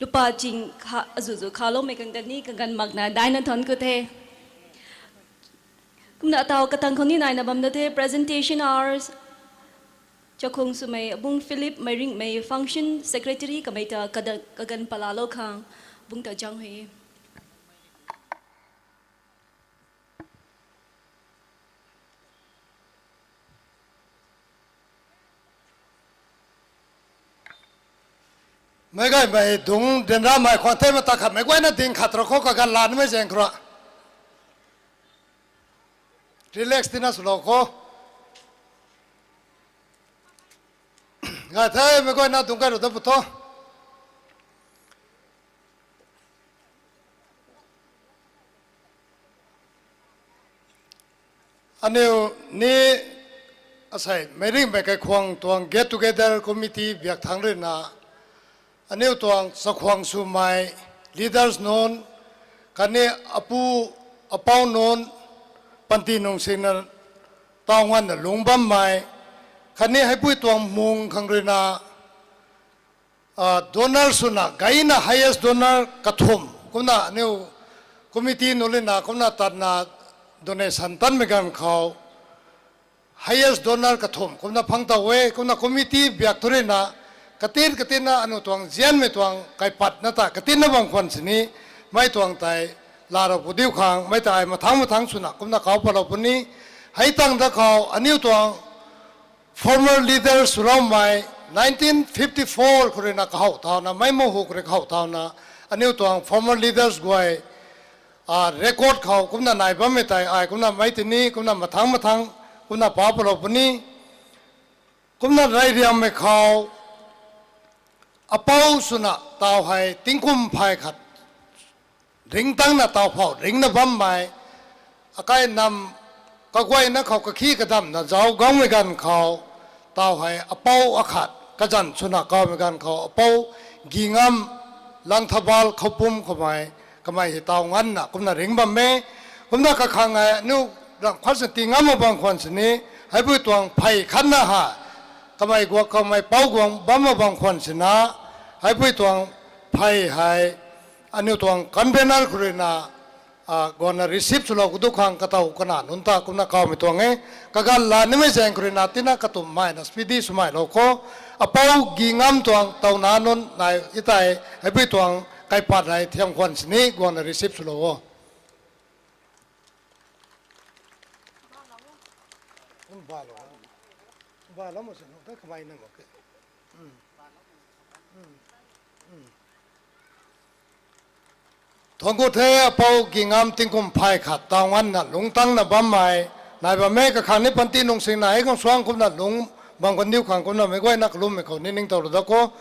lupa ching kha, azuh zuh khaloumei khang ta ni kaganv makna daina thuanc ku the. Kumna ataw katang khou ni naina bam da the, presentation hours. Chakhung swmei Abung Philip Meiringmei, Function Secretary kamei ta kada-, kaganv palalou khang bung ta zang hui. Meic gaymei dungc dinramei khwan the, mata khat meic guayna ding khat rou khou kaganv lanmei zaeng khou rui relax tina swlou khou. Gay the, meic guayna dungc kai rou da pu tho. Aniu ni asei Meiringmei kaikhwang tuang get together committee biak thangc rui na, aniu tuang chakhwang swmei leaders nunc, khatni apu apou nunc, panty nungsingna taw nganvna lungc bammei, khatni heipui tuang mung khang rui na, donor swna gayna highest donor kathumh kumna aniu committee nunc lina kumna tatna donation tanmei ganv khou highest donor kathumh kumna phang taw e. Kumna committee biak thu rui na katin katinna aniu tuang zianmei tuang kaipatna ta katinna bam khwan sini, mei tuang tei laa rou pu diu khang mei tei mathangc mathangc swna kumna kau patlou puni. Hei tangv da khou aniu tuang former leaders swloumei, nineteen fifty four khou rui na kahow thauna, mei mahu khou rui kahow thauna, aniu tuang former leaders guay record khou kumna nai bammei tei ai kumna mei tini kumna mathangc mathangc kumna pa patlou puni. Kumna reyriammei khou apou swna taw hei tingkum phay khat ringctangna taw phou ringcna bammei, akai nam kaguayna khou kakhi kadamna zauc guangmei ganv khou, taw hei apou akhat kazanc swna kawmei ganv khou apou Gingam Langthabal Khoupum khoumei, kamei hei taw nganvna kumna ringc bam e. Kumna kakhang hei aniu ramh khat sini tii ngam mak bam khwan sini, heipui tuang phey khatna hei kamei guak kamei pou guang bam mak bam khwan sina, heipui tuang phey hei aniu tuang convener khou rui na guangna receive swlou kadu khang katow kana nunc ta kumna kawmei tuang e. Kaganv la nimei zaeng khou rui na tina katumhmei na speedy swmeilou khou, apou Gingam tuang tawna nunc nai e tei, heipui tuang kaipat hei thiam khwan sini guangna receive swlou o. Thuanc ku the, apou Gingam tingkum phey khat taw nganvna lungctangna bammei nai bam e. Kakhang ni panty nungsingna hei khang suang kumna lungc bam kandiu khang kumna meic guayna kalummei khou ni ningtow lou da kho.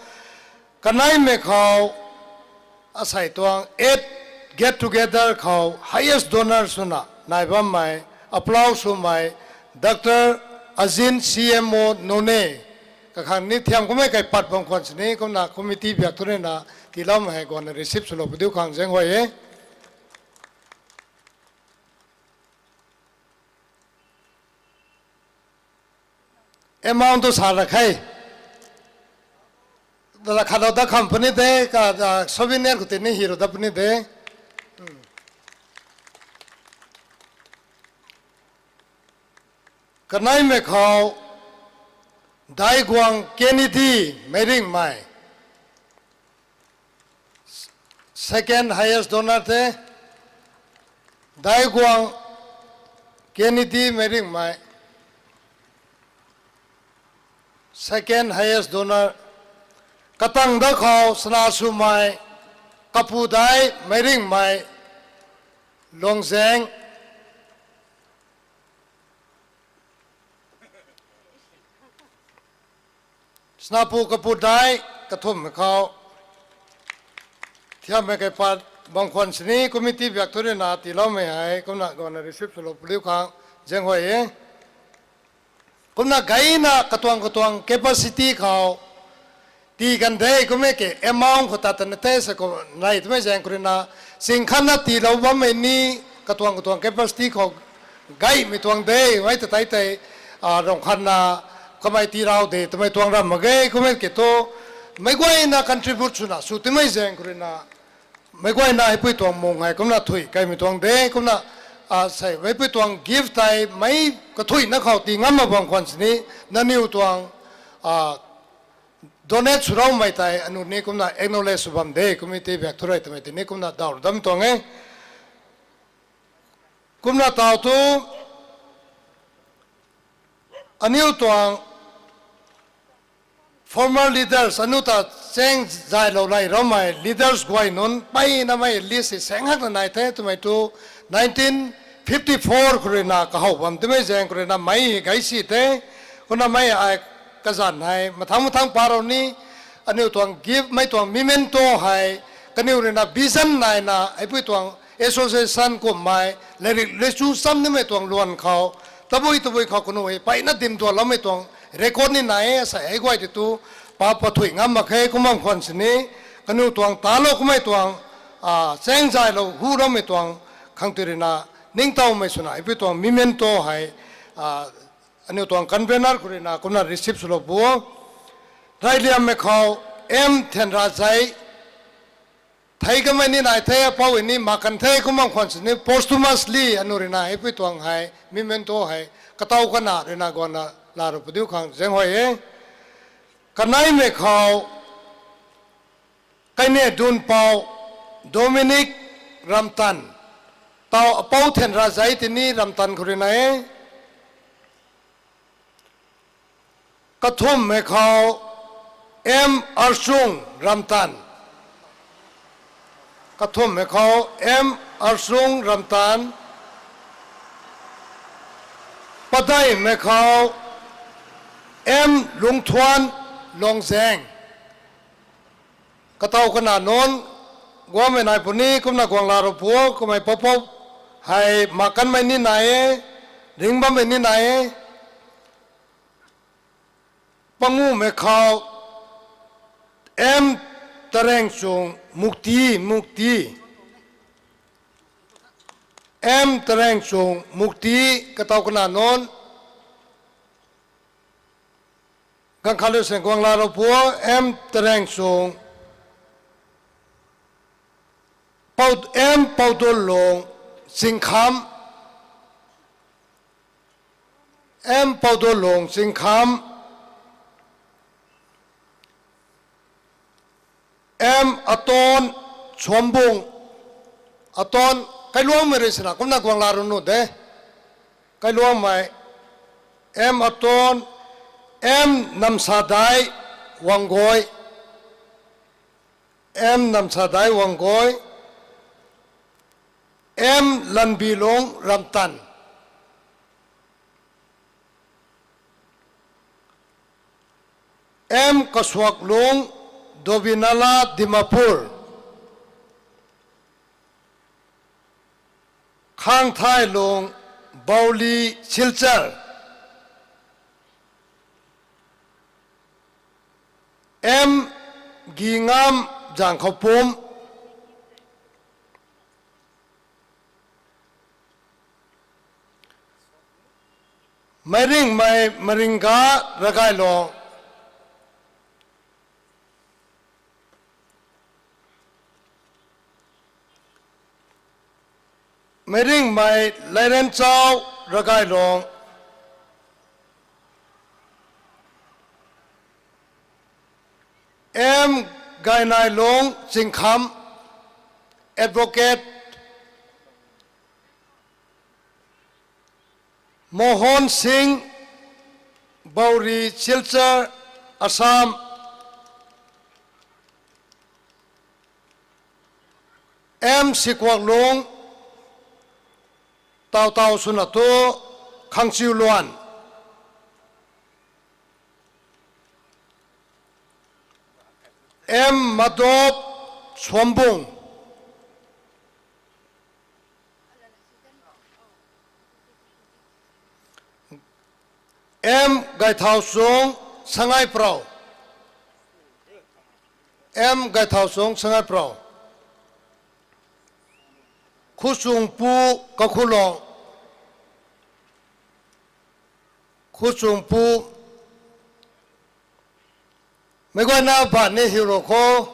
Kaneimei khou asei tuang eight get together khou highest donor swna nai bammei, applaud swmei, Doctor Azin, C M O Noney, Kakhang ni thiam kummei kaipat bam khwan sini, kumna committee biak thu ruina tiiloumei hei guangna receive swlou padiu khang zaenghuay e. Amount tu sa ra khe. Dala khat da kham puni de, ka, souvenir khou tini hero da puni de. Kaneimei khou, Daiguang Kennedy Meiringmei. Second highest donor the. Daiguang Kennedy Meiringmei. Second highest donor. Katang da khou Sana Swmei, Kapu Dai Meiringmei, Lungzeng. Sanapu Kapu Dai, kathumhmei khou thiammei kaipat bam khwan sini, committee biak thu ruina tiiloumei hei kumna guangna receive swlou padiu khang zaenghuay e. Kumna gayna katuang katuang capacity khou tii kan de, kummei ke amount khou ta tana the sa khou nai twmei zaeng khou ruina, sing khatna tiilou bammei ni katuang katuang capacity khou gaymei tuang de, mei ta tei tei, rung khatna kamei tii rau de twmei tuang ram mak ge, kummei ke thu, meic guayna contribute swna sw twmei zaeng khou ruina, meic guayna heipui tuang mung hei kumna thuy kaimei tuang de, kumna, sei meipui tuang gift tei meic kathuina khou tii ngam mak bam khwan sini, nangniw tuang donate swloumei tei anu ni kumna acknowledge sw bam de, committee biak thu rui twmei tini kumna daw dam tuang e. Kumna taw thu, aniu tuang former leaders, aniu ta chaeng zaylou lay raumei leaders guay nunc mpeyna mei list hei saeng hakna nai the twmei thu, nineteen fifty four khou ruina kahow bam twmei zaeng khou ruina mei hei gay si the. Kumna mei ai kazanc hei mathang mathang pa rou ni, aniu tuang gift, mei tuang memento hei kaniw ruina vision naina heipui tuang association kummei, lairik leichu cham nimei tuang luan khou, tabui tabui khou kanu hei mpeyna dim duanloumei tuang record ni nai e, sei hei guay ti tu pa pathuy ngam mak khe, kum bam khwan sini, kaniw tuang talou kummei tuang, chaeng zaylou hu raumei tuang khang tei ruina, ningtowmei swna heipui tuang memento hei, aniu tuang convener khou ruina kumna receive swlou pu. Reyliammei khou M Thenrazei, thei kamei ni nai the, apou ni mak kan the, kum bam khwan sini posthumously anu ruina heipui tuang hei memento hei katow kana ruina guangna laa rou padiu khang zaenghuay e. Kaneimei khou, Kaine Dunpou Dominic Ramtan, taw apou Thenrazei tini Ramtan khou ruina e. Kathumhmei khou M Archung Ramtan. Kathumhmei khou M Archung Ramtan. Padeihmei khou M Lungthuan Lungzeng. Katow kana nunc guangmei nai puni, kumna guang laa rou pu, kummei poupou hei mak kanmei ni nai e, ring bammei ni nai e. Panguhmei khou M Tarengchung Mukti, Mukti. M Tarengchung Mukti, katow kana nunc. Ganv khat lu seng guang laa rou pu, M Tarengchung, Pou-, M Poudulung Chingkham, M Poudulung Chingkham, M Aton Suambung, Aton, kailuangmei rui sina kumna guang laa rou nu de. Kailuangmei, M Aton, M Namsadai Wanggoi, M Namsadai Wanggoi, M Lanbilung Ramtan, M Kasuaklung Dobinala Dimapur, Khangthailung Bauli Silchar, M Gingam Zangkhoupum. Meiringmei Maringga Ragaylong. Meiringmei Leirenchau Ragaylong. M Gainailung Chingkham, Advocate. Mohan Singh, Bauri, Silchar, Assam. M Sikuaklung, taw taw swna tu, Khangchiuluan. M Madop, Suambung. M Gaithauchung, Sangaiprou. M Gaithauchung, Sangaiprou. Khuchungpu Kakhulong. Khuchungpu. Meic guayna ban ni hiu ro kho.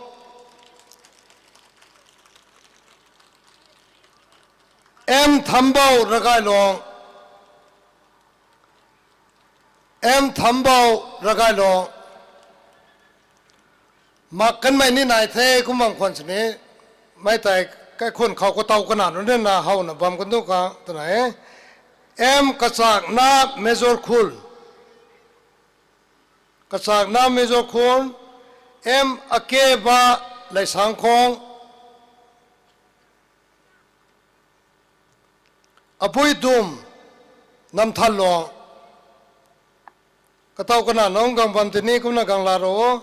M Thambou Ragaylong. M Thambou Ragaylong. Mak kanmei ni nai the, kum bam khwan sini. Mei tei kaikhun khou kataw kana nunc na howna bam kan du ka twna e. M Kachakna Major Khul. Kachakna Major Khul. M Akeba Leisangkhong. Abuidum Namthanlong. Kataw kana nunc gang bam tini kumna gang la ro.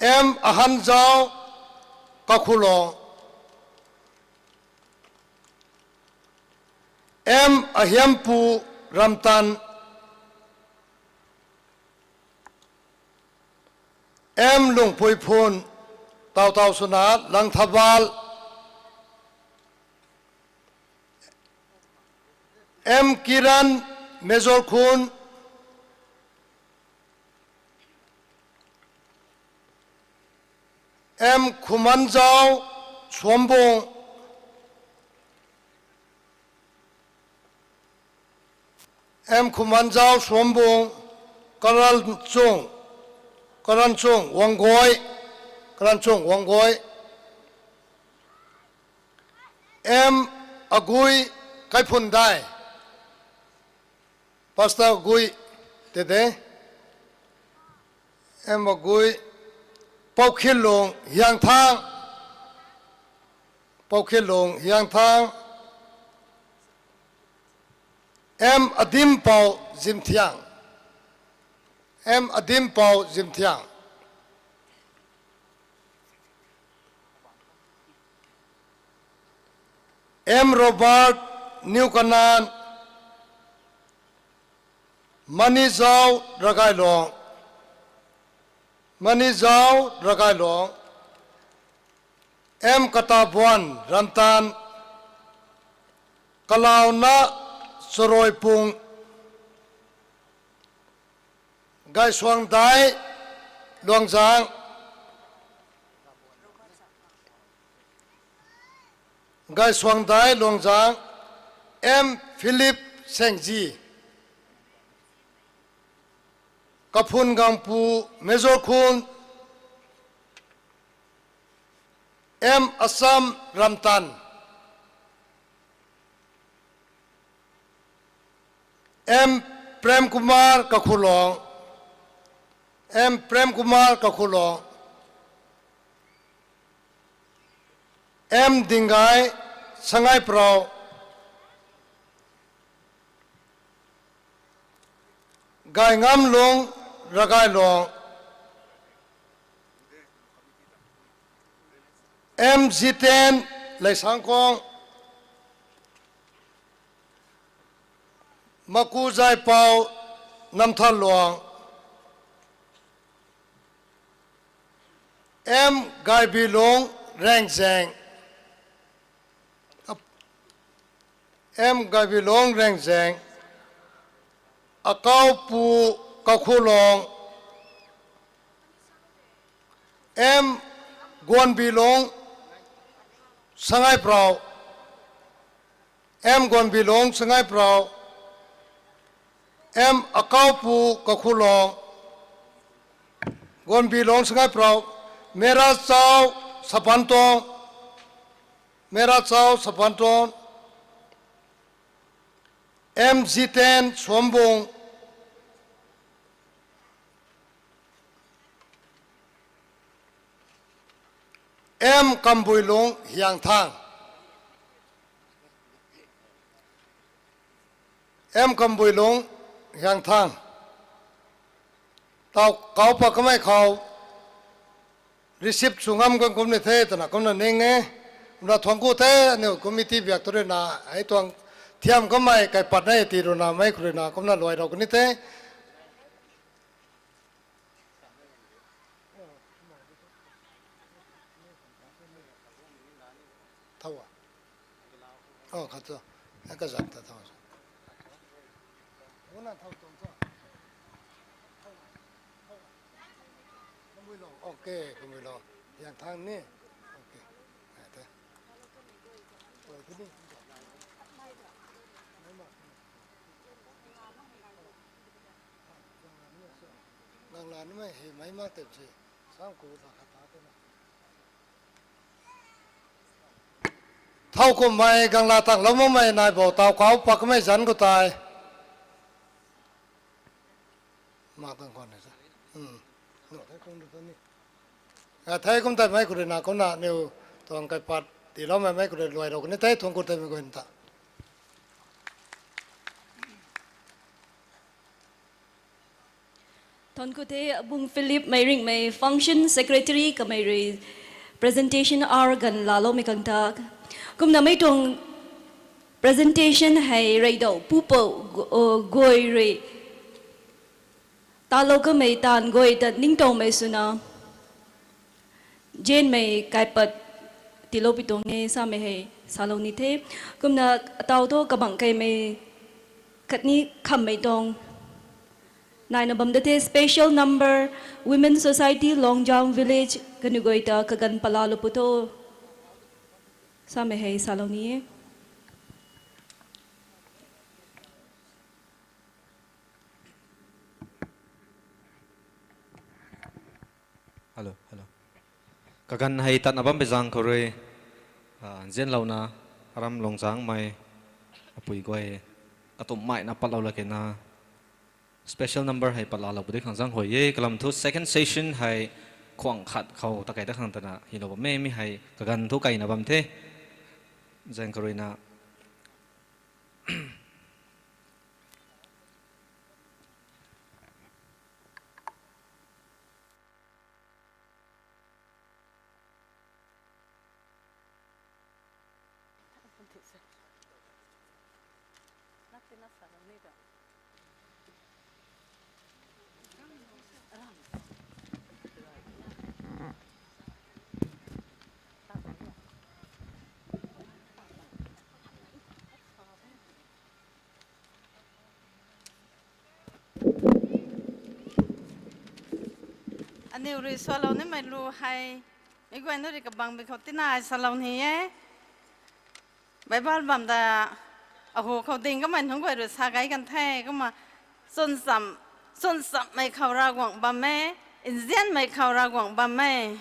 M Ahanzau Kakhulong. M Ahiampu Ramtan. M Lungpuiphun, taw taw swna Langthabal. M Kiran, Major Khun. M Khumanzau, Suambung. M Khumanzau, Suambung. Karanchung, Karanchung Wanggui, Karanchung Wanggui. M Agui, Kaiphundai. Pastor Agui, tede. M Agui, Poukhillung Hiangthang. Poukhillung Hiangthang. M Adimpou Zimthiang. M Adimpou Zimthiang. M Robert, New Kanan. Manizau, Ragailong. Manizau, Ragailong. M Katabuan, Ramtan. Kalauna, Charoipung. Gaisuangdai, Luangzang. Gaisuangdai, Luangzang. M Philip, Sengji. Kaphun Gangpu, Major Khun. M Asam, Ramtan. M Prem Kumar, Kakhulong. M Prem Kumar, Kakhulong. M Dinggai, Sangaiprou. Gaingamlung, Ragailong. M Ziten, Leisangkong. Makuzaipou, Namthanluang. M Gaibilung Rengzeng. M Gaibilung Rengzeng. Akaupu Kakhulong. M Guanbilung Sangaiprau. M Guanbilung Sangaiprau. M Akaupu Kakhulong. Guanbilung Sangaiprau. Mera Chau Sapantong. Mera Chau Sapantong. M Ziten Suambung. M Kambuilung Hiangthang. M Kambuilung Hiangthang. Tau kau pat kamei khou receive sw ngam kan kum ni the twna kumna ning e. Kumna thuangc ku the, aniu committee biak tu rui na, hei tuang thiam kamei kaipat nei ti rui na, mei khou rui na kumna luai rau kan ni the. Thau a? Oh, khat tu. Kazat ta thau. Una thau tuang tu. Kumui lo. Okay, kumui lo. Hiangthang ni. Okay. Ai te. Oi, kini. Gangla nimei hei mei mak tei si. Sang ku ta khat ta te na. Thau kummei gangla tanglou makmei nai bo tau kau pat kamei zanc khou tei. Mak tang khwan ni sa. Hmm. No, thei kum tu ni. A, thei kum tei mei khou rui na kumna aniu tuang kaipat tiiloumei mei khou rui luai rau kan ni the thuangc ku the mei guay ta. Thuangc ku the, Abung Philip Meiringmei, Function Secretary kamei rui presentation hour ganv laaloumei khang ta. Kumna mei tuang presentation hei reydau pupou gu-, o, guay rui talou kamei taanv guay ta ningtowmei swna zianmei kaipat tiilou pi tuang e samei hei salou ni the. Kumna ataw thu kabangc keymei khatni khammei tuang naina bam da the, special number, Women Society, Longjang Village, kaniw guay ta kaganv patlaalou pu tho samei hei salou ni e. Hello, hello. Kaganv hei tatna bam pei zaeng khou rui, ah, nzianlouna, aram Lungzangmei, apui guay, katumhmei na patlou la kena, special number hei patlaalou pu di khang zaeng huay e, kalam thu second session hei khwang khat khou ta kei ta khang twna hylou bam e, mi hei kaganv thu keyna bam the, zaeng khou rui na. Aniu rui salou nimei lu hei, mi guay nu rui kabangbi khou tina ai salou ni e. Bible bam ta, ahu khou ding kamei nunc guay rui sa gay kan the, kumna, chwn cham, chwn chammei khou Ravguangc bam e, nzianmei khou Ravguangc bam e,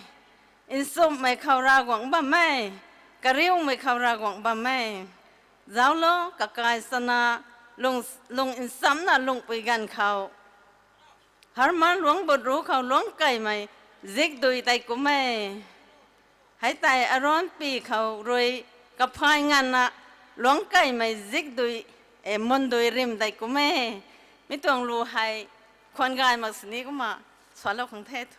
nchumhmei khou Ravguangc bam e, kariumei khou Ravguangc bam e. Zauclo, kakai chana, lung, lung nchamcna lungpui ganv khou Harmon luangc but ru khou luangc keymei zikdui tei kum e. Hei tei Aron pi khou rui kaphay nganvna luangc keymei zikdui, e, mundui rim tei kum e. Mi tuang lu hei khwan gay mak sini kumna salou khang the thu.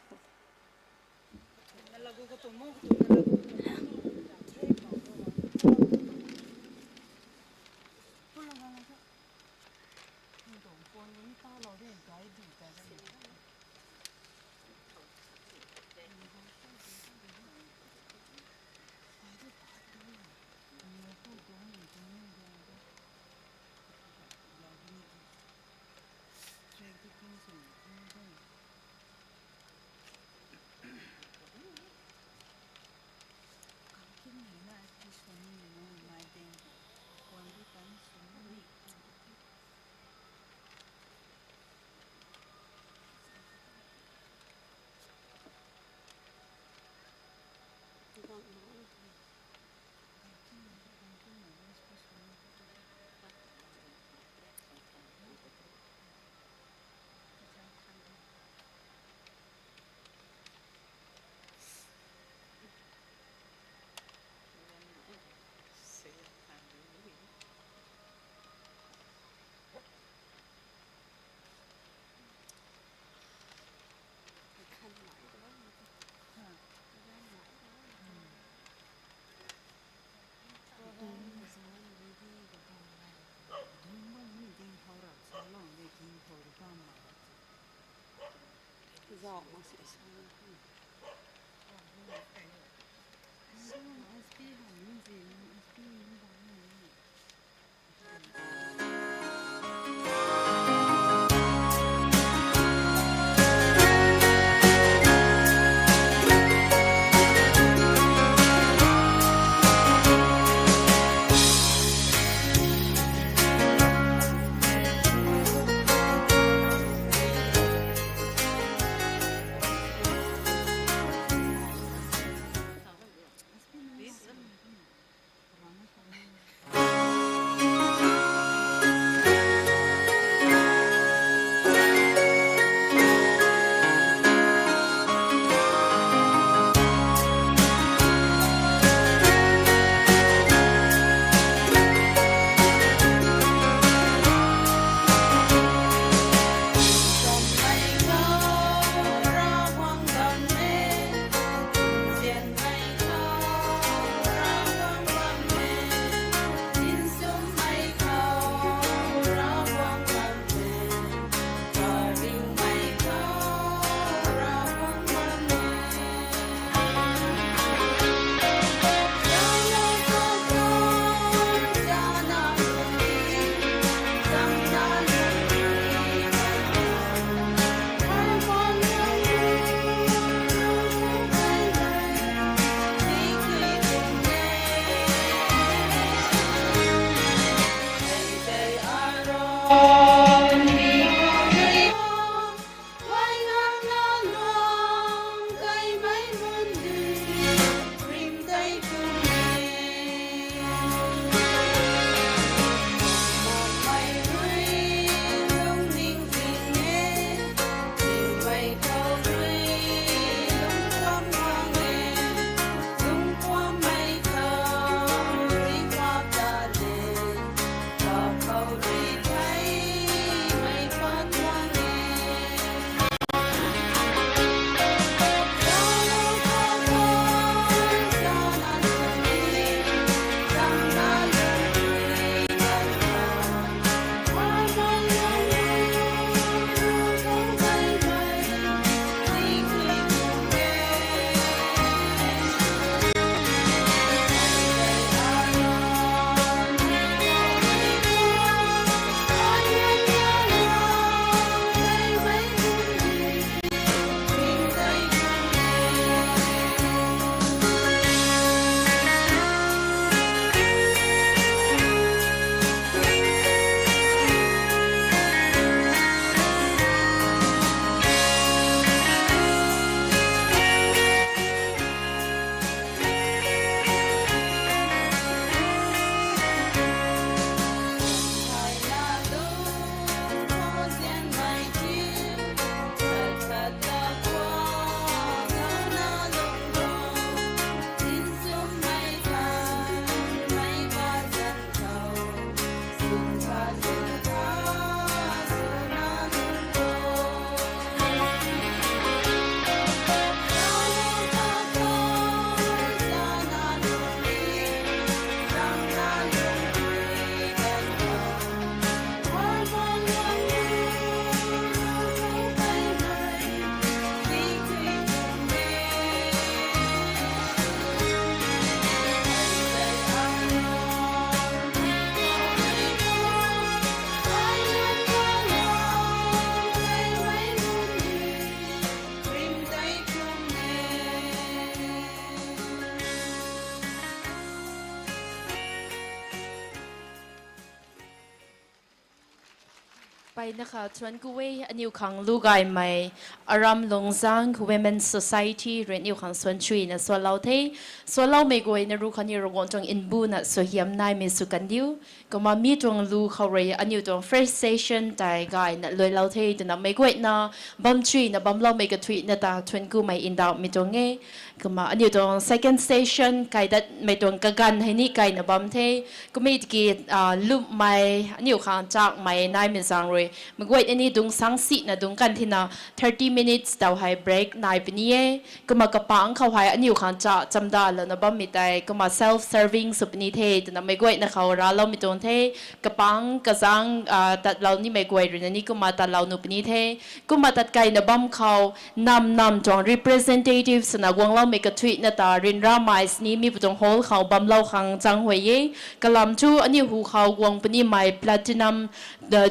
Mpeyna kha thuanc ku e, aniu khang lu gaymei, Aram Lungzang Women Society rui aniu khang suan chuina sualou the. Sualoumei guayna ru khatni Ravguangc tuang mbuna suaihiam naimei sw kandiu. Kumna mi tuang lu khou rui aniu tuang first session tei gayna luailou the twna meic guayna bam chuina bamloumei kathuicna ta thuanc kumei ndauhmei tuang e. Kumna aniu tuang second session kaidatmei tuang kaganv hei ni kaina bam the. Kumna tiki, ah, lummei aniu khang chakmei naimei zaeng rui Meic guayna ni dungc sang sina dungc kan thina thirty minutes taw hei break nai puni e. Kumna kapangc khou hei aniu khang cha chamdalouna bammei tei kumna self serving sw puni the twna meic guayna khou racloumei tuang the. Kapangc kazang tatlou nimei guay ruina ni kumna tatlou nuh puni the. Kumna tat keyna bam khou nam nam tuang representative swna guangloumei kathuicna ta ryanramei sini mi pu tuang hall khou bamlou khang zaenghuay e. Kalam thu aniu hu khou guang punimei platinum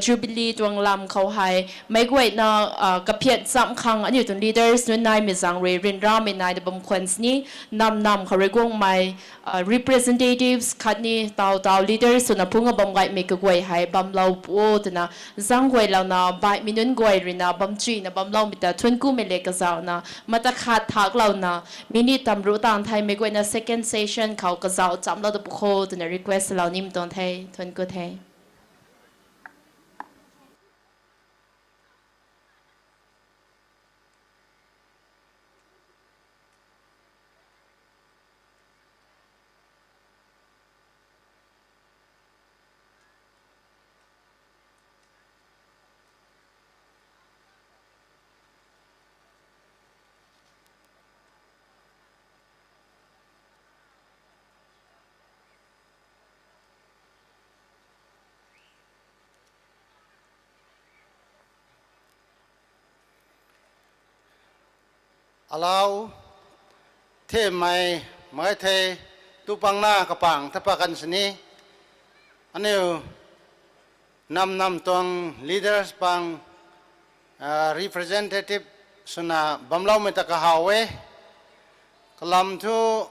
jubilee tuang lam khou hei meic guayna kaphian cham khang aniu tuang leaders nunc naimei zaeng rui ryanramei naina bam khwan sini nam nam khou rui guangmei representatives khatni taw taw leaders swna phungc a bam gaymei kaguay hei bamlou pu o twna zaenghuaylouna baihmei nunc guay ruina bam chuyna bamloumei ta thuanc kumei le kazauhna mata khat thaklouna minute tam ruh tang thei meic guayna second session khou kazauh chamlou ta pu kho twna request lou nimei tuang the. Thuanc ku the. Alau, themei, mei the, tu pangna kapangc tha pa kan sini, aniu nam nam tuang leaders pang representative swna bamloumei ta kahaw e. Kalam thu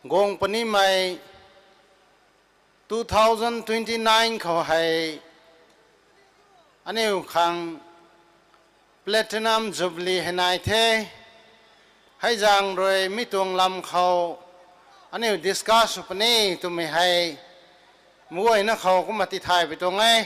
guang punimei two thousand twenty nine khou hei aniu khang platinum jubilee hei nai the. Hei zaeng rui mi tuang lam khou aniu discuss sw puni twmei hei meic guayna khou kumna tithay pui tuang e.